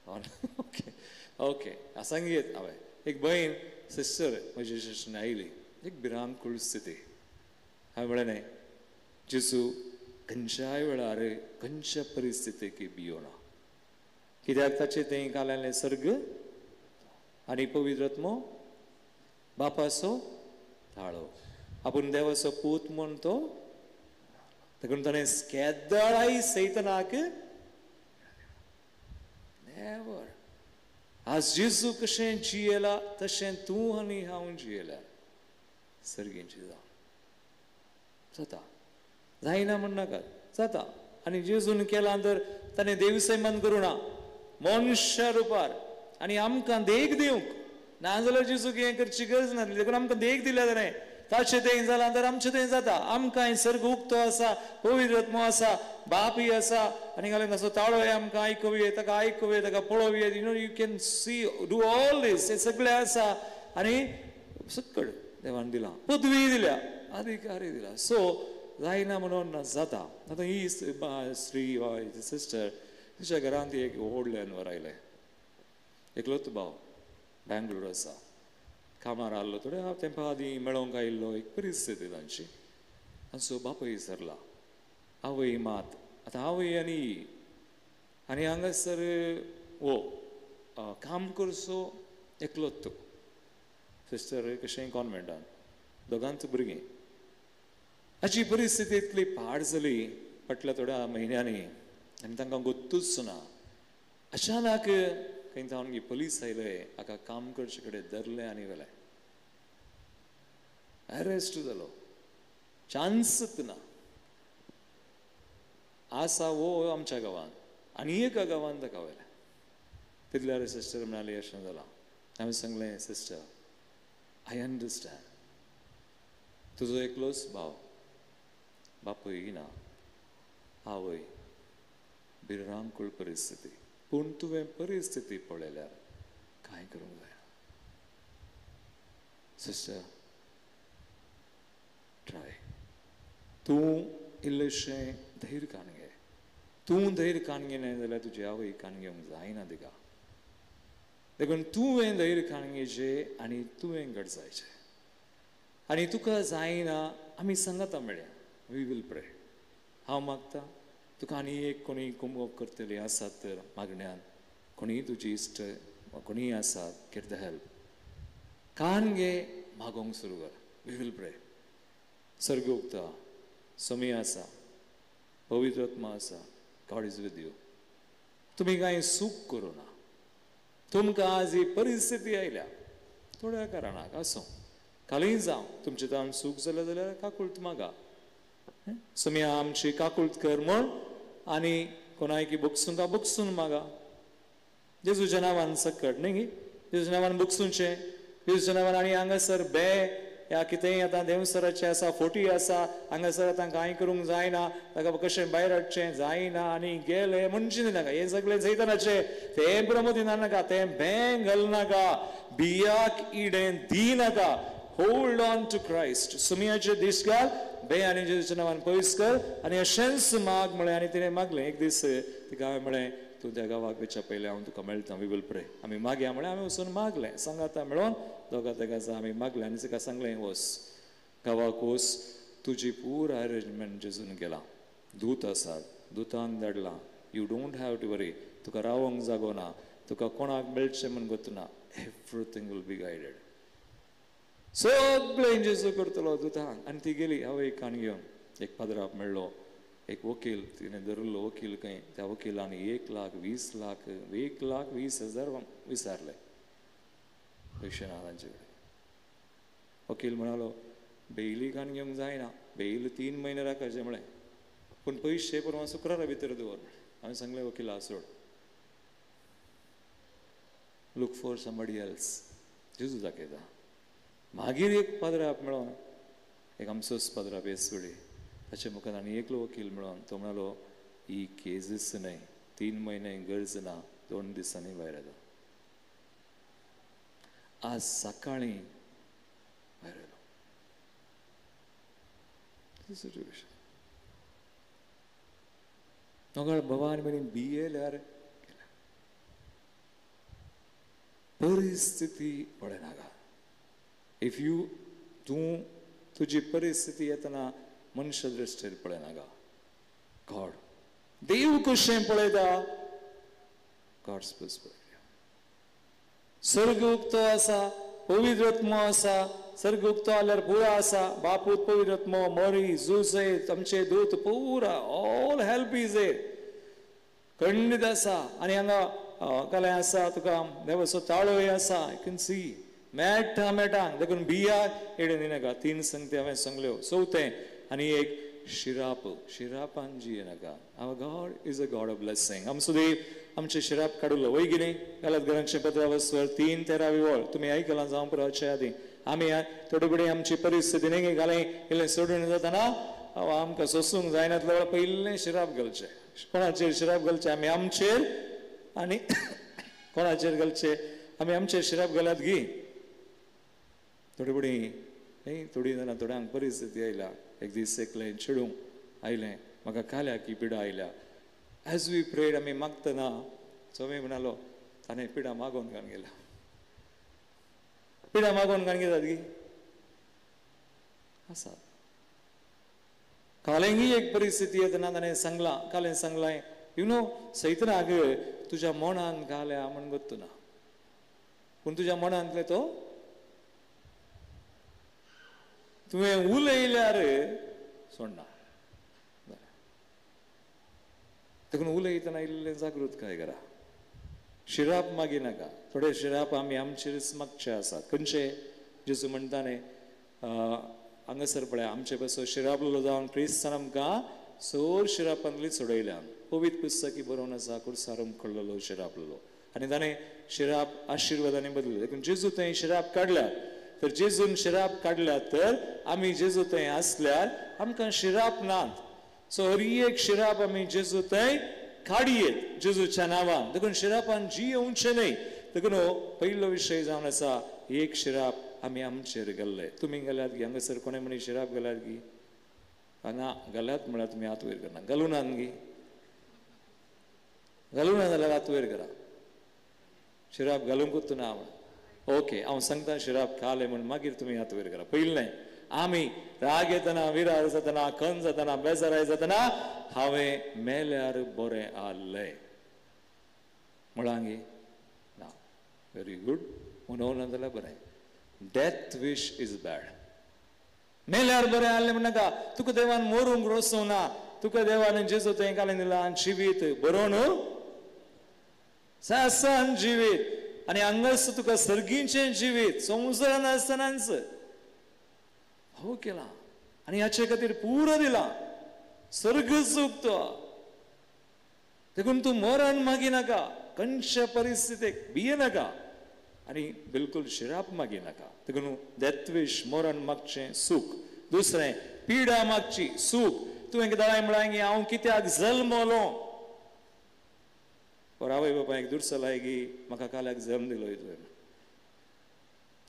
ओके ओके सांगयेत. हांवें एक भयण सिस्टर म्हजी शिश्न आयली, एक भिरांकूळ स्थिती. हांवें म्हळें न्हय, जेजू खंयच्याय वेळार खंयच्या परिस्थितीक भियोना, कित्याक ताचें तें घालेलें सर्ग आनी पवित्र आत्मो बापाचो ताळो, आपूण देवाचो पूत म्हूण तो, देखून ताणें केदळाय सैतनाक नेवर. आज जेजू कशें जियेला तशें तूं आनी हांव जियेल्या सर्गींची जावन जाता, जायना म्हण नाका, जाता. आनी जेजून केलां तर ताणें देवसैमान करूं ना, मनशा रुपार आनी आमकां देख दिवंक, नाजाल्यार जेजूक हें करची गरज नासली. देखून आमकां देख दिल्या ताणें, ताचें तें जालां तर आमचें तें जाता. आमकां सर्ग उक्तो आसा, पवित्र आत्मो आसा, बापय आसा, आनी घालून ताचो ताळोय आमकां आयकुया, ताका आयकुया, ताका पळोवया. You know you can see do all this, हें सगळें आसा. आनी सकड देवान दिलां, पदवी दिल्या, अधिकारी दिला. सो जायना म्हणून ना, जाता. आतां ही स्त्री वा सिस्टर तिच्या घरांत एक व्हडल्यान वर आयलें, एकलोच भाव बेंगलोर आसा, कामार आहलो थोड्या तेंपा आदीं मेळोंक आयिल्लो. एक परिस्थिती तांची. तांचो बापूय सरला, आवय मात, आतां आवय आनी आनी हांगासर वो काम करचो एकलोच तो. सिस्टर कशें कॉन्वेंटान, दोगांच भुरगीं. हाची परिस्थिती इतली पाड जाली फाटल्या थोड्या म्हयन्यांनी आनी तांकां गोत्तूच ना. अचानक खंय जावन पोलीस आयले, हाका काम करचे कडेन धरलें आनी व्हेलें, अरेस्ट जालो, चान्सच ना. आसा वो आमच्या गांवांत आनी एका गांवांत ताका व्हेलें. तितल्यार सिस्टर म्हणाली अशें जालां. हांवें सांगलें, सिस्टर I understand, तुजो एकलोच भाव, बापूय ना, आवय, भिरांकूळ परिस्थिती, पूण तुवें परिस्थिती पळयल्यार कांय करूंक जायना. सिस्टर ट्राय, तूं इल्लेशें धैर्य कान घे, तूं धैर्य कान घेना जाल्यार तुजी आवय कान घेवंक जायना तिका. देखून तुवें धैर्य कान घेवचें आनी तुवें घट जायचें. आनी तुका जायना आमी सांगाता मेळया, we will pray. हांव मागता तुका आनी एक कोणी कुमोक करतली आसात तर मागण्यान, कोणीय तुजी इश्ट कोणीय आसात, गेट the help, कान घे, मागोंक सुरू कर. We will pray. सर्ग उगता, समी आसा, पवित्र आत्मा आसा, गॉड is with you. तुमी कांय सूख करूं ना. तुमकां आज ही परिस्थिती आयल्या थोड्या कारणाक आसूं, खाली जावं, तुमचें ताण सूख जालें जाल्यार काकूळत मागा, समी आमची काकूळत कर म्हूण, आनी कोणायकी बगसूंक बगसून मागा. जेजूच्या नांवान सकट न्ही, जेजूच्या नांवान बगसूनचें, जेजूच्या नांवान. आनी हांगासर बे ह्या कितेंय आतां देवसराचें आसा, फोटी आसा, हांगासर आतां कांय करूंक जायना, ताका कशें भायर हाडचें जायना, आनी गेलें म्हणचें नाका. हें सगळें सैतानाचें, तें प्रमोद नाका, तें बेंग घालनाका, बियाक इडें दिनाका. Hold on to Christ. सुमियाचे दीस घाल, बे आनी जेजूच्या नांवान पयस कर, आनी अशेंच माग म्हळें. आनी तिणें मागलें. एक दीस तिका हांवें म्हळें, तूं त्या गांवाक वयच्या पयलें हांव तुका मेळटा, we will pray. आमी मागया म्हळें, आमी वचून मागलें, सांगाता मेळोन दोगा तेगाचा आमी मागलें. आनी तिका सांगलें, वच गांवाक वच, तुजी पूर अरेंजमेंट जेजून केलां, दूत आसात, दुतान धाडलां, you don't have to worry, तुका रावंक जागो ना, तुका कोणाक मेळचें म्हूण गोत ना, एवरीथींग will be guided, सगळें जेजू करतलो दुतान. आनी ती गेली हांव एक कान घेवन, एक पाद्राप मेळ्ळो, एक वकील, तिणें धरिल्लो वकील खंय, त्या वकिलान 1,20,00,000 1,20,000 विचारले पयशे ना तांचे कडेन. वकील म्हणालो, बेली कान घेवंक जायना, बेल 3 म्हयने राखायचे म्हळें, पूण पयशे परवां शुक्रारा भितर दवर. हांवें सांगलें वकिला, सोड, लूक फॉर समबडी एल्स, जेजू दाखयता. मागीर एक पाद्राप मेळोन, एक आमचोच पाद्राप येसुडी, ताचे मुखार आनी एकलो वकील मेळोन, तो म्हणालो, ही केजीस न्हय, 3 म्हयने गरज ना, 2 दिसांनी भायर येता. आज सकाळीं भायर आयलो. सिट्युएशन नोगाळ भवान म्हणी भियेल्यार गेल्या. परिस्थिती पळयनाका. If you तूं तुजी परिस्थिती येतना मनशा दृश्टीर पळयनाका, गॉड देव कशें पळयता, गॉड्स पर्सपेक्टिव्ह. स्वर्ग उक्तो आसा, पवित्र आत्मो आसा, सर्ग उक्तो आल्यार पुरा आसा, बापूत पवित्र आत्मो, मरी जुसे आमचे दूत पुरा, ऑल हेल्प is there, खंडीत आसा. आनी हांगा कालें आसा तुका देवाचो ताळोय आसा, you can see मेळटा मेळटा. देखून बिया एडे दिनाका. 3 संगती हांवें सांगल्यो. चवथें आनी एक शिराप, शिरापान जियेनाका. Our God is a God of blessing. आमचो देव आमचे शिराप काडुलो वय कितें? घालात घरांचे पत्रावस्वर 3:13 वळ तुमी आयकलां जावं पुराचे आदीं. आमी थोडे कडेन आमची परिस्थिती न्ही घालें इल्लें सोडून जाताना आमकां सोसूंक जायनातलो वेळार पयलें शिराप घालचें. कोणाचेर शिराप घालचें? आमी आमचेर. आनी कोणाचेर घालचें? आमी आमचेर शिराप घालात गी. थोडे कडेन न्ही थोडी जाणां थोड्यांक परिस्थिती आयल्या. एक दीस एकलें चेडूं आयलें, म्हाका काल्याक ही पिडा आयल्या. एज we prayed आमी मागतना स्वामी म्हणालो ताणें पिडा मागोवन घालून गेल्या. पिडा मागोवन घालून घेतात गी आसा. कालेंगी एक परिस्थिती येतना ताणें सांगलां, कालें सांगलां, you know सैतनाक तुज्या मनान घाल्या म्हण गोत्तू ना, पूण तुज्या मनांतलें तो तुवें उलयल्यार सोडना. बरें, देखून उलयतना इल्लें जागृतकाय करा. शिराप मागी नाका. थोडे शिराप आमी आमचेरच मागचे आसात. खंयचे? जेजू म्हणटा न्ही हांगासर पळय आमचे पासून शिरापलो जावन क्रिस्तान आमकां सोर शिरापांतली सोडयल्या. पवित्र पुस्तकी बरोवन आसा, कुर्सार उमखडलेलो शिरापलो आनी ताणें शिराप आशिर्वादांनी बदललो. देखून जेजू थंय शिराप काडल्या. तर जेजून शिराप काडल्या तर आमी जेजू थंय आसल्यार आमकां शिराप नात. सो हर एक शिराप आमी जेजू थंय काडयेत जेजूच्या नांवान. देखून शिरापान जियेवचें न्हय. देखून पयलो विशय जावन आसा एक शिराप आमी आमचेर घाल्ले. तुमी घाल्यात गी? हांगासर कोणें म्हणी शिराप घाल्यात गी? ना घाल्यात म्हळ्यार तुमी हात वयर करना. घालूं नात गी? घालूं ना जाल्यार हात वयर करा. शिराप घालूंकूच ना म्हण. ओके, हांव सांगता शिराप खालें म्हण मागीर तुमी हात वयर करा. पयलें आमी राग येतना, विरार जातना, खंत जातना, बेजाराय जातना हांवें मेल्यार बरें आहलें म्हळां गी? ना. Very good. म्हणून ना जाल्यार बरें. Death wish is bad. मेल्यार बरें आहलें म्हणनाका. तुका देवान मरूंक रोसूंक ना. तुका देवान जेजू थंय घालून दिलां जिवीत बरोवन सासन जिवीत आनी हांगास तुका सर्गीचें जिवीत संवसारान आसतनाच हो केला आनी हाचे खातीर पुरो दिला. सर्ग उक्तो. देखून तूं मरण मागी नाका, खंयच्या परिस्थितीक भिये नाका आनी बिलकुल शिराप मागी नाका. देखून डेथविश मरण मागचें सूख. दुसरें पिडा मागची सूख. तुवें दाळाय म्हळां की हांव कित्याक जल्मलो? और आवय बापायक दुरसलाय की म्हाका काल्याक जल्म दिलो तुवें.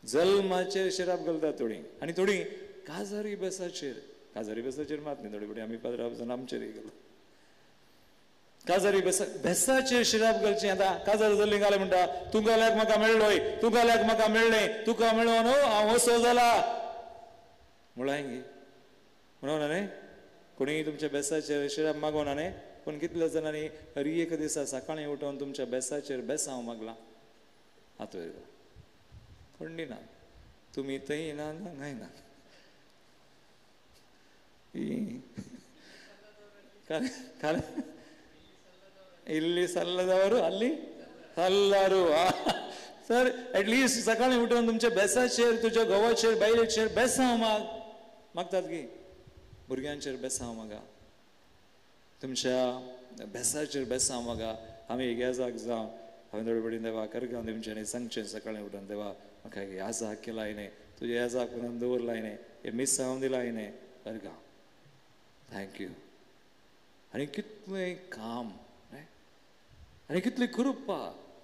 जल्माचेर शिराप घालतात थोडीं आनी थोडीं काजारी बेसाचेर. काजारी बेसाचेर मात न्ही, थोडी थोडी आमी पाद्रा जावन आमचेरय घालता. काजारी बेसा बेसाचेर शिराप घालचें. आतां काजार जाल्ली घालें म्हणटा तूं काल्याक म्हाका मेळ्ळोय, तूं काल्याक म्हाका मेळ्ळें, तुका मेळ्ळो न्हू हांव असो जाला म्हळां गी? म्हणून न्ही कोणीय तुमच्या बेसाचेर शिराप मागोना न्ही, पूण कितल्या जाणांनी हर एक दिसा सकाळीं उठोवन तुमच्या बेसाचेर बेसांव मागलां? हात वयर कोण दिना. तुमी थंय ना हांगाय ना. ಇಲ್ಲಿ ಸಲ್ಲದವರು ಅಲ್ಲಿ ಸಲ್ಲರು. सर एटलिस्ट सकाळीं उठून तुमच्या बेसाचेर, तुज्या घोवाचेर, बायलेचेर बेसांव माग. मागतात की भुरग्यांचेर बेसांव मागा, तुमच्या बेसाचेर बेसांव मागा. आमी एक याजाक जावं हांवें थोडे पडीन देवा करगांव तुमच्यांनी सांगचें सकाळीं उठून, देवा म्हाका एक याजाक केला हांवें, तुज्या याजाक म्हणून दवरला हांवें, हें मिसांव दिलां हांवें, करगांव thank you. आनी कितलें काम आनी कितली कृपा,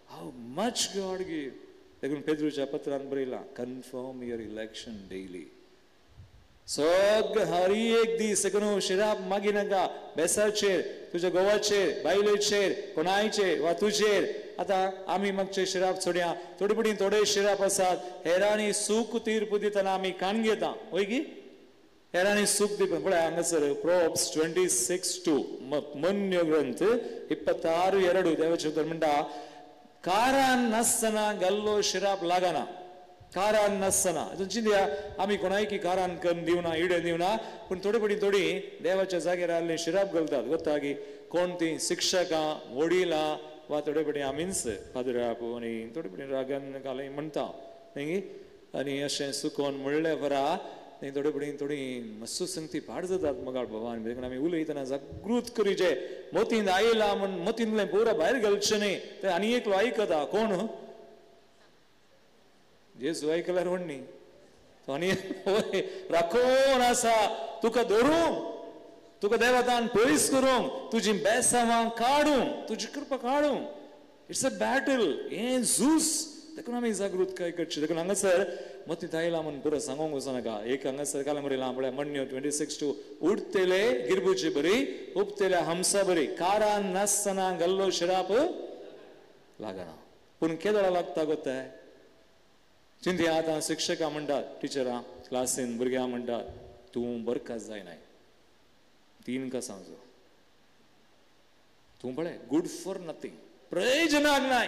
how much God give. देखून पेद्रूच्या पत्रान बरयलां, कन्फर्म your election daily. सगळें हर एक दीस देखून शिराप मागी नाका बेसाचेर, तुज्या घोवाचेर, बायलेचेर, कोणायचेर वा तुजेर. आतां आमी मागचे शिराप सोडया, थोडे पटी थोडे शिराप आसात. हेरांनी सूख तीर्प दितना आमी कान घेता, वय की हेरांनी सूख दिवप. पळय हांगासर प्रोब्स 26:2 मन्य ग्रंथ 26:2 देवाचें उतर म्हणटा, कारान नासतना घाल्लो शिराप लागना. कारान नासतना चिंतया आमी कोणायकी कारान कन्न दिवना, इडे दिवना, पूण थोडे पटी थोडी देवाच्या जाग्यार आसले शिराप घालतात. गोता की कोण ती शिक्षकां, वडिलां वा थोडे पटी आमीच पाद्राप आनी थोडे पटी रागान घालय म्हणटा न्ही. आनी अशें सुकोन म्हणलें बरा न्ही, थोडे पटी थोडी मस्सू संगती पाड जातात मगाळ भवान. देखून आमी उलयतना जागृत करीचे, मतींत आयला म्हण मतींतलें पुरा भायर घालचें न्ही. तें आनी एकलो आयकता, कोण जेजू आयकल्यार म्हण न्ही, तो आनी राखोन आसा तुका धरूंक, तुका देवतान पयस करूंक, तुजी बेसांवां काडूंक, तुजी कृपा काडूंक. It's a battle, हें झूज. देखून आमी जागृतकाय करची. देखून हांगासर मतींत आयला म्हण पुरो सांगूंक वचनाका. एक हांगासर काल मरिला पळय मण्यो 26:2, उडतेले गिरबुचे बरी, उपतेले हमसा बरी, कारान नासतना घाल्लो शिराप लागना. पूण केदोळा लागता गोताय चिंतया. आतां शिक्षकां म्हणटात, टिचरां क्लासीन भुरग्यां म्हणटात, तूं बरखास्त जायनाय, तीन का सांगचो तूं पळय गुड फॉर नथींग, प्रयोजनाक नाय.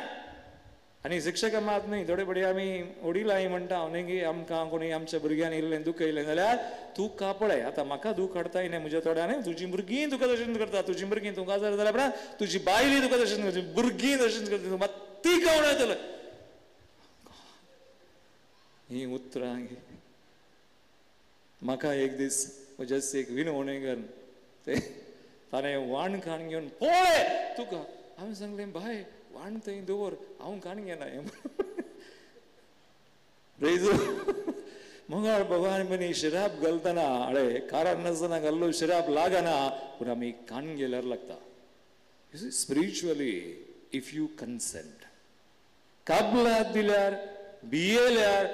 आनी शिक्षकां मात न्ही, थोडे पडी आमी वडिलांय म्हणटा न्ही की आमकां कोणी आमच्या भुरग्यांनी इल्लें दुखयलें जाल्यार तूं का पळय आतां म्हाका दूख हाडताय न्ही म्हज्या थोड्यान, तुजी भुरगीं तुका तशें करता, तुजी भुरगीं तुका जाल्यार जाल्यार तुजी बायली तुका तशें करता, भुरगीं तशें करता, तूं मात्ती खावन येतले. ही उतरां म्हाका एक दीस म्हज्या एक विनवणेकर ते ताणें वाण खाण घेवन पळय तुका, हांवें सांगलें बाय वाण थंय दवर, हांव खाण घेना. मंगळ भगवान मनी शिराप घालतना अळे कारान नासतना घाल्लो शिराप लागना, पूण आमी कान गेल्यार लागता. स्पिरिच्युअली if you consent, काबलात दिल्यार, भियेल्यार,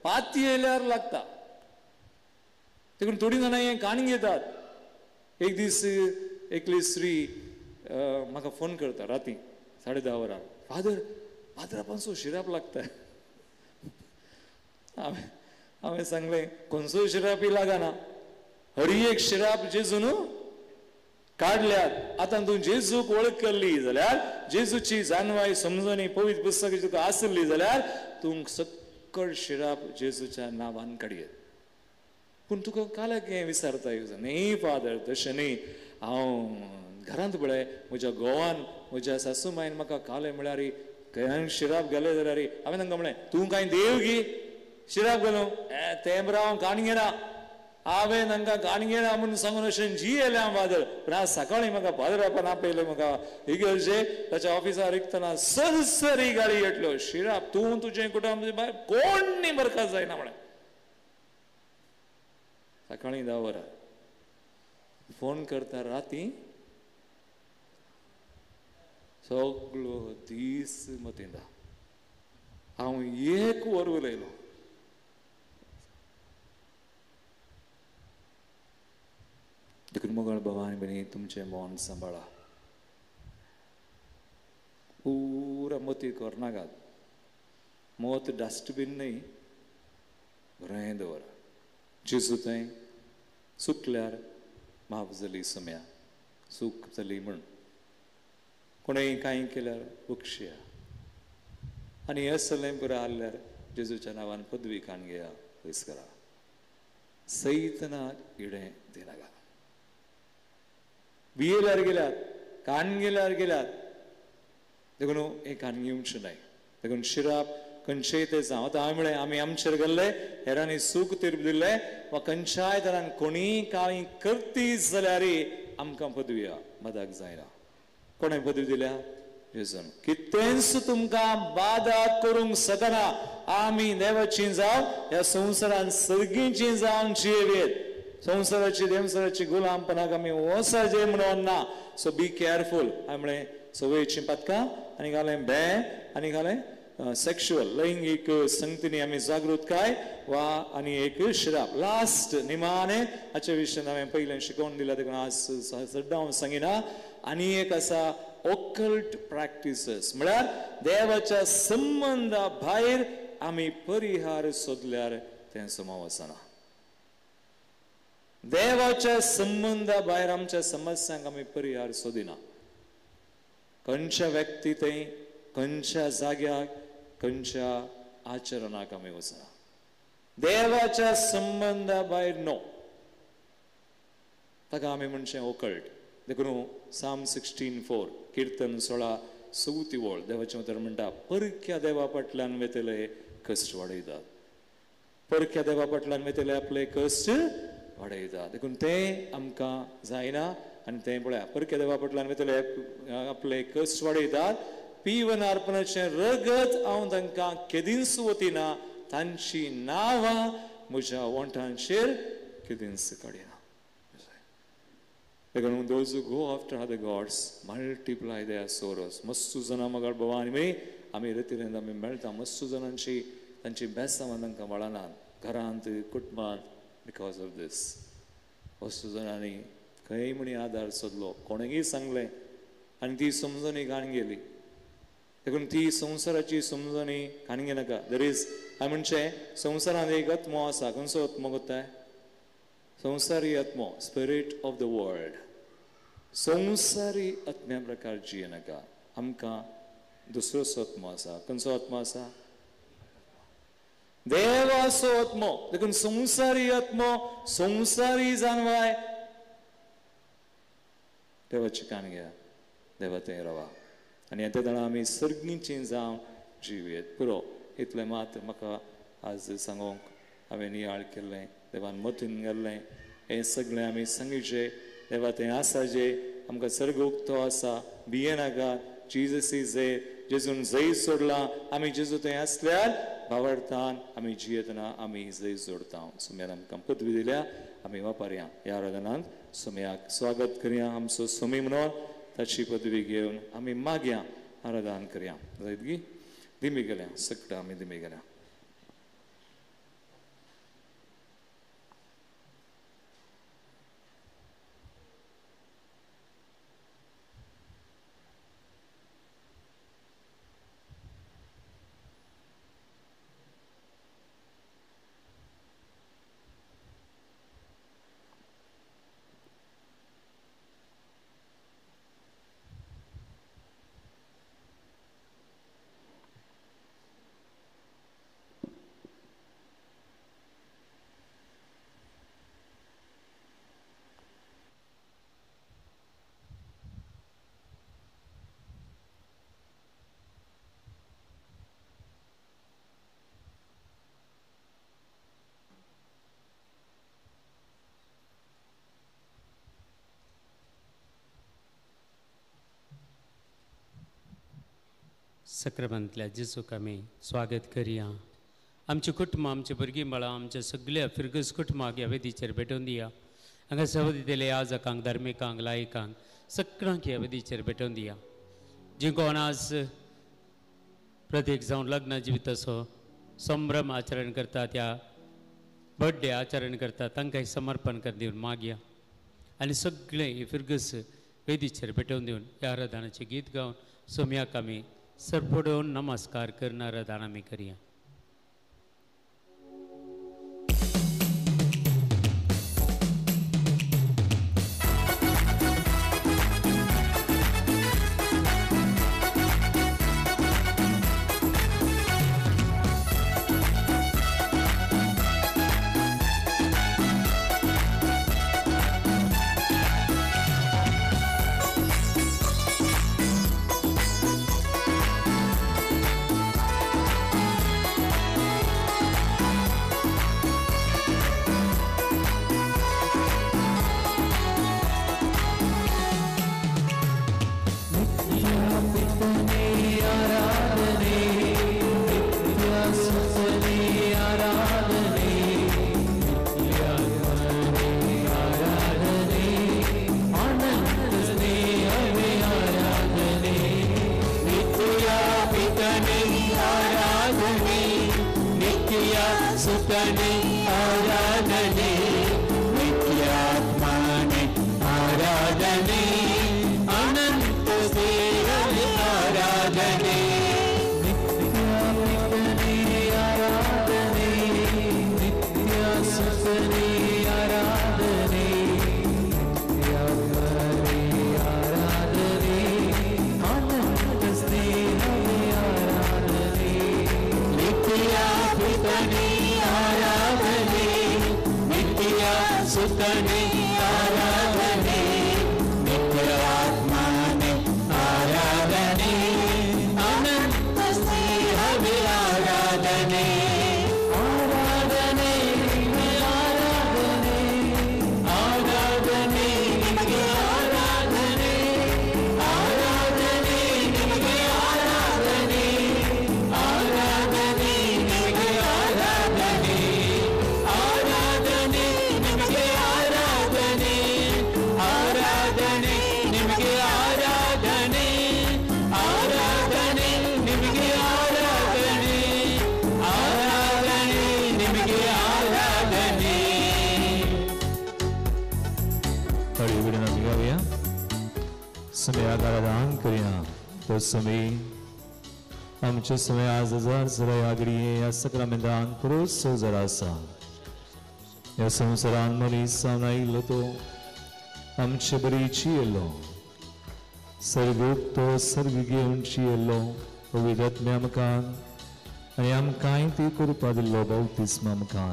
पातयेल्यार लागता. देखून थोडीं जाणां हें कान घेतात. एक दीस एकली स्त्री म्हाका फोन करता राती 10:30 वरां, फादर पाद्रापांचो शिराप लागता. हांवें सांगलें खंयचोय शिरापी लागना, हरी एक शिराप जेजून काडल्यात. आतां तूं जेजूक वळखली जाल्यार, जेजूची जानवाय समजणी पवित्र पुस्तकाची तुका आसली जाल्यार तूं सक्कड शिराप जेजूच्या नांवान काडयेत. पूण तुका काल्याक हें विचारता न्ही फादर, तशें न्ही, हांव घरांत पळय म्हज्या घोवान म्हज्या सासू मायन म्हाका काले म्हळ्यार खंय शिराप घाले जाल्यार हांवें तांकां म्हळें तूं कांय देव गी शिराप घालूं तें बरें हांव काण घेना. हांवें तांकां काण घेना म्हणून सांगून अशें जियेलें हांव फादर. पूण आज सकाळीं म्हाका फादरापान आपयलें म्हाका इगर्जे ताच्या ऑफिसार रिकतना सरसरी गाडी येतल्यो शिराप तूं तुजें कुटुंब बाय कोण न्ही बरखास्त जायना म्हळें. सकाळीं 10 वरां फोन करता, राती सगळो दीस मतींदा हांव एक वर उलयलो. देखून मोगाळ भाव आनी भयणी तुमचें मन सांबाळा, पुरा मती करनाकात. मत डस्टबीन न्ही, बरें दवरा. जेजू थंय चुकल्यार माफ जाली सम्या, चूक जाली म्हण कोणेंय कांय केल्यार बक्षया. आनी हें सगळें पुरा आहल्यार जेजूच्या नांवान पदवी काण घेया, पयस करा. सैतनाक इडें दिनाका. भियेल्यार गेल्यार, कान गेल्यार गेल्यार, देखून हें कान घेवचें न्हय. देखून शिराप खंयचेय ते जावं. आतां हांवें म्हळें आमी आमचेर गेल्ले, हेरांनी सूख तीर्प दिल्ले, वा खंयच्याय तरान कोणीय कांय करती जाल्यार आमकां पदवी मदाक जायना. कोणें पदवी दिल्या? जेजून. कितेंच तुमकां बादा करूंक शकना. आमी देवाची जावं ह्या संवसारान सर्गीची जावन जियेत. संवसाराची देवसराची गुलामपणाक आमी वचचे म्हणून ना. सो बी केअरफूल. हांवें म्हळें सवयेचीं पातकां आनी घालें बें आनी घालें सेक्शुअल लैंगीक संगतीनी आमी जागृतकाय वा आनी एक शिराप. लास्ट निमाणे हाचे विशयान हांवें पयलें शिकोवन दिलां, देखून आज सद्दां हांव सांगिना. आनी एक आसा ऑकल्ट प्रॅक्टिसेस म्हळ्यार देवाच्या संबंदा भायर आमी परिहार सोदल्यार तें समा वचना. देवाच्या संबंदा भायर आमच्या समस्यांक आमी परिहार सोदिना. खंयच्या व्यक्ती थंय, खंयच्या जाग्याक, खंयच्या आचरणाक आमी वचना. देवाच्या संबंदा भायर नो, ताका आमी म्हणचें ओकल्ट. देखून साम 16:4 किर्तन 16:4 वळ देवाचें उतर म्हणटा, परक्या देवा फाटल्यान वेतले कश्ट वाडयतात. परक्या देवा फाटल्यान वेतले आपले कश्ट वाडयतात. देखून तें आमकां जायना. आनी तें पळया, परक्या देवा फाटल्यान वेतले आपले कश्ट वाडयतात. पिवन अर्पणाचें रगत हांव तांकां केदींच वतिना, तांची नांवां म्हज्या वोंठांचेर केदींच काडिना. देखून those who go after other gods multiply their sorrows. मस्तू जाणां मगर भवानी मी आमी रितीन आमी मेळटा मस्तू जाणांची तांची बेसांवां तांकां वळनात घरांत कुटुंबांत because of these. वस्तू जाणांनी खंय म्हणी आदार सोदलो, कोणेंय सांगलें आनी ती समजणी घाण गेली. देखून ती संवसाराची समजणी घाण घेनाका. There is हांवें म्हणचें संवसारांत एक आत्मो आसा. खंयचो आत्मो कोत्ताय? संवसारी आत्मो, स्पिरीट ऑफ the world. संवसारी आत्म्या प्रकार जियेनाका. आमकां दुसरोच आत्मो आसा. खंयचो आत्मो आसा? देवाचो आत्मो. देखून संवसारी आत्मो, संवसारी जानवाय, देवाची कान घ्या, देवा थंय रावा आनी येता जाणां आमी सर्गींची जावं जिवयेत. पुरो इतलें मात म्हाका आज सांगूंक हांवें नियाळ केल्लें, देवान मतीन घाल्लें. हें सगळें आमी सांगीचें. देवा थंय आसा जे आमकां सर्ग उक्तो आसा, भियेनाका. जीजस is ए, जेजून जय सोडलां. आमी जेजू थंय आसल्यार भावार्थान आमी जियेतना आमी जय जोडता. सुम्यान आमकां पदवी दिल्या, आमी वापरया. ह्या आराधनांत सुम्याक स्वागत करया. आमचो सुमी म्हणून ताची पदवी घेवन आमी मागया, आराधन करया. जायत गी दिमी गेल्या सगळ्या आमी दिमी गेल्या. सक्रामांतल्या जेजूक आमी स्वागत करया. आमची कुटुंबां, आमची भुरगीं बाळां, आमच्या सगळ्या फिरगज कुटुंबाक ह्या वेदीचेर भेटोवन दिया. हांगा सेवा दितले याजकांक, धार्मिकांक, लायकांक, सगळ्यांक ह्या वेदीचेर भेटोवन दिया. जी कोण आज प्रत्येक जावन लग्न जिविताचो संभ्रम आचरण करता, त्या बर्थडे आचरण करता, तांकां समर्पण कर दिवन मागया. आनी सगळें फिरगज वेदीचेर भेटोवन दिवन ह्या आराधनाचें गीत गावन सोम्याक आमी सरपडोवन नमस्कार करणार आराधना आमी करया. आराधने, आनंद से। ಪಿತನೇ ಆರಾಧನೆ, ನಿತ್ಯ ಸುತನೇ ಆರಾಧನೆ, ನಿತ್ಯ ಆತ್ಮನೇ ಆರಾಧನೆ, ಅನಂತ ಸ್ನೇಹವೇ ಆರಾಧನೆ. ಆರಾಧನೆ ನಿಮಗೆ ಆರಾಧನೆ, ಆರಾಧನೆ ನಿಮಗೆ ಆರಾಧನೆ, ಆರಾಧನೆ ನಿಮಗೆ ಆರಾಧನೆ, ಆರಾಧನೆ ನಿಮಗೆ ಆರಾಧನೆ, ಆರಾಧನೆ ನಿಮಗೆ ಆರಾಧನೆ, ಆರಾಧನೆ ನಿಮಗೆ ಆರಾಧನೆ, ಆರಾಧನೆ ನಿಮಗೆ ಆರಾಧನೆ, ಆರಾಧನೆ ನಿಮಗೆ ಆರಾಧನೆ. हळीविडना मिगावया समय आदान करया तो समय आमचे समय आज हजार जरा आगडिये ह्या सक्रामेंतान पुरोसो जरा आसा. ह्या संवसारान मनीस जावन आयिल्लो तो आमचे बरी चियेल्लो, सर्ग तो सर्ग घेवन चियेल्लो पवित्र आत्म्या आमकां आनी आमकांय ती करपा दिल्लो बाप्तिस्मा आमकां.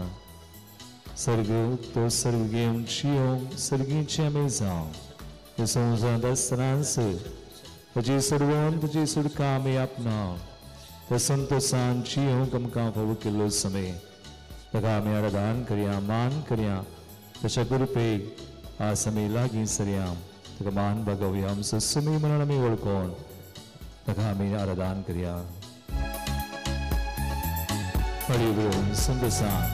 सर्ग तो सर्ग घेवन चियोंक सर्गीचे आमी जावं. ह्या संवसारांत आसतनाच ताची सर्वोन ताची सुटका आमी आपणाव त्या संतोसान जियोंक आमकां फावो केल्लो समय ताका आमी आराधन करया, मान करया. ताच्या कृपेक आज आमी लागीं सरया, ताका मान बागोवया. आमचो सुमी म्हणून आमी वळखून ताका आमी आराधन करया. हळी संतोसान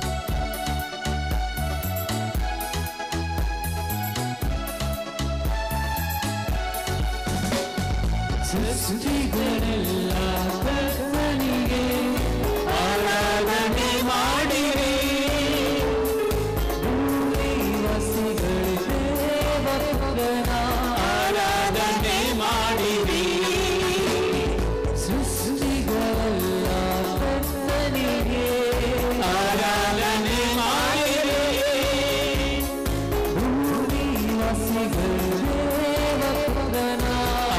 ಸೃಷ್ಟಿಗಳೆಲ್ಲ ಕರ್ತನಿಗೆ ಆರಾಧನೆ ಮಾಡಿರಿ, ಭೂಮಿವಾಸಿಗಳೇ ದೇವಪುತ್ರನ ಆರಾಧನೆ ಮಾಡಿರಿ. ಸೃಷ್ಟಿಗಳೆಲ್ಲ ಕರ್ತನಿಗೆ ಆರಾಧನೆ ಮಾಡಿರಿ, ಭೂಮಿವಾಸಿಗಳೇ ದೇವಪುತ್ರನ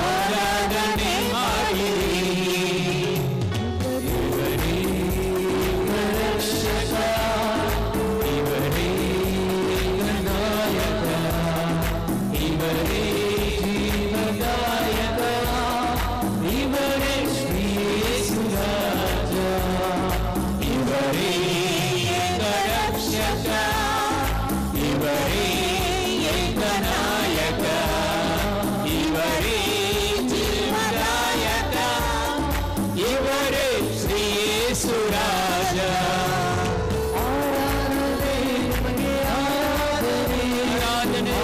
ಆರಾಧನೆ ಮಾಡಿರಿ. ಇವರೇ ರಕ್ಷಕ, ಇವರೇ ನಾಯಕ, ಇವರೇ ಜೀವದಾಯಕ, ಇವರೇ ಶ್ರೀ ಯೇಸುರಾಜ. ಇವರೇ ರಕ್ಷಕ, ಇವರೇ ನಾಯಕ, ಇವರೇ ಜೀವದಾಯಕ, ಇವರೇ ಶ್ರೀ ಯೇಸುರಾಜ. ಆರಾಧನೆ ನಿಮಗೆ ಆರಾಧನೆ, ಆರಾಧನೆ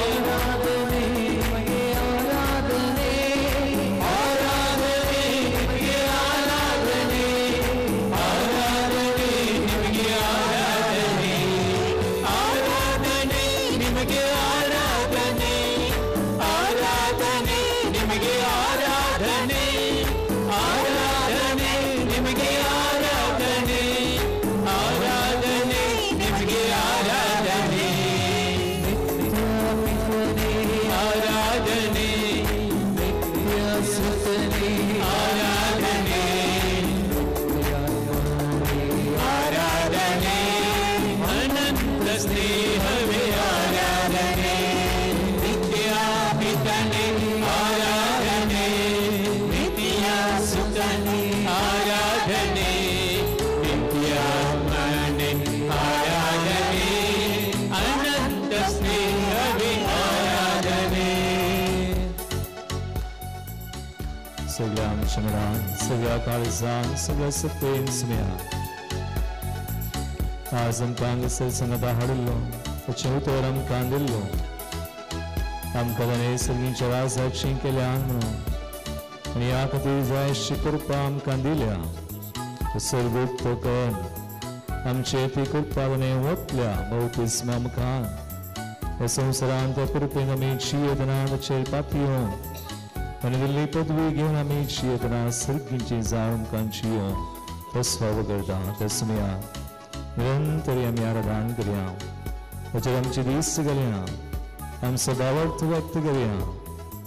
ಆರಾಧನೆ ನಿಮಗೆ ಆರಾಧನೆ, ಆರಾಧನೆ ನಿಮಗೆ ಆರಾಧನೆ, ಆರಾಧನೆ ನಿಮಗೆ ಆರಾಧನೆ, ಆರಾಧನೆ ನಿಮಗೆ ಆರಾಧನೆ, ಆರಾಧನೆ ನಿಮಗೆ ಆರಾಧನೆ, ಆರಾಧನೆ ನಿಮಗೆ ಆರಾಧನೆ, ಆರಾಧನೆ ನಿಮಗೆ ಆರಾಧನೆ. ನಿತ್ಯ ಆರಾಧನೆ, ನಿತ್ಯ ಸುತನೇ ಆರಾಧನೆ, ಆರಾಧನೆ ಅನಂತ ಸ್ನೇಹವೇ ಆರಾಧನೆ, ನಿತ್ಯ ಪಿತನೇ ಆರಾಧನೆ, ನಿತ್ಯ ಸುತನೇ ಆರಾಧನೆ, ನಿತ್ಯಾತ್ಮನೇ ಆರಾಧನೆ, ಅನಂತ ಸ್ನೇಹವೇ ಆರಾಧನೆ. सगळ्या आमच्या मनान, सगळ्या काळजान, सगळ्या सत्तेन सुमया आज आमकां हांगासर संगता हाडिल्लो, ताचें उतर आमकां दिल्लो. आमकां ताणें सगळींच्या राजाक्षी केल्या म्हणून आनी ह्या खातीर जाय अशी कृपा आमकां दिल्या. सर्ग उक्तो कर आमचे ती कृपा ताणें वतल्या बाप्तिस्मा आमकां. ह्या संवसारांत त्या कृपेन आमी जियेतना ताचेर पातयेवन आनी दिल्ली पदवी घेवन आमी जियेतना सर्गींची जाण आमकां जियोवन तो स्वाव करता. त्या सुमया निरंतर आमी आराधन करया, ताचेर आमची दीस घालया, आमचो भावार्थ व्यक्त करया,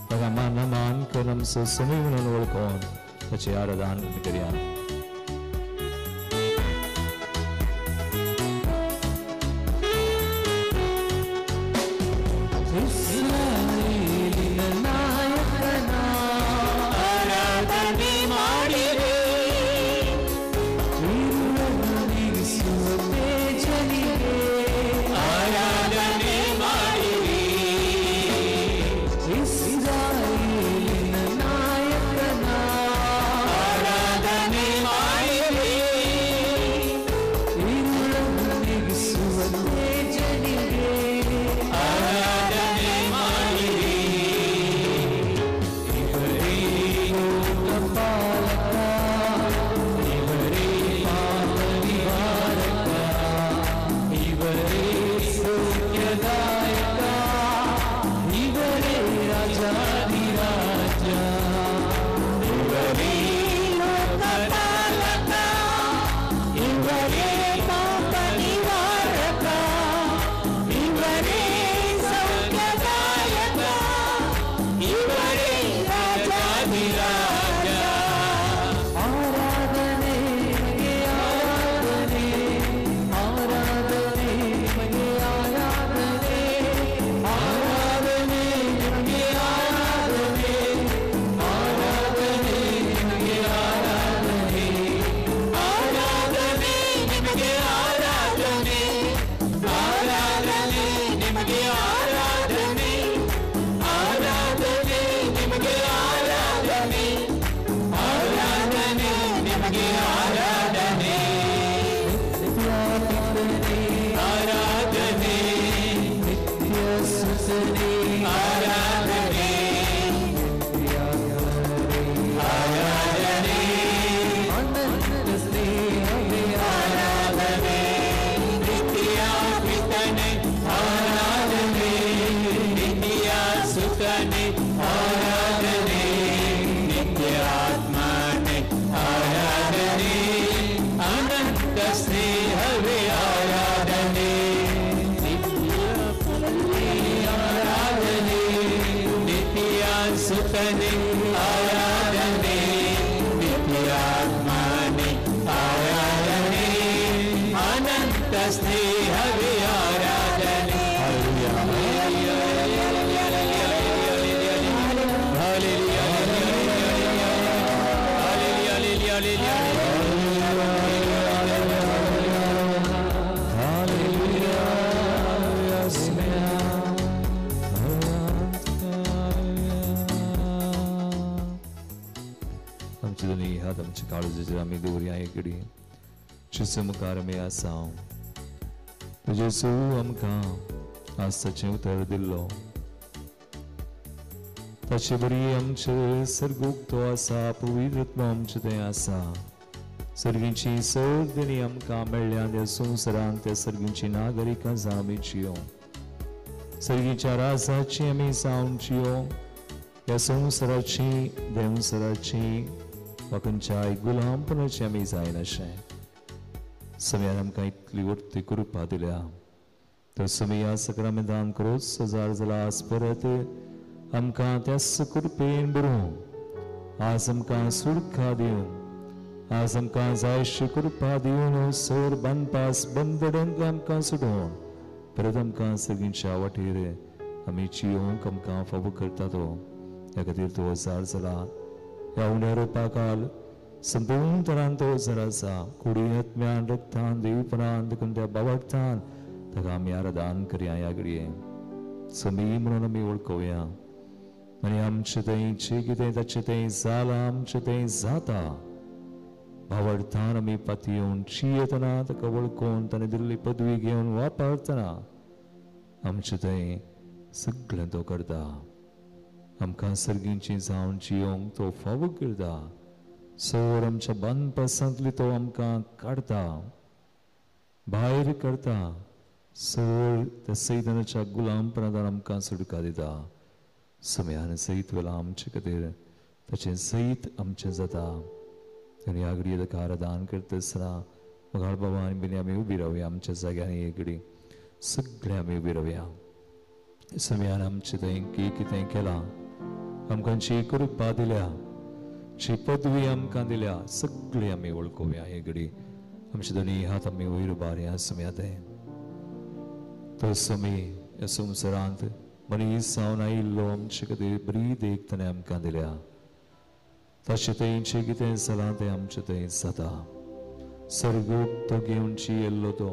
ताका मान मान करून आमचो समय म्हणून वळखून ताचें आराधन करया. स्नेहवे आराधने, नित्य पितने आराधने, नित्य सुतने आराधने, नित्य आत्माने आराधने, अनंत स्नेहवे आराधने, नित्य आराधने, नित्य सुतने आराधने, नित्य आत्माने आराधने, अनंत स्नेहवे आराधने. आमचे दोन्ही हात आमच्या काळजाचेर आमी दवरया एकडे जेजू मुखार आमी आसा. जेजू आमकां आज ताचें उतर दिल्लो, ताचे बरी आमचे सर्ग उक्तो आसा, पवित्र आत्मो आमचें थंय आसा. सर्गींची सगळीं आमकां मेळ्ळ्या त्या संवसारांत त्या सर्गींची नागरिकां जावन जियो, सर्गीच्या राजाची आमी जावन जियो. ह्या संवसाराची देंवसराची वा खंयच्याय गुलामपणाची आमी जायनाशें समयान आमकां इतली व्हडली कृपा दिल्या. तो समया सक्रामेंतान क्रोस हजार जाला आज परत आमकां त्याच कृपेन बरोवं, आज आमकां सुरखा दिवं, आज आमकां जायशी कृपा दिवन सोर बांदपास बंदड्यांतले आमकां सुडोवन परत आमकां सगळींच्या वाटेर आमी जियोंक आमकां फावो करता तो. ह्या खातीर तो हजार जाला ह्या उण्या रोपाकाल संपूर्ण तरान तो हजार आसा. कुडी आत्म्यान रक्तान देवपणान देखून त्या बाबार्थान ताका आमी आराधन करया. ह्या घडये समी म्हणून आमी वळखोवया आनी आमचें थंय जें कितें ताचें थंय जालां आमचें थंय जाता भावार्थान आमी पातयेवन जियेतना ताका वळखून ताणें दिल्ली पदवी घेवन वापरतना आमचें थंय सगळें तो करता. आमकां सर्गींची जावन जियोंक तो फावो करता. सोर आमच्या बांदपासांतली तो आमकां काडता, भायर करता. सोर त्या सैतानाच्या गुलामपणांत आमकां सुटका दिता. समयान सयत वेला आमचे खातीर ताचें सयत आमचें जाता. आनी ह्या घडये ताका आराधन करता आसतना मुखार बाबा आनी बिनी आमी उबी रावया आमच्या जाग्यांनी. एक घडी सगळे आमी उबी रावया. समयान आमचें थंय कितें केलां, आमकां जी कृपा दिल्या, जी पदवी आमकां दिल्या, सगळी आमी वळखोवया. हे घडी आमचे दोनी हात आमी वयर उबारया. समया थंय तो समी ह्या संवसारांत मनीस जावन आयिल्लो आमचे खातीर बरी देख ताणें आमकां दिल्या. ताचें थंय जें कितें जालां तें आमचें थंय जाता. सर्ग तो घेवन जियेल्लो तो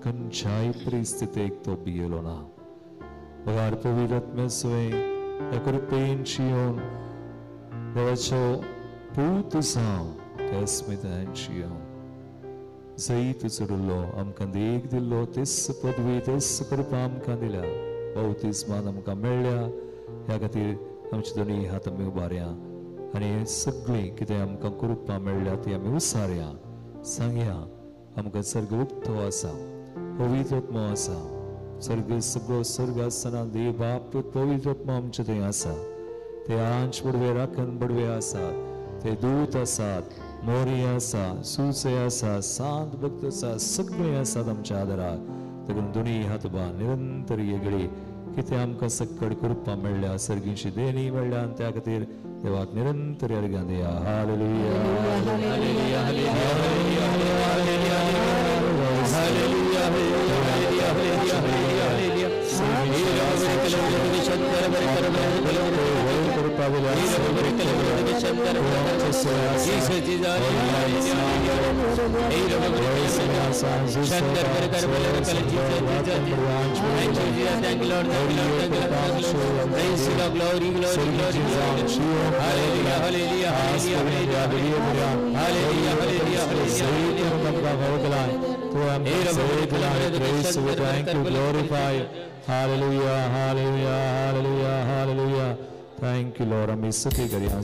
खंयच्याय परिस्थितीक तो भियेलो ना. बगार पवित्र आत्म्या सुवें ह्या कृपेन जियोवन देवाचो पूत जावन त्या स्मितान जियोवन जैत चडुल्लो आमकां देख दिल्लो तेच पदवी तेच कृपा आमकां दिल्या. बाप्तिस्मान आमकां मेळ्ळ्या. ह्या खातीर आमचे दोनी हात आमी उबारया आनी सगळीं कितें आमकां कृपा मेळ्ळ्या ती आमी उसारया. सांगया आमकां सर्ग उक्तो आसा, पवित्र आत्मो आसा. सर्ग सगळो सर्ग आसतना देव बाप पवित्र आत्मो आमचे थंय आसा. ते आंच बडवे राखण बडवे आसात, ते दूत आसात, मोरी आसा, सुसे आसा, सांत भक्त आसा, सगळे आसात आमच्या आदाराक. देखून दोनी हात उबा निरंतर येगळी कितें आमकां सक्कड कृपा मेळ्ळ्या, सर्गींची देणी मेळ्ळ्या आनी त्या खातीर देवाक निरंतर अर्घां दिया. Hallelujah, hallelujah, hallelujah, hallelujah, hallelujah. Glorify. Hallelujah, hallelujah, hallelujah, hallelujah. Thank you, Lord. आमी सुखी करूया.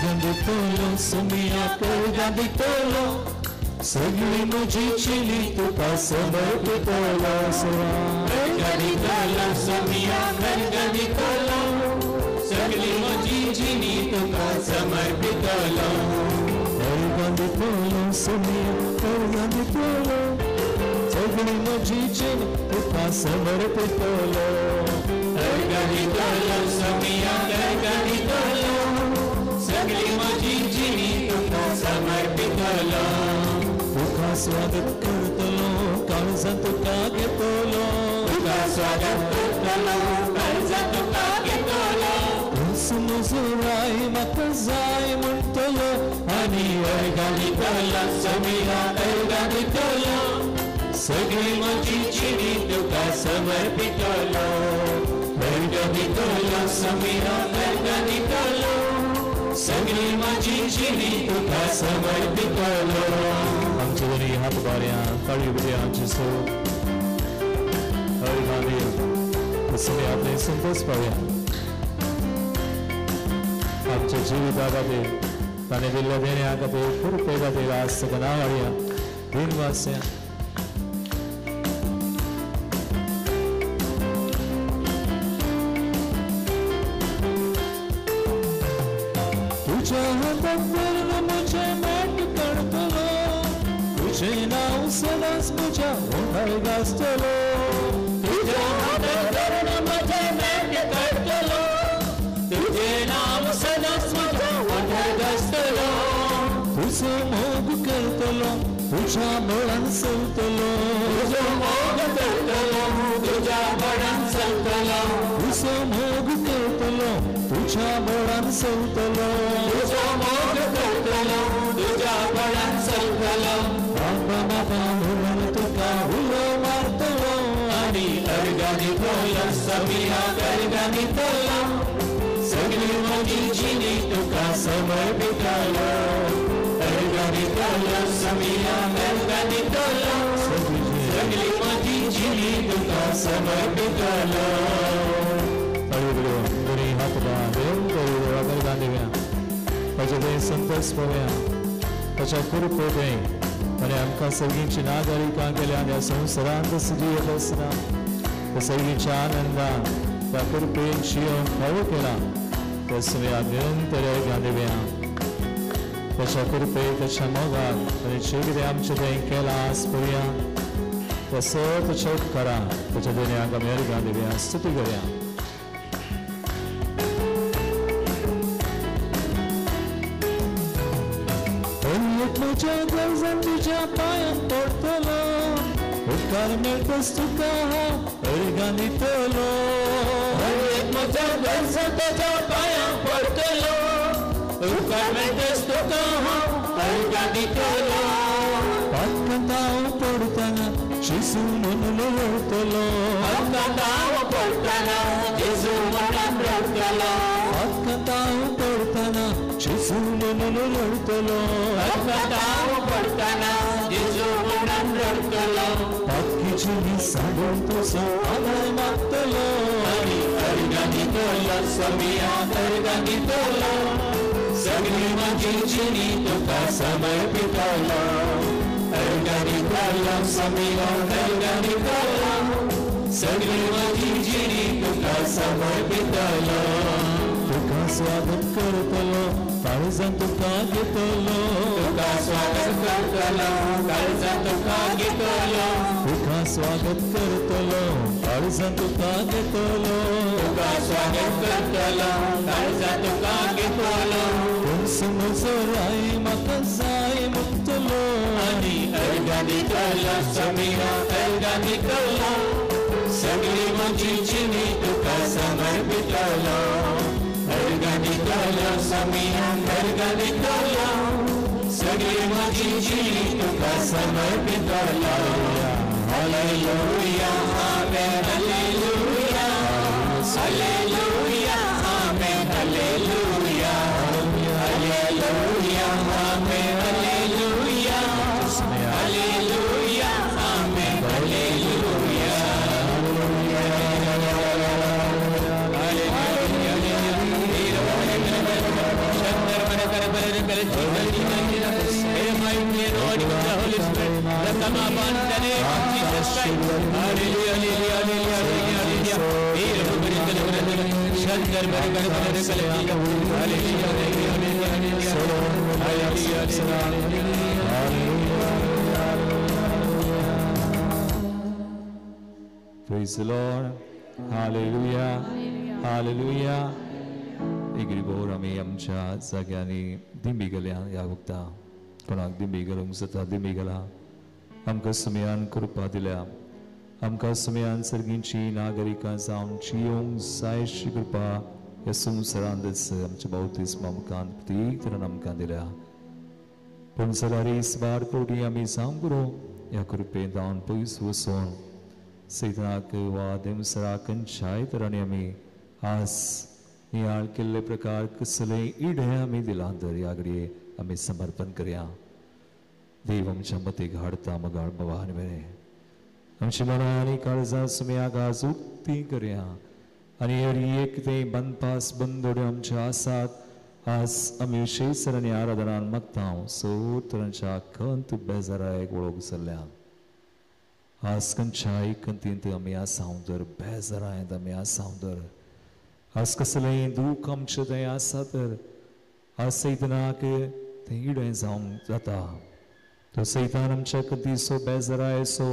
दितलो सुमिया करगा दितलो सगळी म्हजी चिली तुका समर्पितलो करगा दितलो सुमिया करगा दितलो सगळी म्हजी जिणी तुका समर्पितलो करगा दितलो सुमिया करगा दितलो सगळी म्हजी जिणी तुका समर्पितलो करगा दितलो सुमिया करगा दितलो सगळी म्हजी जिणी तुका समर्पितलो तुका स्वागत करतलो काळजां तुका घेतलो तुका स्वागत करतलो काळजां तुका घेतलो म्हजो राय म्हाका जाय म्हणटलो आनी अर्गां दितलो समिया अर्गां दितलो सगळी म्हजी जिणी तुका समर्पितलो अर्गां दितलो समिया अर्गां दितलो सगळी म्हजी जिणी तुका समर्पितलो. आमचे दोनी हात बारया ताळयो बरया जेसू अर्गां दिया सगळे आपले संतोष पावया. आमच्या जिविता खातीर ताणें दिल्ल्या देण्या खातीर कृपे खातीर आज ताका नांव हाडया दिनवासया. तुझ्या हाताक धरून म्हजें मेट काडटलो तुजें नांव सदांच म्हज्या ओंठार गाजतलो तुझ्या हाताक धरून म्हजें मेट काडटलो तुजें नांव सदांच म्हज्या ओंठार गाजतलो तुजो मोग करतलो तुज्या बळान चलतलो तुजो मोग करतलो तुज्या बळान चलतलो तुजो मोग करतलो तुज्या बळान चलतलो तुजो मोग करतलो तुज्या बळान चलतलो बाबा बाबा म्हणून तुका उलो मारतलो आनी अर्गां दितलो समिया अर्गां दितलो सगळी म्हजी जिणी तुका समर्पितलो अर्गां दितलो समिया अर्गां दितलो सगळी म्हजी जिणी तुका समर्पितलो. दोनी हात देव अर्गां दिवया ताचे थंय संतोष पळोवया ताच्या कृपे थंय आनी आमकां सगळींची नागरिकां केल्या ह्या संवसारांत जियेत आसतना त्या सगळींच्या आनंदान त्या कृपेन जियोवंक फावो केला त्या सगळ्या निरंतर अर्गां दिवया. ताच्या कृपे ताच्या मोगान आनी जे कितें आमचें थंय केलां आज पळोवया त्या सगळ्या ताच्या उपकारां ताच्या देण्याक आमी अर्गां दिवया स्तुती करया. म्हज्या गरजान तुज्या पांयांक पडटलो उपकार मेळटच तुका हांव अर्गां दितलो म्हज्या गरजान तुज्या पांयांक पडटलो उपकार मेळटच तुका हांव अर्गां दितलो पातकांत हांव पडटना जेजू म्हणून रडटलो पातकांत हांव पडटना जेजू म्हणून रडटलो पातकांत हांव पडटना जेजू म्हणून रडटलो पातकांत हांव पडटना जेजू म्हणून रडटलो पातकीची सांडून तुजो आदार मागतलो आनी अर्गां दितलो समिया अर्गां दितलो सगळी म्हजी जिणी तुका समर्पितलो अर्गां दितलो समिया अर्गां दितलो सगळी म्हजी जिणी तुका समर्पितलो तुका स्वागत करतलो काळजान तुका घेतलो तुका स्वागत करतलो काळजान तुका घेतलो तुका स्वागत करतलो काळजान तुका घेतलो तुका स्वागत करतलो काळजान तुका घेतलो तुमचो म्हजो राय म्हाका जाय म्हणटलो आनी अर्गां दितलो समिया अर्गां दितलो सगळी म्हजी जिणी तुका समर्पितलो अर्गां दितलो समिया अर्गां दितलो सगळी म्हजी जिणी तुका समर्पितलो. Hallelujah amen hallelujah hallelujah amen hallelujah hallelujah amen hallelujah hallelujah amen hallelujah. In the mighty anointing of the Holy Spirit, that come upon in the name of Jesus Christ. Hallelujah, hallelujah, hallelujah, hallelujah. Hallelujah, hallelujah, hallelujah, hallelujah. Praise the Lord. Hallelujah. Hallelujah. एग्रीबोर आमी आमच्या जाग्यांनी दिंबी गेल्या ह्या वखदा कोणाक दिंबी घालूंक जाता दिंबी घाला. आमकां सुमयान कृपा दिल्या, आमकां सुमयान सर्गींची नागरिकां जावन जियोंक जायशी कृपा ह्या संवसारांतच आमच्या बावतीस्म आमकां प्रत्येक तरान आमकां दिल्या. पूण जाल्यार बार फावटी आमी जावंक पुरो ह्या कृपेन जावन पयस वचून सैतानाक वा देमसराक खंयच्याय तरांनी आमी आज नियाळ केल्ले प्रकार कसले इडे आमी दिला तर ह्या घडये आमी समर्पण करया. देव आमच्या मतीक हाडता मगाळ बाबा आनी बरें आमच्या मनां आनी काळजां सुमयाक आज उक्ती करया आनी हर एक तें बांदपास बंदोड्यो आमच्यो आसात आज आमी विशेश आनी आराधनान मागता सो तरांच्या खंत बेजारायक वळख जाल्ल्या आज खंयच्याय खंतींत आमी आसाव तर बेजारायत आमी आसाव तर आज कसलें दूख आमचें थंय आसा तर आज सैतानाक तें इडें जावंक जाता. तो सैतान आमच्या कदीसो बेजारायसो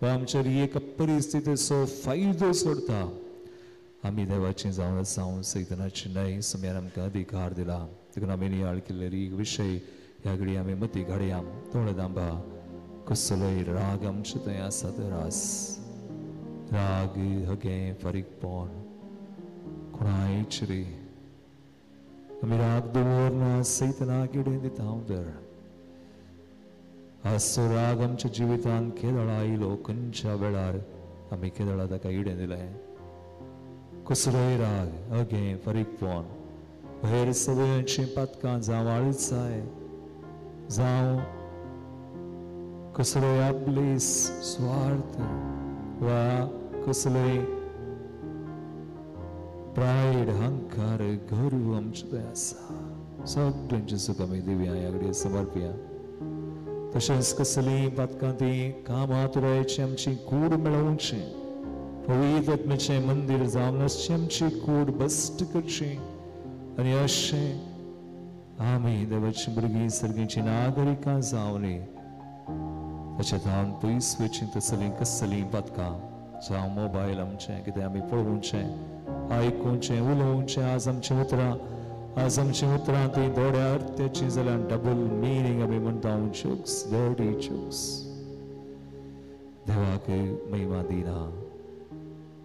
वा आमच्या एक परिस्थितीचो फायदो सोडता. आमी देवाची जावन आसा सैतानाची न्हय. सुमयान आमकां अधिकार दिला देखून आमी नियाळ केल्ले एक विशय ह्या घडी आमी मती घडया. थोडे दांबा कसलोय राग आमचे थंय आसा तर आज राग हगें फारीकपण कोणायच रे आमी राग दवरना सैतानाक इडें दिता हांव तर आज तो राग आमच्या जिवितांत केदळा आयलो खंयच्या वेळार आमी केदळा ताका इडें दिलें. कसलोय राग अगें फारीकपण भायर सवयांची पातकां जावं आळसाय जावं कसलोय आपलेस स्वार्थ वा कसलोय प्रायड अहंकार गर्व आमचें थंय आसा सगळ्यांचे सुख आमी दिवया ह्या घडये समर्पया. तशेंच कसलीं पातकां ती कामां तुरायची आमची कूड मेळोवची पवित्र आत्म्याचें मंदीर जावन आसची आमची कूड बस्ट करची आनी अशें आमी देवाची भुरगीं सर्गींची नागरिकां जावनी ताच्या धावन पयस वचीं तसलीं कसलीं पातकां जावं मोबायल आमचें कितें आमी पळोवचें आयकुचें उलोवचें. आज आमचीं उतरां आज आमचीं उतरां तीं दोड्या अर्थ्याचीं जाल्यार डबल मिनींग आमी म्हणटा जोक्स डर्टी जोक्स. देवाक महिमा दिना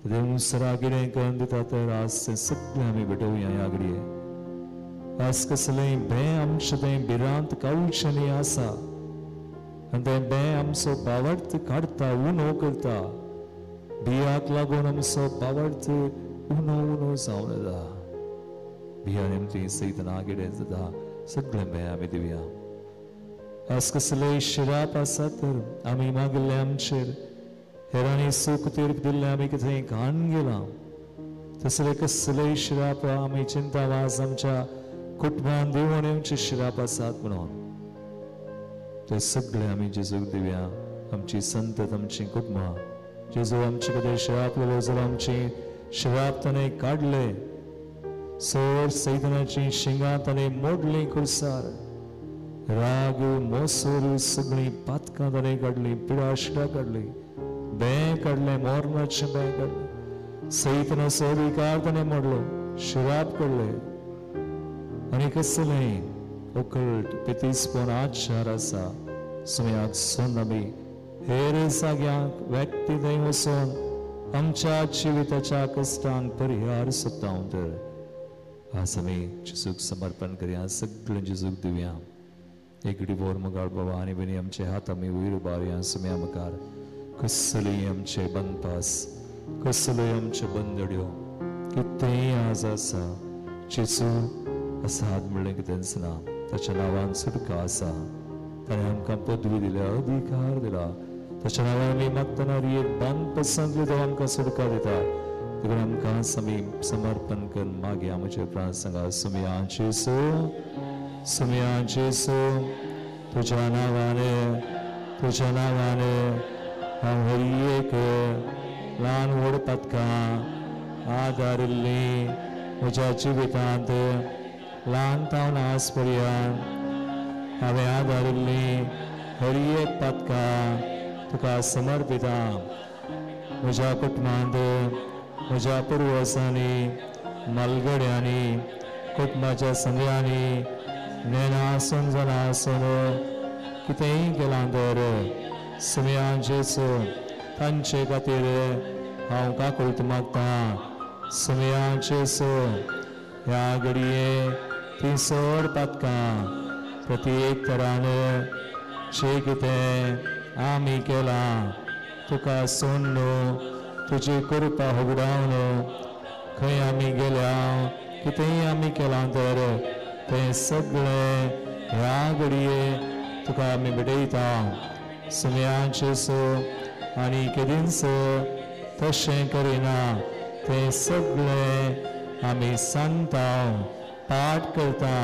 देव सरा कितें करून दिता तर आज तें सगळें आमी भेटोवया ह्या घडये. आज कसलें भंय आमचें तें भिरांत कावच्यानी आसा आनी तें भंय आमचो बावडत काडटा उणो करता. भियाक लागून आमचो बावडत उणो उणो जावन येता. भिया नेमती सैताना कितें जाता सगळें भंय आमी दिवया. आज कसलेय शिराप आसा तर आमी मागिल्ले आमचेर हेरांनी सूख तीर्प दिल्लें आमी कितें घाण गेलां तसले कसलेय शिराप आमी चिंता वाज आमच्या कुटुंबान देवण आमचे शिराप आसात म्हणून ते सगळे आमी जेजूक दिवया. आमची संतत आमची कुटुंबां जेजू आमचे कडेन शिराप लेलो जाल्यार आमची शिराप ताणें काडले सोर सैतानाची शिंगां ताणें मोडलीं कुर्सार राग मोसोर सगळीं पातकां ताणें काडलीं पिडाशिडां काडली बें काडलें मोरनाचें बें काडलें सैतानाचो अधिकार ताणें मोडलो शिराप काडले आनी कसलें ओकल्ट पेतीसपण आचार आसा सुमयाक सोन आमी हेर जाग्यांक व्यक्ती थंय वचून आमच्या जिविताच्या कश्टांक परिहार सोदता तर आज आमी जेजूक समर्पण करया सगळें जेजूक दिवया. एक डिवोर मुखार बाबा आनी बेनी आमचे हात आमी वयर उबारया सुमया मुखार. कसलेय आमचे बनपास कसलेय आमचे बंदड्यो कितेंय आज आसा जेजू असाद म्हणलें कितेंच ना. ताच्या नांवान सुटका आसा. ताणें आमकां पदवी दिल्या अधिकार दिला. ताच्या नांवान आमी मागतना एक बांदपासांतली तो आमकां सुटका दिता. देखून आमकां आमी समर्पण करून मागया म्हजे प्राण सांगा सुमया जेजू सुम्या जेसू तुज्या नांवान, तुज्या नांवान हांव हर एक ल्हान व्हड पदकां आदारिल्लीं म्हज्या जिवितांत ल्हान तावन आज पर्यंत हांवें आदारिल्लीं हर एक पदकां तुका समर्पिता. म्हज्या कुटुंबांत म्हज्या पुर्वजांनी, मालगड्यांनी, कुटुंबाच्या संद्यांनी नेणा आसून जाणा आसून कितेंय केलां तर सुम्या जेसू तांचे खातीर हांव काकुळट मागतां. सुम्या जेसू ह्या घडये ती चड पातकां प्रत्येक तरान जें कितें आमी केलां तुका सोडून, तुजी कृपा होगडावन खंय आमी गेल्या कितेंय आमी केलां तर तें सगळें ह्या घडये तुका आमी भेटयता. सुम्या जेसू आनी केदींच तशें करिना तें सगळें आमी सांगता, पाठ करता,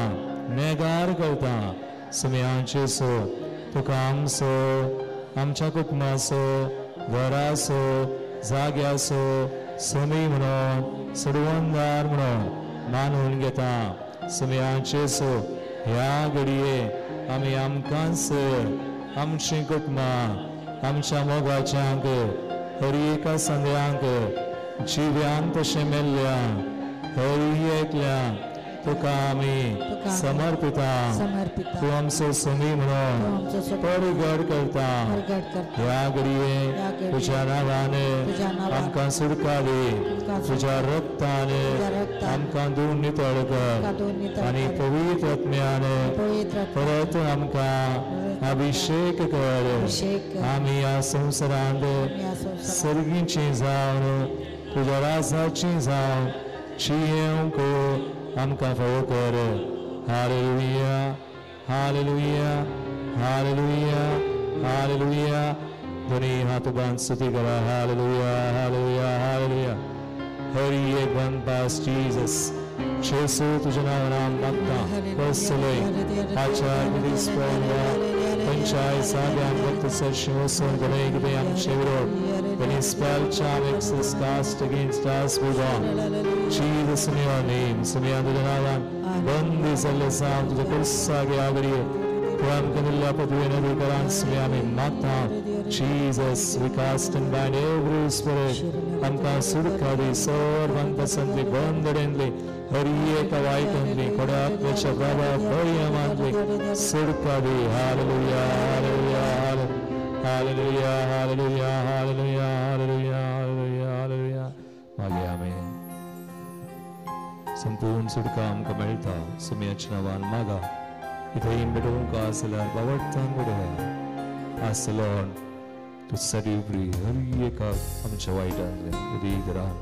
नेगार करता. सुम्या जेसू तुका आमचो, आमच्या कुटुंबाचो, घराचो, जाग्याचो समी म्हणून, सडवंदार म्हणून मानून घेता. सुम्या जेसू ह्या घडये आमी आमकांच, आमचीं कुटुंबां, आमच्या मोगाच्यांक, हर एका संद्यांक, जिव्यांक तशें मेल्ल्या हर एकल्या तुका आमी समर्पिता. तूं आमचो समी म्हणून परगड करता. ह्या घडये तुज्या नांवान आमकां सुटका दी, तुज्या रक्तान आमकां धुवन नितळ कर आनी पवित्र आत्म्यान परत आमकां अभिषेक कर. आमी ह्या संवसारांत सर्गीची जावन तुज्या राजाची जावन जियेवंक आमकां फावो कर. Hallelujah, hallelujah, hallelujah, hallelujah. दोनी हात बांद स्तुती करा. Hallelujah, hallelujah, hallelujah. हर एक बंद पास जीसस जेसू तुझ्या नांवान मागता. कसले आचार दीस पंचायत जाग्यान भक्त सरशी वचून कोणें कितें आमचे विरोध any spell, charm, excess cast against us, we gone. Jesus in your name, सुम्या तुझ्या नांवान बंदी जाल्ले जावं तुझ्या कुर्सागे आगडये तूं आमकां दिल्ल्या पदवेन अधिकारान सुम्या आमी मागता. Jesus, we cast and bind every spirit. आमकां सुटका दी, सर्वांपासून बंदडेंतली, हर एका वायटांतली, खोड्या आत्म्याच्या प्रभाव परिणामांतली सुटका दी. Hallelujah, hallelujah, hallelujah, hallelujah, hallelujah, hallelujah, hallelujah, hallelujah. मागीर आमी संपूर्ण सुटका आमकां मेळटा. सुम्याच्या नांवान मागा. इथंय भेटोवंक आसल्यार बावडटान भेटोवया. आसलो तूं सदैव हर एका आमच्या वायटांतलें अधिकारान,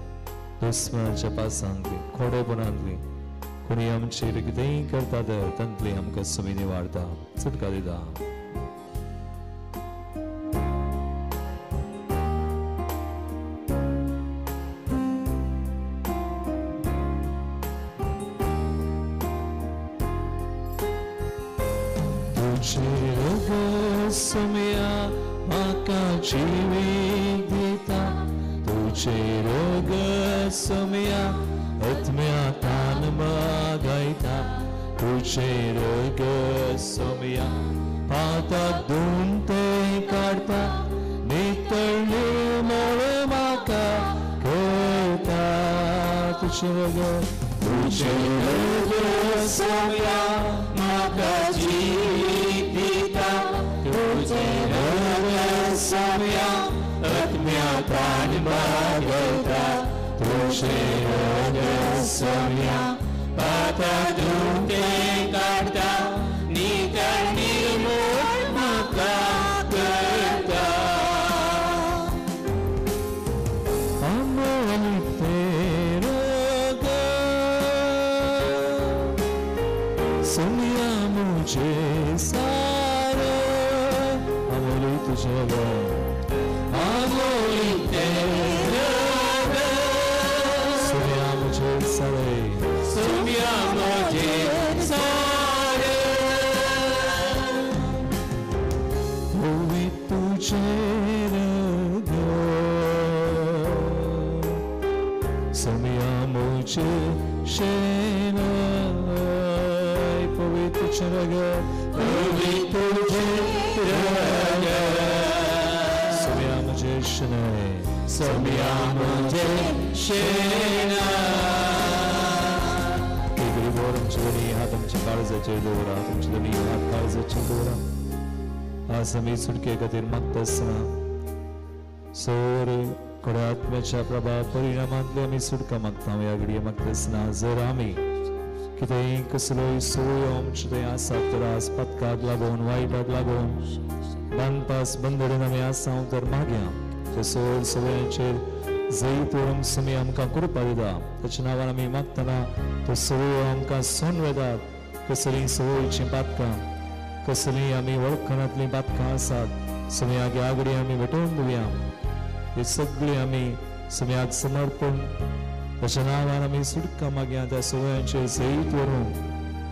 दुस्मनाच्या पासांतली, खोडेपणांतली, कोणी आमचेर कितेंय करता तर तांतली आमकां सुमी निवारता, सुटका दिता. सुम्या म्हाका जिवीत दिता, तुजें रगत सुम्या आत्म्या तान मागायता, तुजें रगत सुम्या पाताक धुवन तें काडटा, नितळ निर्मळ म्हाका करता. तुजें रगत, तुजें रगत सुम्या म्हाका जिवीत दिता, तुजें रगत सुम्या आत्म्या तान मागयता, तुजें रगत सुम्या पाताक धुवन तें काडटा, नितळ निर्मळ म्हाका करता. अमोल तें रगत सुम्या मुझे सारे, अमोल तुझे रगत, अमोल तें रगत सुम्या मुझे सारे, सुम्या मुझे सारे. सोमया म्हजे शेनाय पवित्र रगत पवित्र रगत सोमया म्हजे शेनाय सोमया म्हजे शेनाय. गरीबोर आमचे दोनी हात आमच्या काळजाचेर दवरा, तुमचे दोनी हात काळजाचेर दवरा. आज आमी सुटके खातीर मागता आसतना सोर कोड्या आत्म्याच्या प्रभाव परिणामांतले आमी सुटका मागता. ह्या घडये मागता आसतना जर आमी कितेंय कसलोय सोय आमचे थंय आसा तर आज पथकाक लागून वायटाक लागून बांदपास बंदडून आमी आसा तर मागया ते सोर सगळ्यांचेर जैत व्हरूंक सुमी आमकां कृपा दिता. ताच्या नांवान आमी मागतना तो सवयो आमकां सोन वेतात. कसलीं सवयचीं पातकां कसलीं आमी वळखनांतलीं पातकां आसात सुमयाक ह्या घडये आमी भेटोवन दिवया. हे सगळीं आमी सुमयाक समर्पण ताच्या नांवान आमी सुटका मागया. त्या सवयांचेर जैत व्हरूंक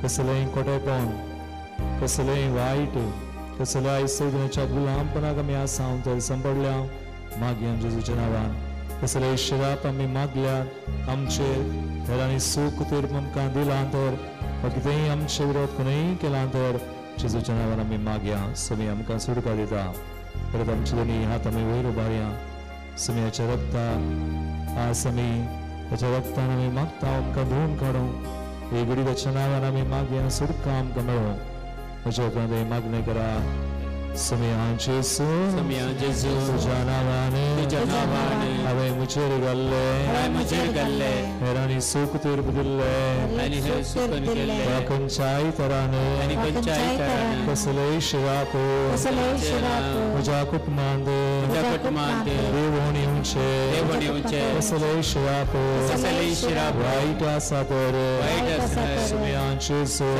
कसलेंय खोटेपण कसलेंय वायट कसल्याय सैनाच्या गुलामपणाक आमी आसा तर सांपडल्या मागया जेजूच्या नांवान. कसलेय शिराप आमी मागल्यात आमचेर हेरांनी सूख तीर्प आमकां दिलां तर वा कितेंय आमचे विरोध कोणेंय केलां तर जेजूच्या नांवान आमी मागया. समी आमकां सुटका दिता. परत आमचे दोनी हात आमी वयर उबारया. समियाच्या रक्ता आज आमी ताच्या रक्तान आमी मागता आमकां धुवून काडूं. हे घडी ताच्या नांवान आमी मागया सुटका आमकां मेळूं. म्हज्या उपरांत मागणें करा. सोमया जेजू सोमया जेजू तुज्या नांवान तुज्या नांवान हांवें म्हजेर घाल्ले म्हजेर घाल्ले हेरांनी सूख तीर्प दिल्ले आनी हे सुकून केल्ले वा खंयच्याय तरान आनी खंयच्याय तरान कसलेय शिराप म्हज्या कुटुंबांत देवून येवचे देवून येवचे कसलेय शिराप कसलेय शिराप वायट आसा तर वायट आसा सोमया जेजू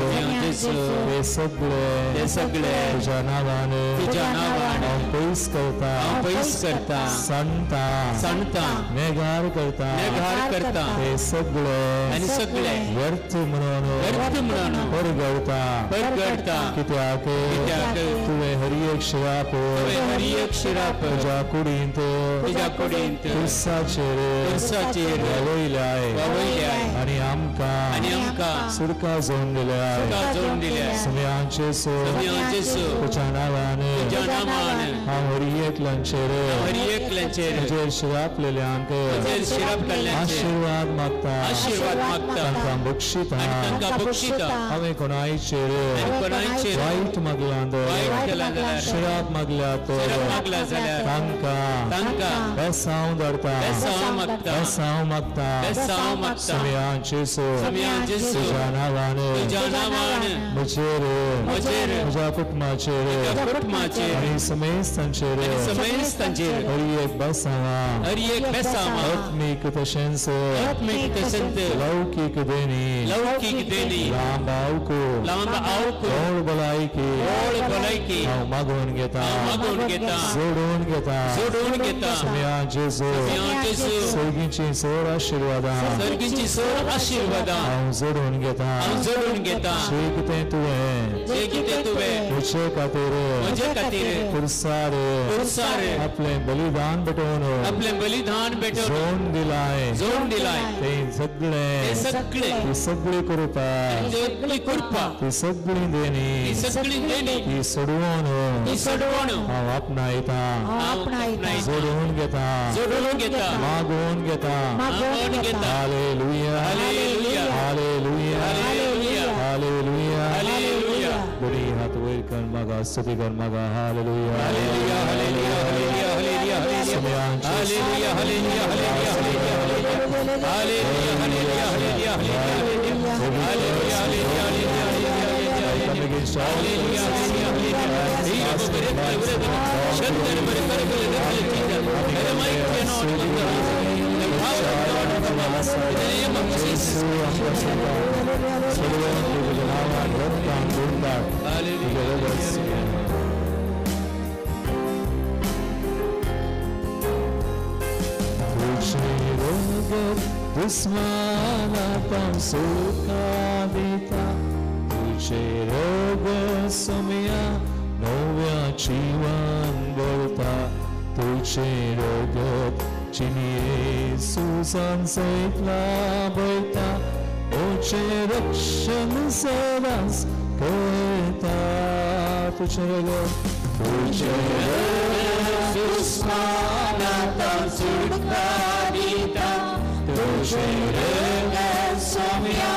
जेजू हे सगळे हे सगळे तुज्या नांवान तुज्या नांवान हांव पयस करता हांव पयस करता सांडटा सांडटा नेगार करता नेगार करता हे सगळे आनी सगळे व्यर्थ म्हणून व्यर्थ म्हणून परगडता परगडता. कित्याक कित्याक तुवें हर एक शिराप तुवें हर एक शिराप तुज्या कुडींत तुज्या कुडींत खुर्साचेर खुर्साचेर वावयल्याय वावयल्याय आनी आमकां आनी आमकां सुटका जोडून दिल्याय सुटका जोडून दिल्याय. सोमया जेजू सोमया जेजू तुज्या नांवान तुज्या नांवान हांव हर एकल्यांचेर हर एकल्यांचेर म्हजेर शिरापलेल्यांक म्हजेर शिरापलेल्यांचेर आशिर्वाद मागता आशिर्वाद मागता तांकां बक्षिता आनी तांकां बक्षिता. हांवें कोणायचेर आनी कोणायचेर वायट मागलां तर वायट केलां जाल्यार शिराप मागल्या तर शिराप मागला जाल्यार तांकां तांकां बेसांव धरता बेसांव मागता बेसांव मागता बेसांव मागता. सोमया जेजू सोमया जेजू तुज्या नांवान तुज्या नांवान म्हजेर म्हजेर म्हज्या कुटुंबाचेर म्हज्या कुटुंबाचेर आनी समेस्तांचेर आनी समेस्तांचेर हर एक बेसांवा हर एक बेसांवा आत्मीक तशेंच आत्मीक तशेंच लौकीक देणी लौकीक देणी लांब आवको लांब आवको गोड भलायकी गोड भलायकी हांव मागून घेता हांव मागून घेता जोडून घेता जोडून घेता. सोमया जेजू सोमया जेजू सर्गीची सोर आशिर्वादां सर्गीची सोर आशिर्वादां हांव जोडून घेता हांव जोडून घेता. जे कितें तुवें जे कितें तुवें म्हजे खातीर म्हजे खातीर खुर्सार खुर्सार आपलें बलिदान भेटोवन आपलें बलिदान भेटोवन जोडून दिलाय जोडून दिलाय तें सगळें ते सगळें ती सगळी कृपा सगळी कृपा ती सगळी देणी ती सगळी देणी ती सोडवून ती सोडवून हांव आपणायता हांव आपणायता जोडून घेता जोडून घेता मागून घेता मागून घेता. Hallelujah hallelujah hallelujah hallelujah hallelujah hallelujah. दोनी हात वयर कर मागा स्तुती कर मागा. Hallelujah hallelujah hallelujah hallelujah hallelujah hallelujah hallelujah hallelujah hallelujah hallelujah hallelujah hallelujah hallelujah hallelujah दुस्मानातां सुखा दिता तुझे रोग सोमया नव्या जीवन बोलता तुझे रोग चिनी सुसान सयत लाभयता ओचे रक्षण सदांच करता तुजें रगत तुजें रगत दुस्मानांत सुटका दिता तुजें रगत सोम्या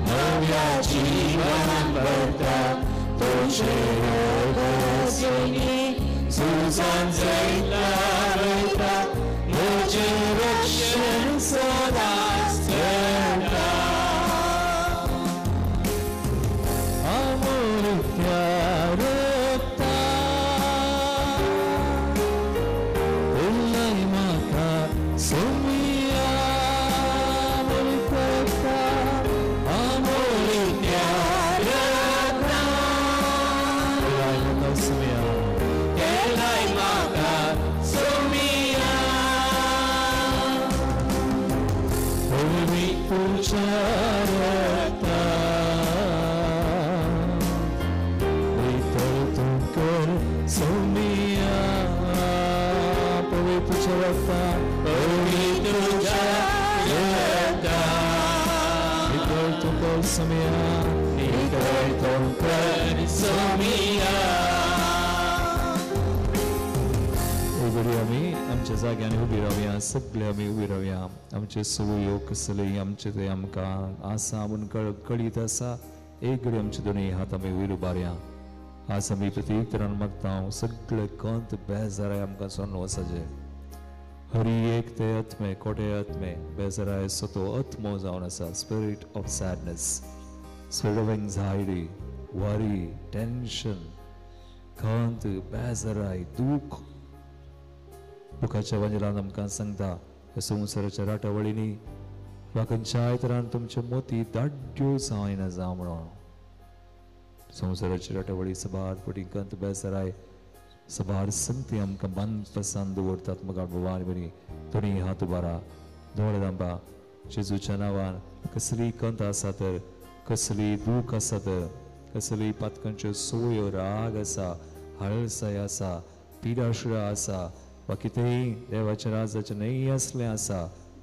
नव्या जीवन भरता तुजें रगत चिनी सुसान सयत लाभयता तुजें रक्षण सदांच करता अमृत्या रक्ता उल्लय म्हाका सोमिया अमृत्या अमृत्या रक्ता उल्लय म्हाका सोमिया उल्लय म्हाका सोमिया तुझ्या रक्ता भितर तूं कर सोमिया पवित्र तुझ्या रक्ता पवित्र तुझ्या रक्ता भितर तूं कर सोमिया भितर तूं कर सोमिया. घडी आमी आमच्या जाग्यान उबी रावया, सगळे आमी उबी रावया. आमचे सवयो कसले आमचे ते आमकां आसा म्हूण कळीत आसा. एक घडी आमचे दोनूय हात आमी वयर उबारया. आज आमी प्रत्येक तरान मागता सगळे कंत बेजाराय आमकां सोडून वचचे. हरी एक ते आत्मे कोटे आत्मे बेजाराय सतो आत्मो जावन आसा. Spirit of sadness, spirit of anxiety, worry, tension, खंत, बेजाराय, दूख. दुखाच्या वांजेलान आमकां सांगता ह्या संवसाराच्या राटावळींनी वा खंयच्याय तरान तुमच्यो मोती दाड्यो जायना जावं म्हणून. संवसाराच्या राटावळी सबार फटी कंत बेजाराय सबार संगती आमकां बांदपासान दवरतात. मगार बाबा बरी दोनी हात उबारा, दोळे दांबा. जेजूच्या नांवान कसली कंत आसा तर, कसली दूख आसा तर, कसली पातकांच्यो सोयो, राग आसा, हाळसाय आसा, पिडाशिडा आसा वा कितेंय देवाच्या राजाचें न्हय आसलें आसा,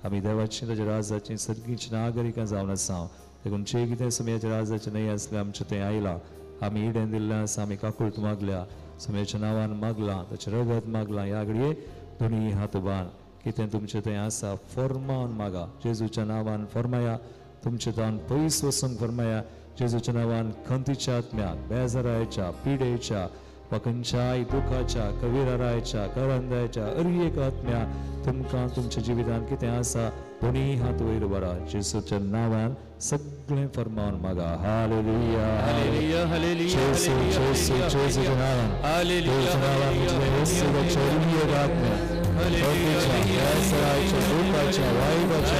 आमी देवाची ताच्या राजाची सर्गीची नागरिकां जावन आसा. देखून जे कितें समयाच्या राजाचें न्हय आसलें आमचें तें आयलां. आमी इडेन दिल्लें आसा, आमी काकूळत मागल्या, समयाच्या नांवान मागलां, ताचें रगत मागलां. ह्या घडये दोनूय हात उबान कितें तुमचें तें आसा फॉर्मान मागा. जेजूच्या नांवान फॉर्माया, तुमचें तान पयस वचूंक फॉर्माया. जेजूच्या नांवान खंतीच्या आत्म्याक, बेजारायच्या, पिडेच्या वा खंयच्याय दुखाच्या, कविरारायच्या, करंदायच्या अरी एक आत्म्या तुमकां तुमच्या जिवितान कितें आसा दोनूय हात वयर उबारा. जेजूच्या नांवान सगळें फरमावन मागा. हालेलुया, हालेलुया, हालेलुया, जेजू, जेजू, जेजूच्या नांवान, जेजूच्या नांवान येशूच्या अरी एक आत्म्या खंतीच्या, बेजारायच्या, दुखाच्या, वायटाच्या,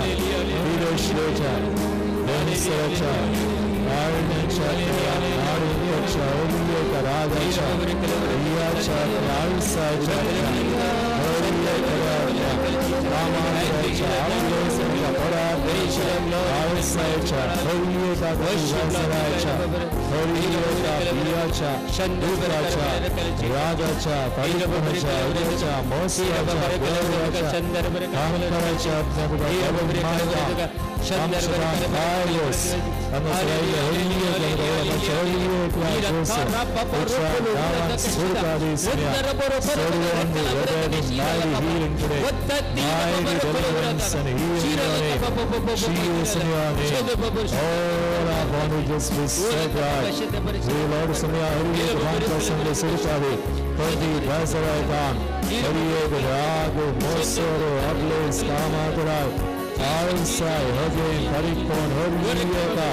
पिडेच्या, बेसराच्या, आळण्याच्या, नाडुच्या, अरियेक रागाच्या, रियाच्या, आळसाच्या, कामाच्या, आपलेसाच्या, परात्म्याच्या, आळसाच्या, हरियेका बेसराच्या, हरियेका रियाच्या, दुखाच्या, रागाच्या, काळीपणाच्या, अरियाच्या, मोसाच्या, गोराच्या, कामकाराच्या, आळसाय, हगे, परिकोण, हरियेका,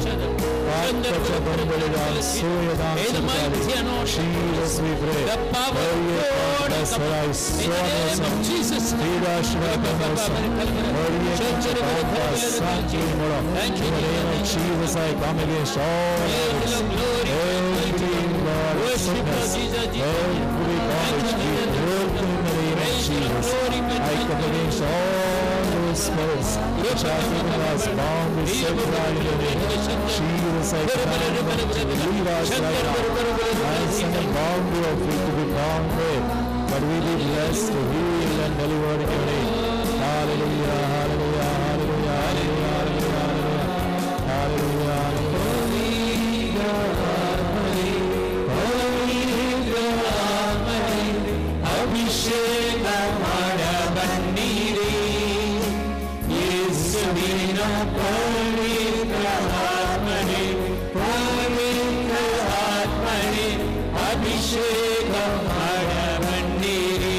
पातकाच्या बंबळीदान, सूर्यदान, Jesus we pray. Hariye Sarai, Swami, Pidashra, Hariye Santi Mora. In the name of Jesus I come against all every God sickness, every bondage be broken in the name of Jesus. I come against all those spirits which are keeping us bound with self-pride in the name of Jesus. I command them to leave us right now. I send a boundary of it to be bound with, but we be blessed to heal and delivered in your name. Hallelujah, hallelujah, hallelujah, hallelujah, hallelujah, hallelujah. ಅಭಿಷೇಕ ಮಾಡ ಬನ್ನಿರಿ ಯೇಸುವಿನ ಪವಿತ್ರ ಆತ್ಮನೇ, ಪವಿತ್ರ ಆತ್ಮನೇ ಅಭಿಷೇಕ ಮಾಡ ಬನ್ನಿರಿ.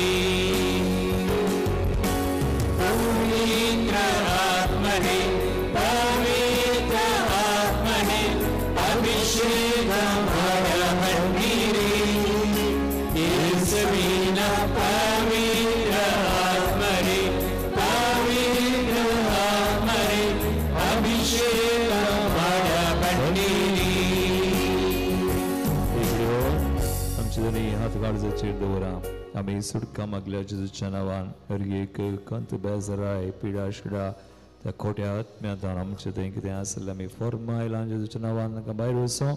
ಪವಿತ್ರ ಆತ್ಮನೇ, ಪವಿತ್ರ ಆತ್ಮನೇ ಅಭಿಷೇಕ ಮಾಡ ಬನ್ನಿರಿ. ಯೇಸುವಿನ ಪವಿತ್ರ ಆತ್ಮನೇ, ಪವಿತ್ರ ಆತ್ಮನೇ ಅಭಿಷೇಕ ಮಾಡ ಬನ್ನಿರಿ. आमचे दोनी हात काळजाचेर दवरा. आमी सुटका मागल्या जेजूच्या नांवान. हर एक कंत बेजाराय पिडा शिडा त्या खोट्या आत्म्यांतान आमचें थंय कितें आसलें आमी फॉर्मायलां जेजूच्या नांवान तांकां भायर वचो.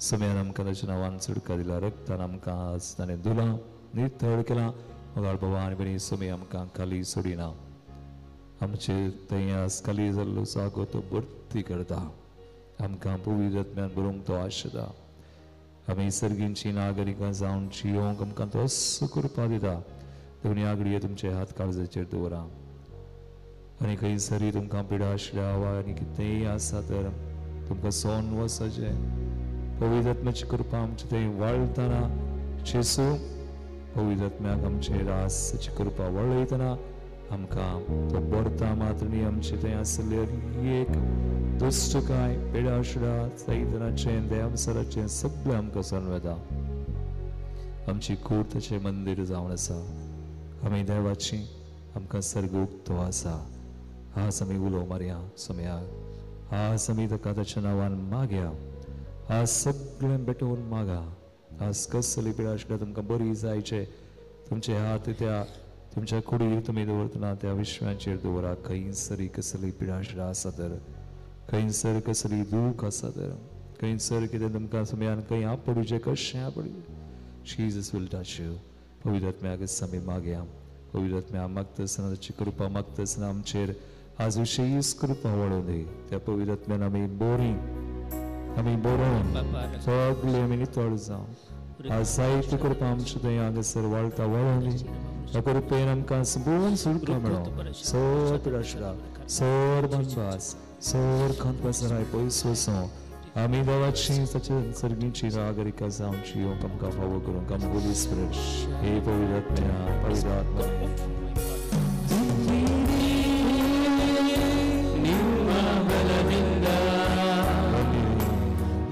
समेन आमकां ताच्या नांवान सुटका दिला. रक्तान आमकां आज ताणें धुलां, नितळ केलां. मोगाळ बाबा आनी बरी समी आमकां खाली सोडिना. आमचे थंय आज खाली जाल्लो जागो तो भरती करता. आमकां पवित्र आत्म्यान बरोवंक तो आशेता. आमी सर्गींची नागरिकां जावन जियोंक आमकां तो असो कृपा दिता. दोनी आगडये तुमचे हात काळजाचेर दवरा. आनी खंयसरी तुमकां पिडा आशिल्ल्या वा आनी कितेंय आसा तर तुमकां सोन वचचें. पवित्र आत्म्याची कृपा आमचे थंय वाळटना जेजू पवित्र आत्म्याक आमचे रासाची कृपा वळयतना आमकां तो बरता मात्र न्ही आमचे थंय आसले एक दुश्टकाय पिडा शिडा सैतनाचें देवसराचें सगळें आमकां सोन वता. आमची कूड ताचें मंदीर जावन आसा. आमी देवाची आमकां सर्ग उक्तो आसा. आज आमी उलो मारया समयाक. आज आमी ताका ताच्या नांवान मागया. आज सगळें पेटोवन मागा. आज कसली पिडा आशिल्ल्या तुमकां बरी जायचे. तुमचे हात त्या तुमच्या कुडीर तुमी दवरतना त्या विश्वाचेर दवरा. खंयसरी कसली पिडा आशिल्ल्या आसा तर, खंयसर कसली दूख आसा तर, खंयसर कितें तुमकां समयान खंय आपडुचें कशें आपडुचें, Jesus will touch you. पवित्र आत्म्याक आमी मागया. पवित्र आत्म्या मागता आसतना ताची कृपा मागता आसतना आमचेर आज विशेष कृपा वळोवन दी. त्या पवित्र आत्म्यान आमी बोरी, आमी बरोवन सगळे आमी नितळ जावं. आज जायती कृपा आमचे थंय हांगासर वाळटा वळोवन दी. त्या कृपेन आमकां संपूर्ण सुटका मेळो. सर पिडाशिडा, सर बनवास, सर खंत पयस वचों. आमी देवाची ताचे सर्गीची नागरिकां जावन जियोंक आमकां फावो करूंक आमकां होली स्पिरिट हे पवित्र आत्म्या, पवित्र आत्मा. ನಿಮ್ಮ ಬಲದಿಂದ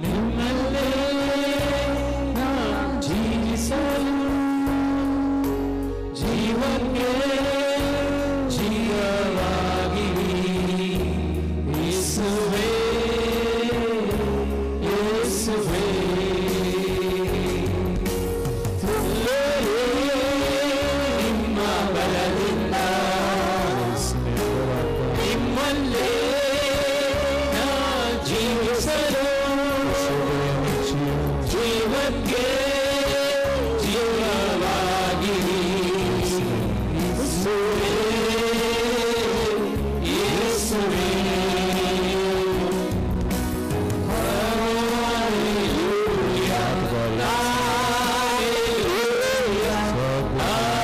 ನಿಮ್ಮಲ್ಲೇ ನಾ ಜೀವಿಸಲು, ಜೀವಕ್ಕೆ ಜೀವವಾಗಿರಿ ಯೇಸುವೇ, ಯೇಸುವೇ. ನಿಮ್ಮ ಬಲದಿಂದ ನಿಮ್ಮಲ್ಲೇ ನಾ ಜೀವಿಸಲು, ಜೀವಕ್ಕೆ ಜೀವವಾಗಿರಿ ಯೇಸುವೇ, ಯೇಸುವೇ. Hallelujah, hallelujah, hallelujah.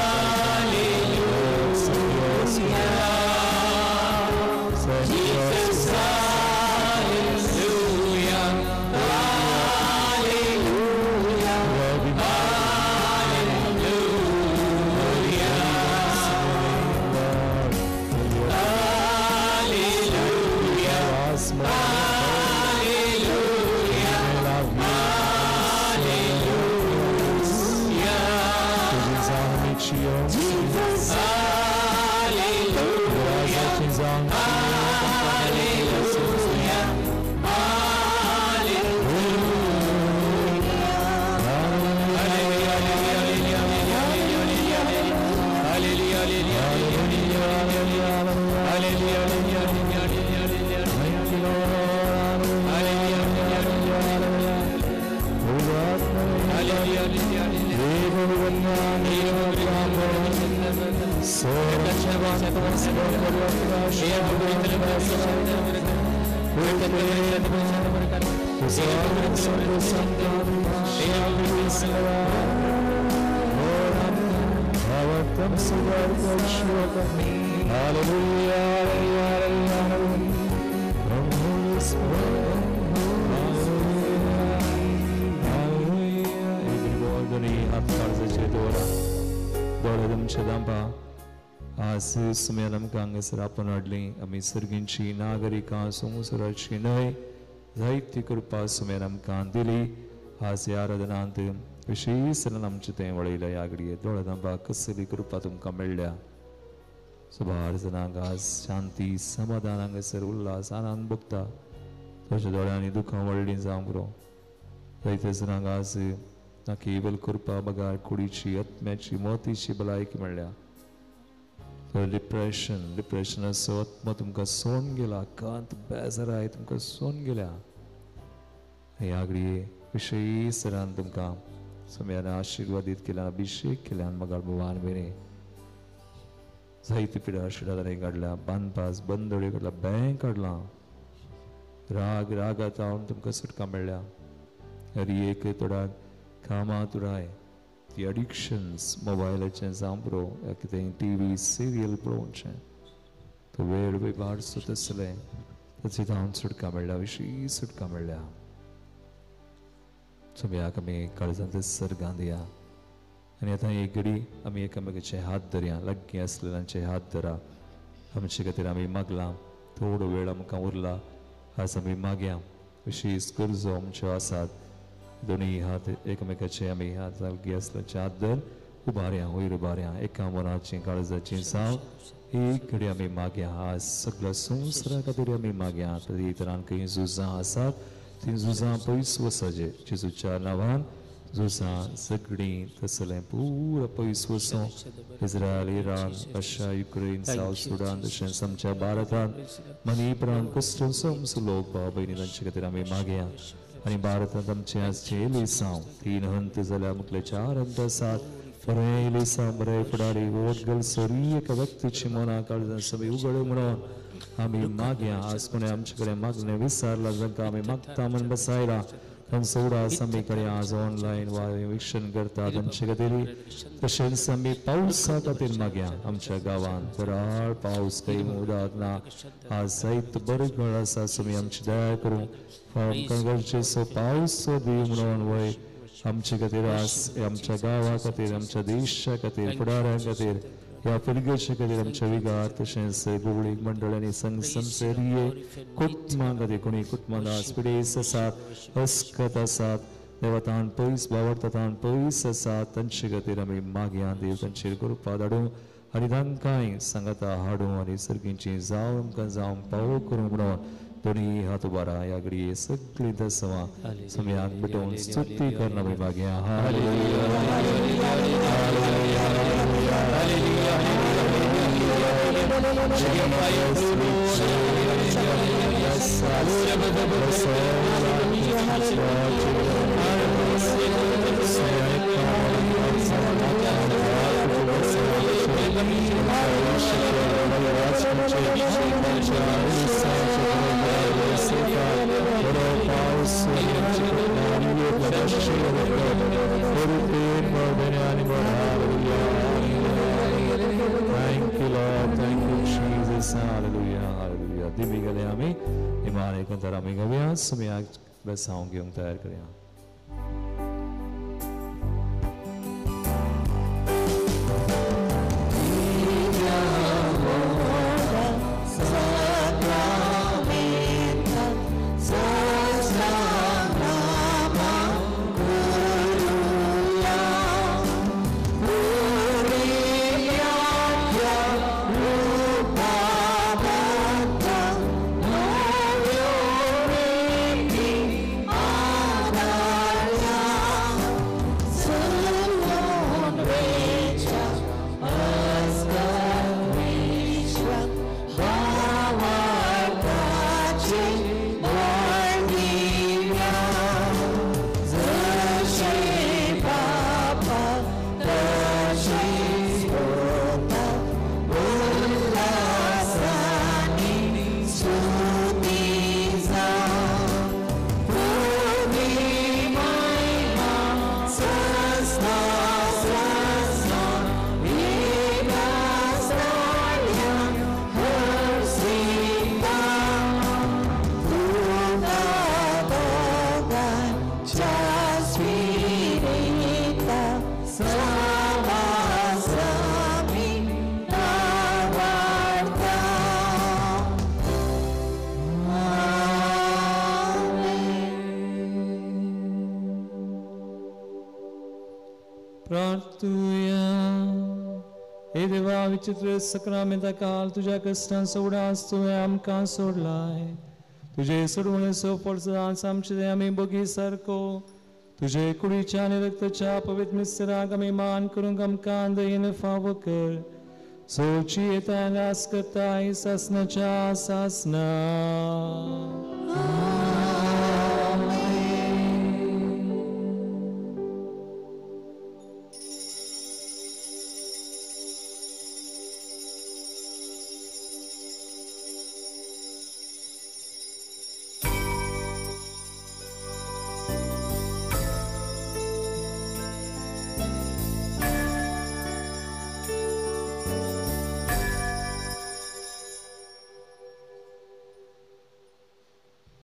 Jesus, hallelujah. आज सुम्यान आमकां हांगासर आपोवन हाडली आमी सर्गींची नागरिकां संवसाराची न्हय जायती कृपा सुम्यान आमकां दिली. आज ह्या आराधनांत विशेष आमचें तें वळयलें ह्या घडये दोळे दांपा कसली कृपा तुमकां मेळ्ळ्या. सुमार जाणांक आज शांती समाधान हांगासर उल्हास आनंद भोगता. ताच्या दोळ्यांनी दुखां व्हडलीं जावंक पुरो. जायते जाणांक आज ना केवल कृपा बगार कुडीची आत्म्याची मोतीची भलायकी मेळ्ळ्या. डिप्रेशन डिप्रेशनाचो आत्मा तुमकां सोडून गेला, कांत बेजाराय तुमकां सोडून गेल्या. ह्या घडये विशेष सरान तुमकां सम्यान आशिर्वादीत केल्यान अभिषेक केल्यान मगार भगवान बेने जायते पिडा शिडादारे काडल्या, बांदपास बंदोडे काडला, बँक काडला, राग रागात हांव तुमकां सुटका मेळ्ळ्या. हरी एक थोड्या कामां तुराय ती अडिक्शन्स मोबायलाचें जावं पुरो या कितें टी व्ही सिरियल पळोवचें तो वेळ वेबारसो तसलें ताचे हांव सुटका मेळ्ळ्या, विशी सुटका मेळ्ळ्या. सगळ्याक आमी काळजांत सर्गां दिया आनी आतां एक घडी आमी एकामेकाचे हात धरया, लागीं आसलेल्यांचे हात धरा. आमचे खातीर आमी मागलां, थोडो वेळ आमकां उरला, आज आमी मागया विशेष गरजो आमच्यो आसात. दोनूय हात एकामेकाचे आमी हात लागीं आसल्याचे हात धर उबारया, वयर उबारया, एका मनाची काळजाची जावं एक घडी आमी मागया. आज सगळ्या संवसारा खातीर आमी मागया. तरी तरान खंय झुजां आसात ती झुजां पयस वचचे जेजूच्या नांवान. झुजां सगळीं तसलें पुरो पयस वचूं. Israel, Iran, Russia, Ukraine, South Sudan, तशेंच आमच्या भारतांत मनीप्रांत क्रिस्टन आमचो लोक भाव भयणी तांचे खातीर आमी मागया. आनी भारतांत आमचें आजचें एलिसांव 3 हंत जाल्यार मुखले 4 हंत आसात. बरें एलिसांव बरें फुडारी वोट गलसरी एका व्यक्तीची मनां काळजां सगळीं उगड म्हणून आमी मागया. आज कोणें आमचे कडेन मागणें विसारलां जांकां आमी मागता म्हण बसायला तांचो उडास आमी कडेन आज ऑनलायन वा विक्षण करता तांचे खातीर. तशेंच आमी पावसा खातीर मागया. आमच्या गांवांत बराळ पावस काही उदक ना, आज जायत बरगळ आसा. तुमी आमची दया करूं, आमकां गरजेचो पावस दी म्हणून वय आमचे खातीर आज आमच्या गांवा खातीर, आमच्या देशा खातीर, फुडाऱ्यां खातीर, ह्या पिळगेच्या खातीर, आमच्या विगार तशेंच गोवळीक मंडळ आनी संघ संसदीय कुटुंबां खातीर. कोणी कुटुंबां आज पिडेस्त आसात, अस्कत आसात, देवतान पयस बावडतान पयस आसात, तांचे खातीर आमी मागया. देव तांचेर कृपा धाडूं आनी तांकांय सांगाता हाडूं आनी सर्गींची जावं आमकां जावं पावो करूं म्हणून दोनूय हात उबारा. ह्या घडये सगळीं दसवां सम्याक पेटोवन स्तुती करणा आमी मागया. Hallelujah, hallelujah, Thank you, Lord. Thank you, Jesus. Hallelujah. Hallelujah. दिवी गले आमी इमाने कंतर आमी गव्या सुम्याक बसावं घेवंक तयार करया. Amen. प्रार्थुया. हे देवा, विचित्र सक्रामेंता काल तुज्या कश्टांचो उडास तुवें आमकां सोडलाय. तुजे सोडवणेचो फळ सदांच आमचे आमी बोगी सारको तुजे कुडीच्या आनी रक्ताच्या पवित्र मिस्तराक आमी मान करूंक आमकां दयेन फावो कर. सोची येता आस करताय सासनाच्या सासना.